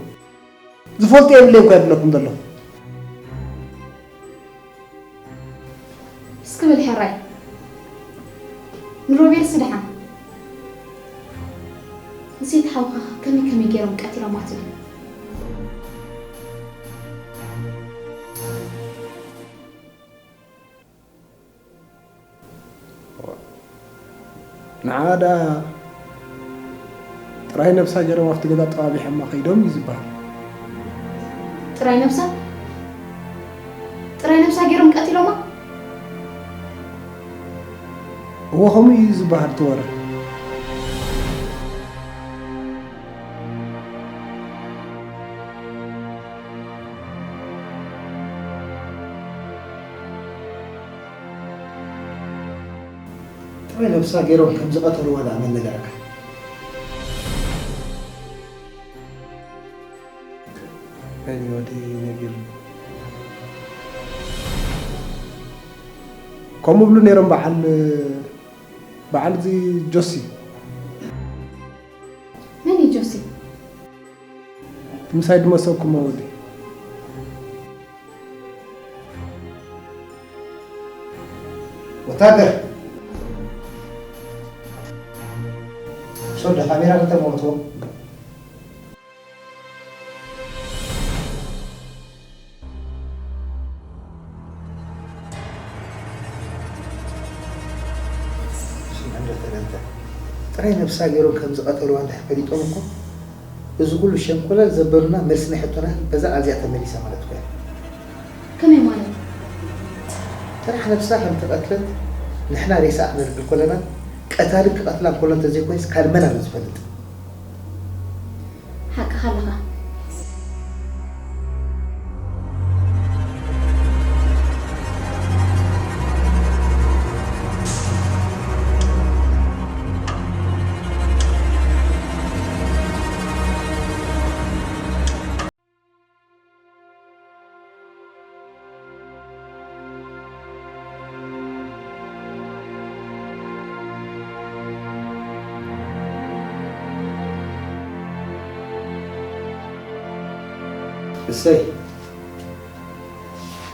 ዝፈልጦ የብለይ እኮ እየ ዝብለኩም ዘለኹ። እስኪ በል ሕራይ፣ ንሮቤልስ ደሓን? ንሰይቲ ሓውካ ከመይ ከመይ ገይሮም ቀቲሎማ ትብል? ንዓ ደኣ ጥራይ ነብሳ ገይሮም ኣብቲ ገዛ ጠባቢሖማ ከይዶም እዩ ዝበሃል። ጥራይ ነብሳ? ጥራይ ነብሳ ገይሮም ቀቲሎማ? እወ፣ ከምኡ እዩ ዝበሃል እቲ ወረ። ጥራይ ነብሳ ገይሮም ከም ዝቐተልዋ ደኣ መን ነገረካ? መን እዩ ወዲ ነጊሩ? ከምኡ ብሉ ነይሮም በዓል፣ በዓል እዚ ጆሲ። መን እዩ ጆሲ? ምሳይ ድመሰኩም ወዲ። ወታደር! ሶዳ ካሜራ ከተመውቶ። ሽም እንድሕር ተገንተ፣ ጥራይ ነብሳ ገይሮም ከም ዝቐተልዋ እንድሕር ፈሊጦም እኮ፣ እዚ ኩሉ ሸንኮለል ዘበሉና መልሲ ናይ ሕቶና በዛ ኣብዚኣ ተመሊሳ ማለት እኮ እያ። ከመይ ማለት? ጥራሕ ነብሳ ከም ተቐትለት ንሕና ሬሳኣ ክነልዕል ከለና፣ ቀታሊ ክቐትላ እንከሎ እንተዘይኮይንስ ካልእ መን ኣሎ ዝፈልጥ? ሓቅኻ ኣለኻ። እሰይ፣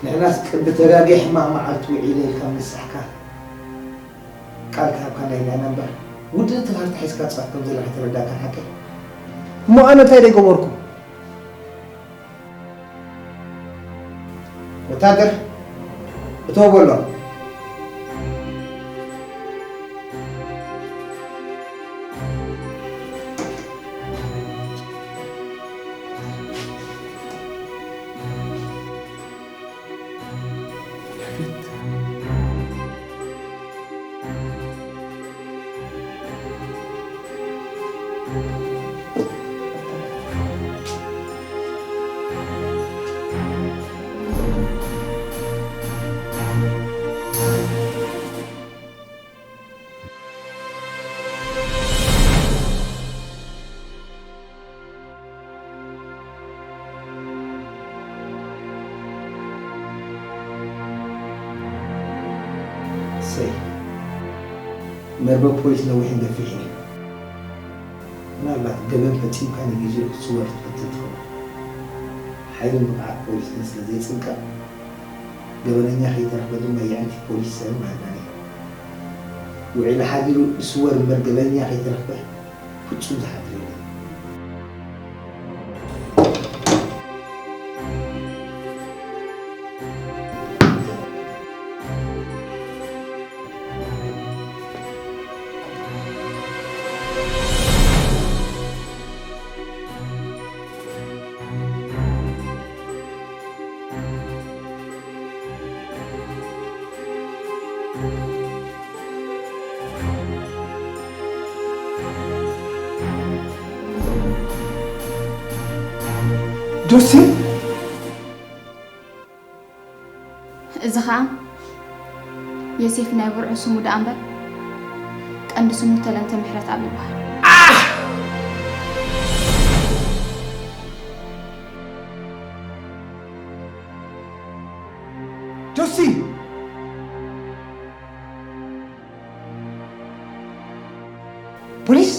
ንሕናስ ቅዲ ተጋግየ ሕማቕ መዓልቲ ውዒለ ኢልካ ምንሳሕካ ቃል ክሃብካና ኢልና ኢና እምበር፣ ውድእቲ ካርታ ሒዝካ ትጻወት ከም ዘለኻ ኣይተረዳእካን ሓቀይ? እሞ ኣነ እንታይ ደይገበርኩ? ወታደር፣ እተው በሎ። እሰይ፣ መርበብ ፖሊስ ነዊሕን ገፊሕን እዩ። ምናልባት ገበን ፈጺምካ ንግዜኡ ክትስወር ትፈትን ትኸውን። ሓይልን ብቕዓት ፖሊስ ግን ስለ ዘይጽንቀቕ፣ ገበነኛ ከይተረኽበ ድማ የዕንቲ ፖሊስ ሰብ ምሃብና ነይሩ። ውዒሉ ሓዲሩ ዝስወር እምበር ገበነኛ ከይተረኽበ ፍጹም ዝሓድር የለን። ጆሲ፣ እዚ ኸኣ ዮሴፍ ናይ ብርዑ ስሙ ደኣ እምበር፣ ቀንዲ ስሙ ተለንተ ምሕረትኣብ ይበሃል። ጆሲ! ፖሊስ?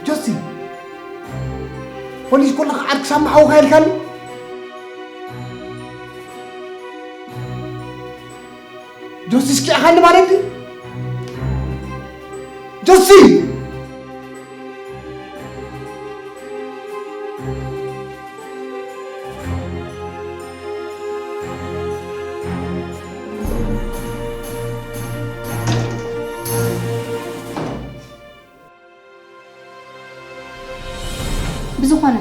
ጆሲ፣ ፖሊስ ኮለኻ ዓርኪ ሳማ ሓውኻ ኢልካኒ? ጆሲ፣ እስኪዕኻኒ ማለት ድዩ? ጆሲ! ብዝኾነ፣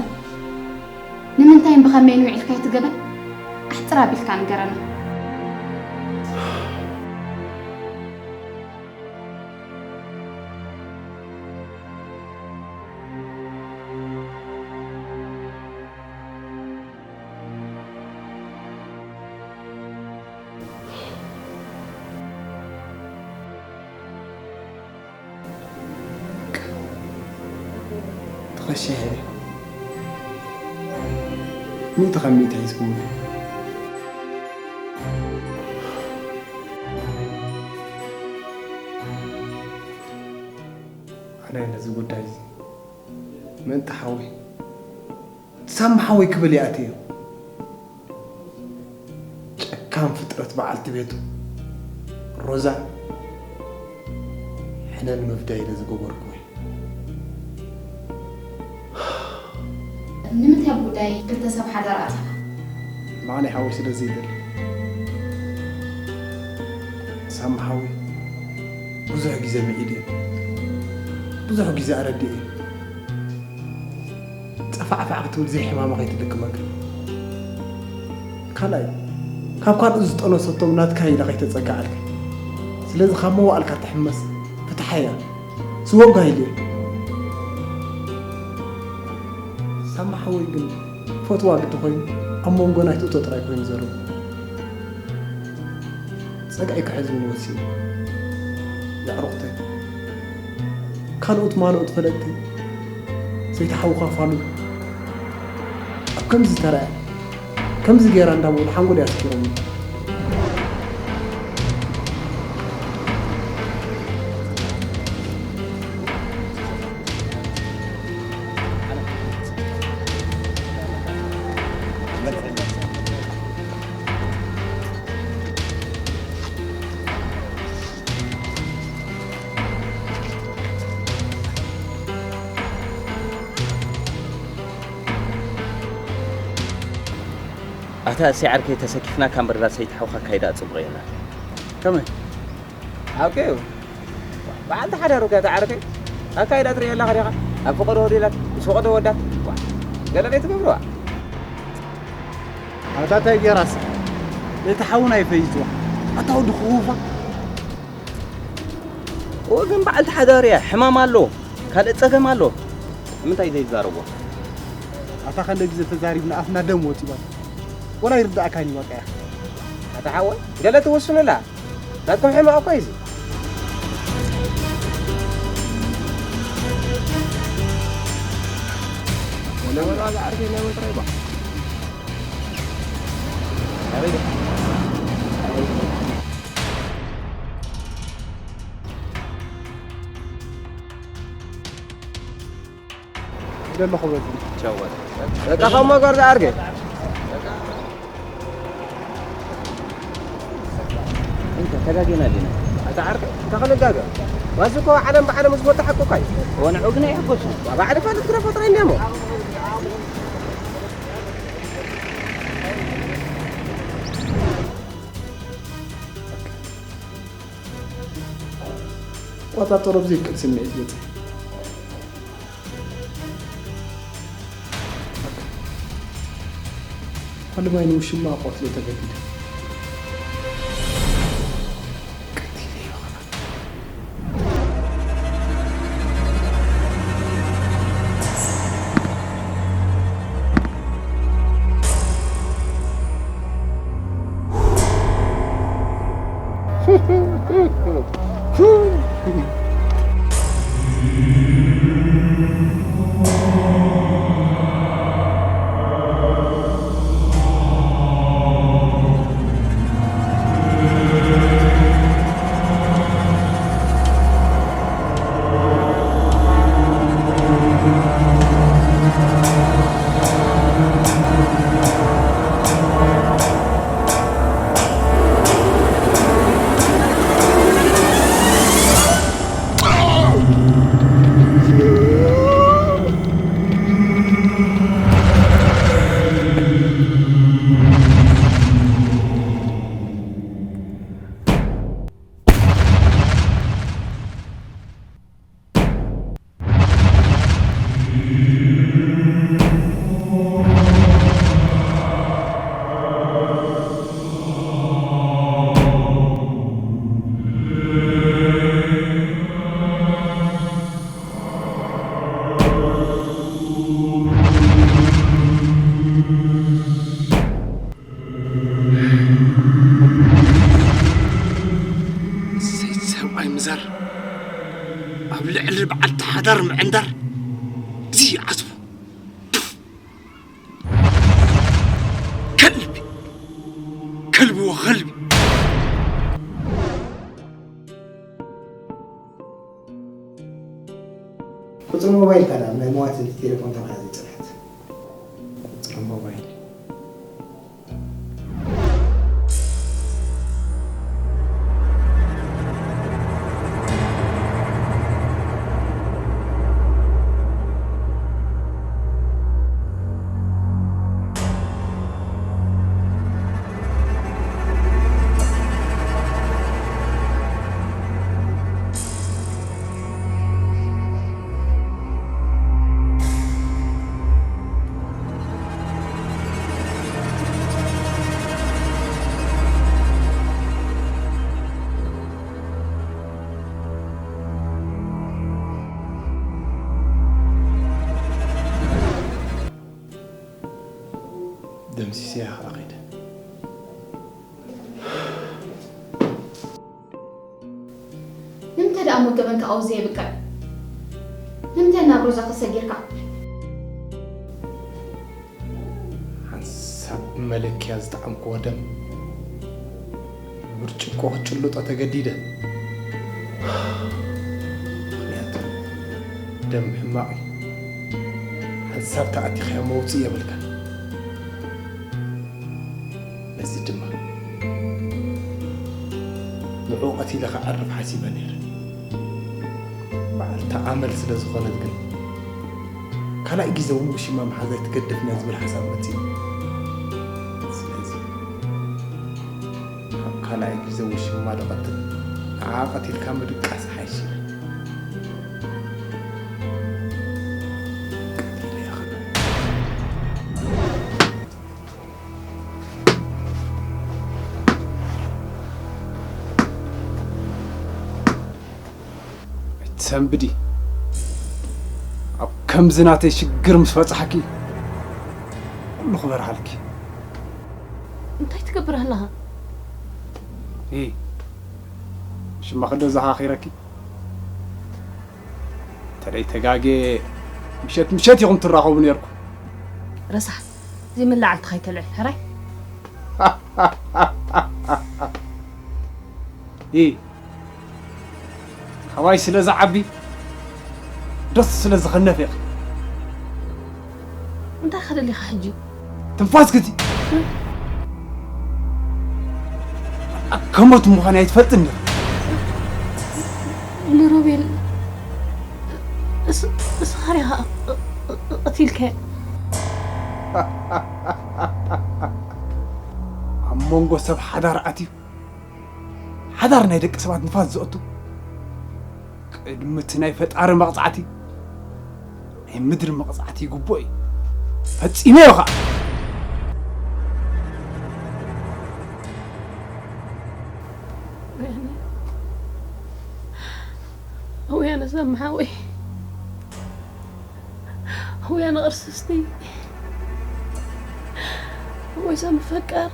ንምንታይን ብኸመይን ውዒልካዮ እቲ ገበን ኣሕጽር ኣቢልካ ንገረና። ተኸሲሐ እየ። ሚእቲ ካብ ሚእቲ ሒዝኩምኒ። ኣነ ነዚ ጉዳይ እዚ ምእንቲ ሓወይ ሳሚ ሓወይ ክብል ይኣትዮ። ጨካን ፍጥረት በዓልቲ ቤቱ ሮዛ ሕነ ንምፍዳይ ኢለ ዝገበርኩ እዩ። ንምንታይ ኣብ ጉዳይ ክልተ ሰብ ሓዳር ኣተኻ? መዓነይ ሓወይ ስለ ዘይደሊ። ሳሚ ሓወይ ብዙሕ ግዜ ምዒድ እየ። ብዙሕ ግዜ ኣረዲእ እየ። ጸፋዕፋዕ ክትብል ዘይሕማማ ከይትልክመካ። ካልኣይ ካብ ካልኦት ዝጠነሰቶም ናትካ ኢላ ከይተጸግዓልካ። ስለዚ ካብ መዋእልካ ትሕመስ ፍትሓያ። ዝወጋ ኢሉ እየ። ሳማ ሓወይ ግን ፈትዋ ግዲ ኮይኑ ኣብ መንጎና ኣይትእቶ ጥራይ ኮይኑ ዘሎ። ጸግዒ ክሕዝ እውን ወሲኑ። የዕሩኽተይ ካልኦት ማልኦት ፈለጥተይ ዘይተሓውኻ ፋሉል ኣብ ከምዚ ተራእያ ከምዚ ገይራ እንዳበሉ ሓንጎል ኣስኪሮም። ኣታ እሰይ ዓርከይ ተሰኪፍናካ እምበር ዳስ ኣይትሓውካ ካይዳ ጽቡቕ ኢና። ከመይ? ሓውከይ እዩ። በዓል ተሓዳሩ ከ ተዓርከይ ኣካይዳ ትርእየላ ከዲኻ ኣብ ፈቐዶ ሆቴላት ምስ ፈቐዶ ወዳት ዋ፣ ገለ ዘይትገብርዋ። ኣታ እንታይ ገይራስ ነቲ ሓውና ይፈይዝዋ ኣታ ወዲ ክውፋ እወ ግን በዓል ተሓዳሩ እያ ሕማም ኣሎ ካልእ ጸገም ኣሎ ንምንታይ ዘይዛረቦ ኣታ ከንደ ግዜ ተዛሪብና ኣፍና ደም ወፂባት ወላ ይርዳእካን እዩ በቃ ኣታ ሓወይ ገለ ትውስኑላ ናትኩም ሕማቕ እኮ እዩ እዚ ደለኹ በዚ ቻው በቃ ካብ መጓር ዝዓርገ እንተ ተጋጌና ዲና ኣታ ዓርከ እንታይ ክንጋገ ዋዚ እኮ ዓለም ብዓለም ዝወጣ ሓቂ እኳ እዩ ወንዑ ግን ኣይሕጎሱ ባዕዲ ፈልጥ ግረ ፈጥረ እንዲሞ ቆጣጠሮ ብዘይክእል ስምዒት ገፀ ሓለማይ ንውሽማ ቆትሎ ተገዲደ ቀቲለዮ ኸዓ ሰይድ ሰብኣይ ምዛር ኣብ ልዕሊ በዓልቲ ሓዳር ምዕንዳር እዚ ይዓዝቡ ከልቢ ከልቢ ወኸልቢ ቁፅሪ ሞባይል ካልኣ ናይ መዋቲ ቴሌፎን ተባሂላ ዘይፅንሐት ቁፅሪ ሞባይል ደምሲሰያ ኸዓ ኸይደ። ንምንታይ ደኣ ሞት ገበንካ ኣብኡ ዘየብቅዕ? ንምንታይ ናብ ሮዛ ተሰጊርካ? ሓንሳብ ብመለክያ ዝጠዓምክዎ ደም ብብርጭቆ ክጭልጦ ተገዲደ። ምኽንያቱ ደም ሕማቕ እዩ። ሓንሳብ ተኣቲኽዮ መውፅኢ የብልካን። ነዚ ድማ ንዕኡ ቀቲለ ክዓርፍ ሓሲበ ነይረ። በዓልቲ ኣመል ስለ ዝኾነት ግን ካልኣይ ግዜ እውን ውሽማ ምሓዝ ኣይትገድፍን እያ ዝብል ሓሳብ መፂኡ። ስለዚ ካብ ካልኣይ ግዜ ውሽማ ድቐትል ንዓ ቀቲልካ ምድቃስ ሓይሽ ኢለ። ቀቲለ ይኽእል። ኣይትሰንብዲ። ኣብ ከምዚ ናተይ ሽግር ምስ በጻሕኪ ኩሉ ክበርሃልኪ። እንታይ ትገብር ኣለኻ? እ፣ ሽማኺ ዶ ዘኻኺረኪ? ተደይ ተጋጌ ምሸት ምሸት ኢኹም ትራኸቡ ነይርኩም። ረሳሕ፣ ዘይመላዕልትኻ ኣይተልዕል፣ ሕራይ። እ፣ ካባይ ስለ ዝዓቢ፣ ደስ ስለ ዝኸነፍ ኢኺ። እንታይ ከደሊኻ ሕጂ? ትንፋስ ግዚ። ከሞት ምዃን ኣይትፈልጥን ኢኺ። ንሮቤል፣ እስ-፣ እስኻ ዲኻ ቀቲልካዮ? ኣብ መንጎ ሰብ ሓዳር ኣትዩ፣ ሓዳር ናይ ደቂ ሰባት ንፋስ ዘእቱ፣ ቅድሚ እቲ ናይ ፈጣሪ መቕጻዕቲ፣ ናይ ምድሪ መቕጻዕቲ ይግብኦ እዩ። ፈጺመዮ ኸኣ። ወያነ፣ ወያነ ሰማሓወይ፣ ወያነ ቅርስስቲ፣ ወይ ሰብ ምፍቃር።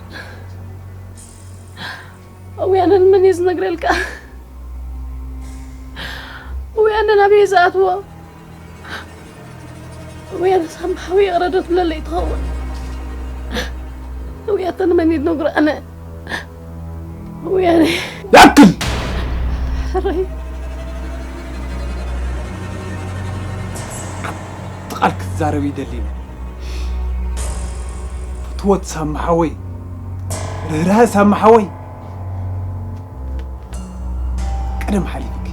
ወያነ ንመን እየ ዝነግረልካ? ወያነ ናበይ እየ ዝኣትዎ? ወያነ ሳሚ ሓወይ ይቕረ ዶ ትብለለይ ትኸውን? ወያተ ንመን እየ ዝነግሮ ኣነ? ወያነ። ያክል! ሕራይ። ሓንቲ ቃል ክትዛረብ ይደሊ። ፍትወት ሳሚ ሓወይ፣ ርህራሀ ሳሚ ሓወይ፣ ቀደም ሓሊፍኪ።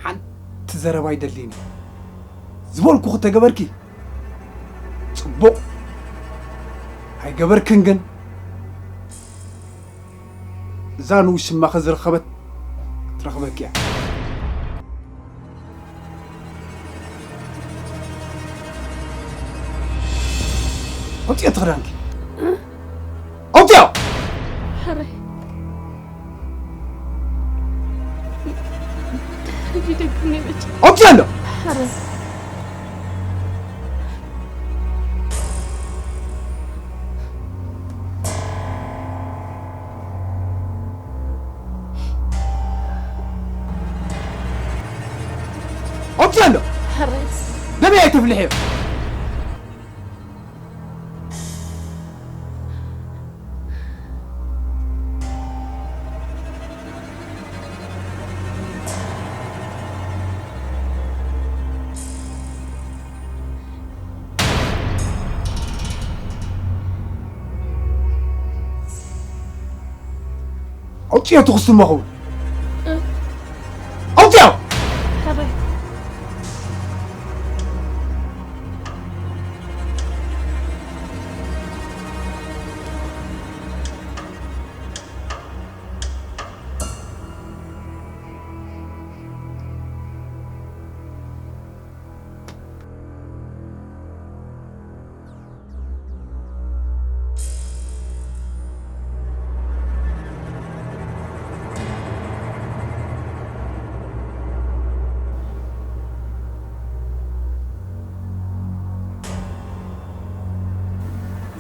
ሓንቲ ዘረባ ኣይደልይን። ዝበልኩኺ ተገበርኪ ጽቡቕ፣ ኣይገበርክን ግን፣ እዛ ንውሽማኺ ዝረኸበት ክትረኽበኪ እያ። ኣውፅኦ እቲ ክዳንኪ። ኣውፅኦ! ሕራይ። ሕጂ ደቅኒ በጃ። ኣውፅኦ ኣሎ። ሕራይ። ኣውፅኦ ኣሎ። ሕራይ። ደመይ ኣይተፍልሕዮ። ኣውፅኦ ትኹስ ትመኽው። ኣውፅኦ! ሕራይ።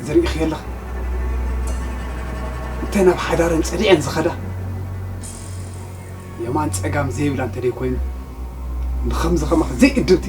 ዝርእኺ ኣለኺ። እንተ ናብ ሓዳረን ጸሊዐን ዝኸዳ፣ የማን ጸጋም ዘይብላ እንተ ደይኮይኑ፣ ንኸምዚ ኸማኺ ዘይእድብቲ።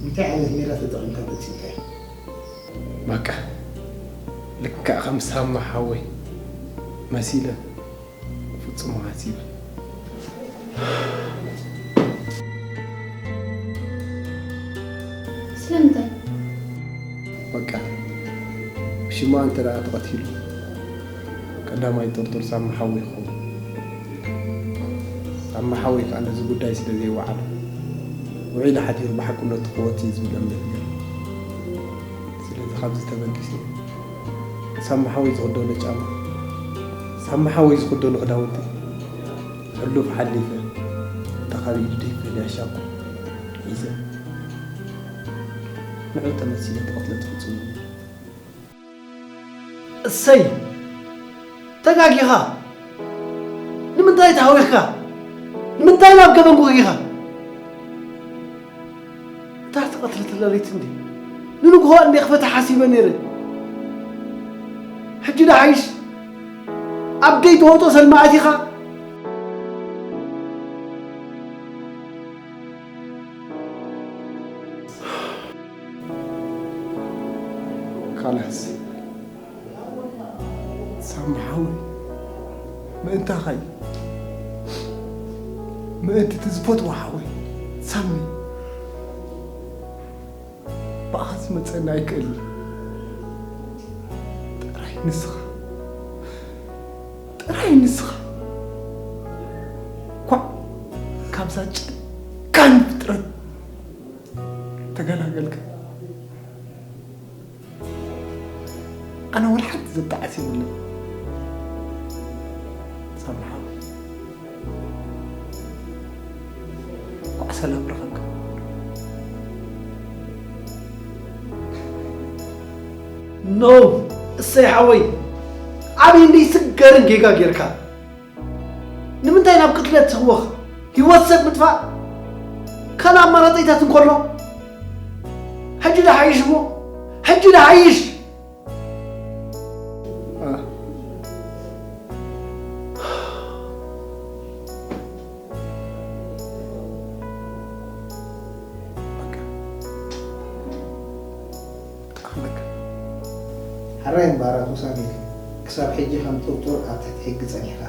እንታይ ዓይነት ሜላ ተጠቒምካ ፈጺምካዮ? በቃ፣ ልክዕ ከም ሳማ ሓወይ መሲለ ፍጹም ሓሲበ። ስለምንታይ? በቃ፣ ብሽማ እንተ ደኣ ተቐቲሉ፣ ቀዳማይ ጥርጡር ሳማ ሓወይ ይኸውን። ሳማ ሓወይ ከኣ ነዚ ጉዳይ ስለ ዘይወዓሎ፣ ውዒሉ ሓዲሩ ብሓቅነቱ ክወጽእ እዩ ዝብል እምነት ነይሩ። ስለዚ ካብዚ ተበጊሱ፣ ሳማ ሓወይ ዝኽደኖ ጫማ፣ ሳማ ሓወይ ዝኽደኖ ክዳውንቲ፣ ሕሉፍ ሓሊፈ፣ እንተ ካብ ኢዱ ደይፈለየ ሻኩ ሒዘ፣ ንዑ ተመሲለ እቲ ቅትለት ፈጺሙ። እሰይ! ተጋጊኻ! ንምንታይ ተሃዊኽካ? ንምንታይ ናብ ገበን ወጊኻ? እታ ዝተቐትለትላ ለይቲ እንድዩ። ንንግሆ እንድየ ክፈትሓ ሓሲበ ነይረ። ሕጂ ዶ ሓይሽ? ኣብ ደይ ተወጦ ሰልሚ ኣቲኻ? ካላስ፣ ሳሚ ሓወይ፣ ምእንታኻ እዩ። ምእንቲ እቲ ዝፈትዎ ሓወይ ሳሚ፣ ብኣኻ ዝመጸኒ ኣይክእልን። ጥራይ ንስኻ፣ ጥራይ ንስኻ። ኳዕ ካብዛ ጨካን ፍጥረት ተገላገልካ። ኣነ ወላ ሓንቲ ዘጣዓስ የብለይ። ሳሚ ሓወይ፣ እንኳዕ ሰላም ረኸብካ። ኖ፣ እሰይ ሓወይ፣ ዓብይን ደይስገርን ጌጋ ጌርካ። ንምንታይ ናብ ቅትለት ትህወኽ? ህይወት ሰብ ምጥፋእ ካልእ ኣማራጺታት እንከሎ? ሕጂ ዶ ሓይሽ እሞ? ሕጂ ዶ ሓይሽ? አ። በቃ። ጠቕለካ። ሕራይ እምበኣር ኣቶ ሳሙኤል፣ ክሳብ ሕጂ ከም ጥርጡር ኣብ ትሕቲ ሕጊ ጸኒሕካ።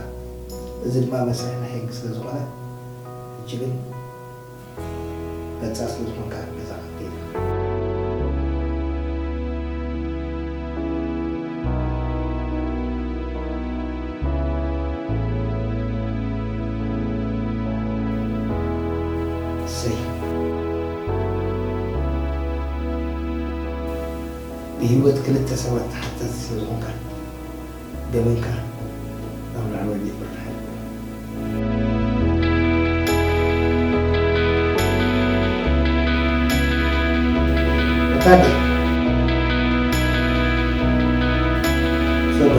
እዚ ድማ መስርሕ ናይ ሕጊ ስለ ዝኾነ፣ ሕጂ ግን ነጻ ስለ ዝኾንካ ኣብ ገዛኻ ክትከይድ ኢኻ። እሰይ። ብህይወት ክልተ ሰባት ተሓታቲ ስለ ዝኾንካ፣ ገበንካ ናብ ላዕለዋይ ቤት ፍርዲ ሓልፍ። ወታደር፣ ሰባ።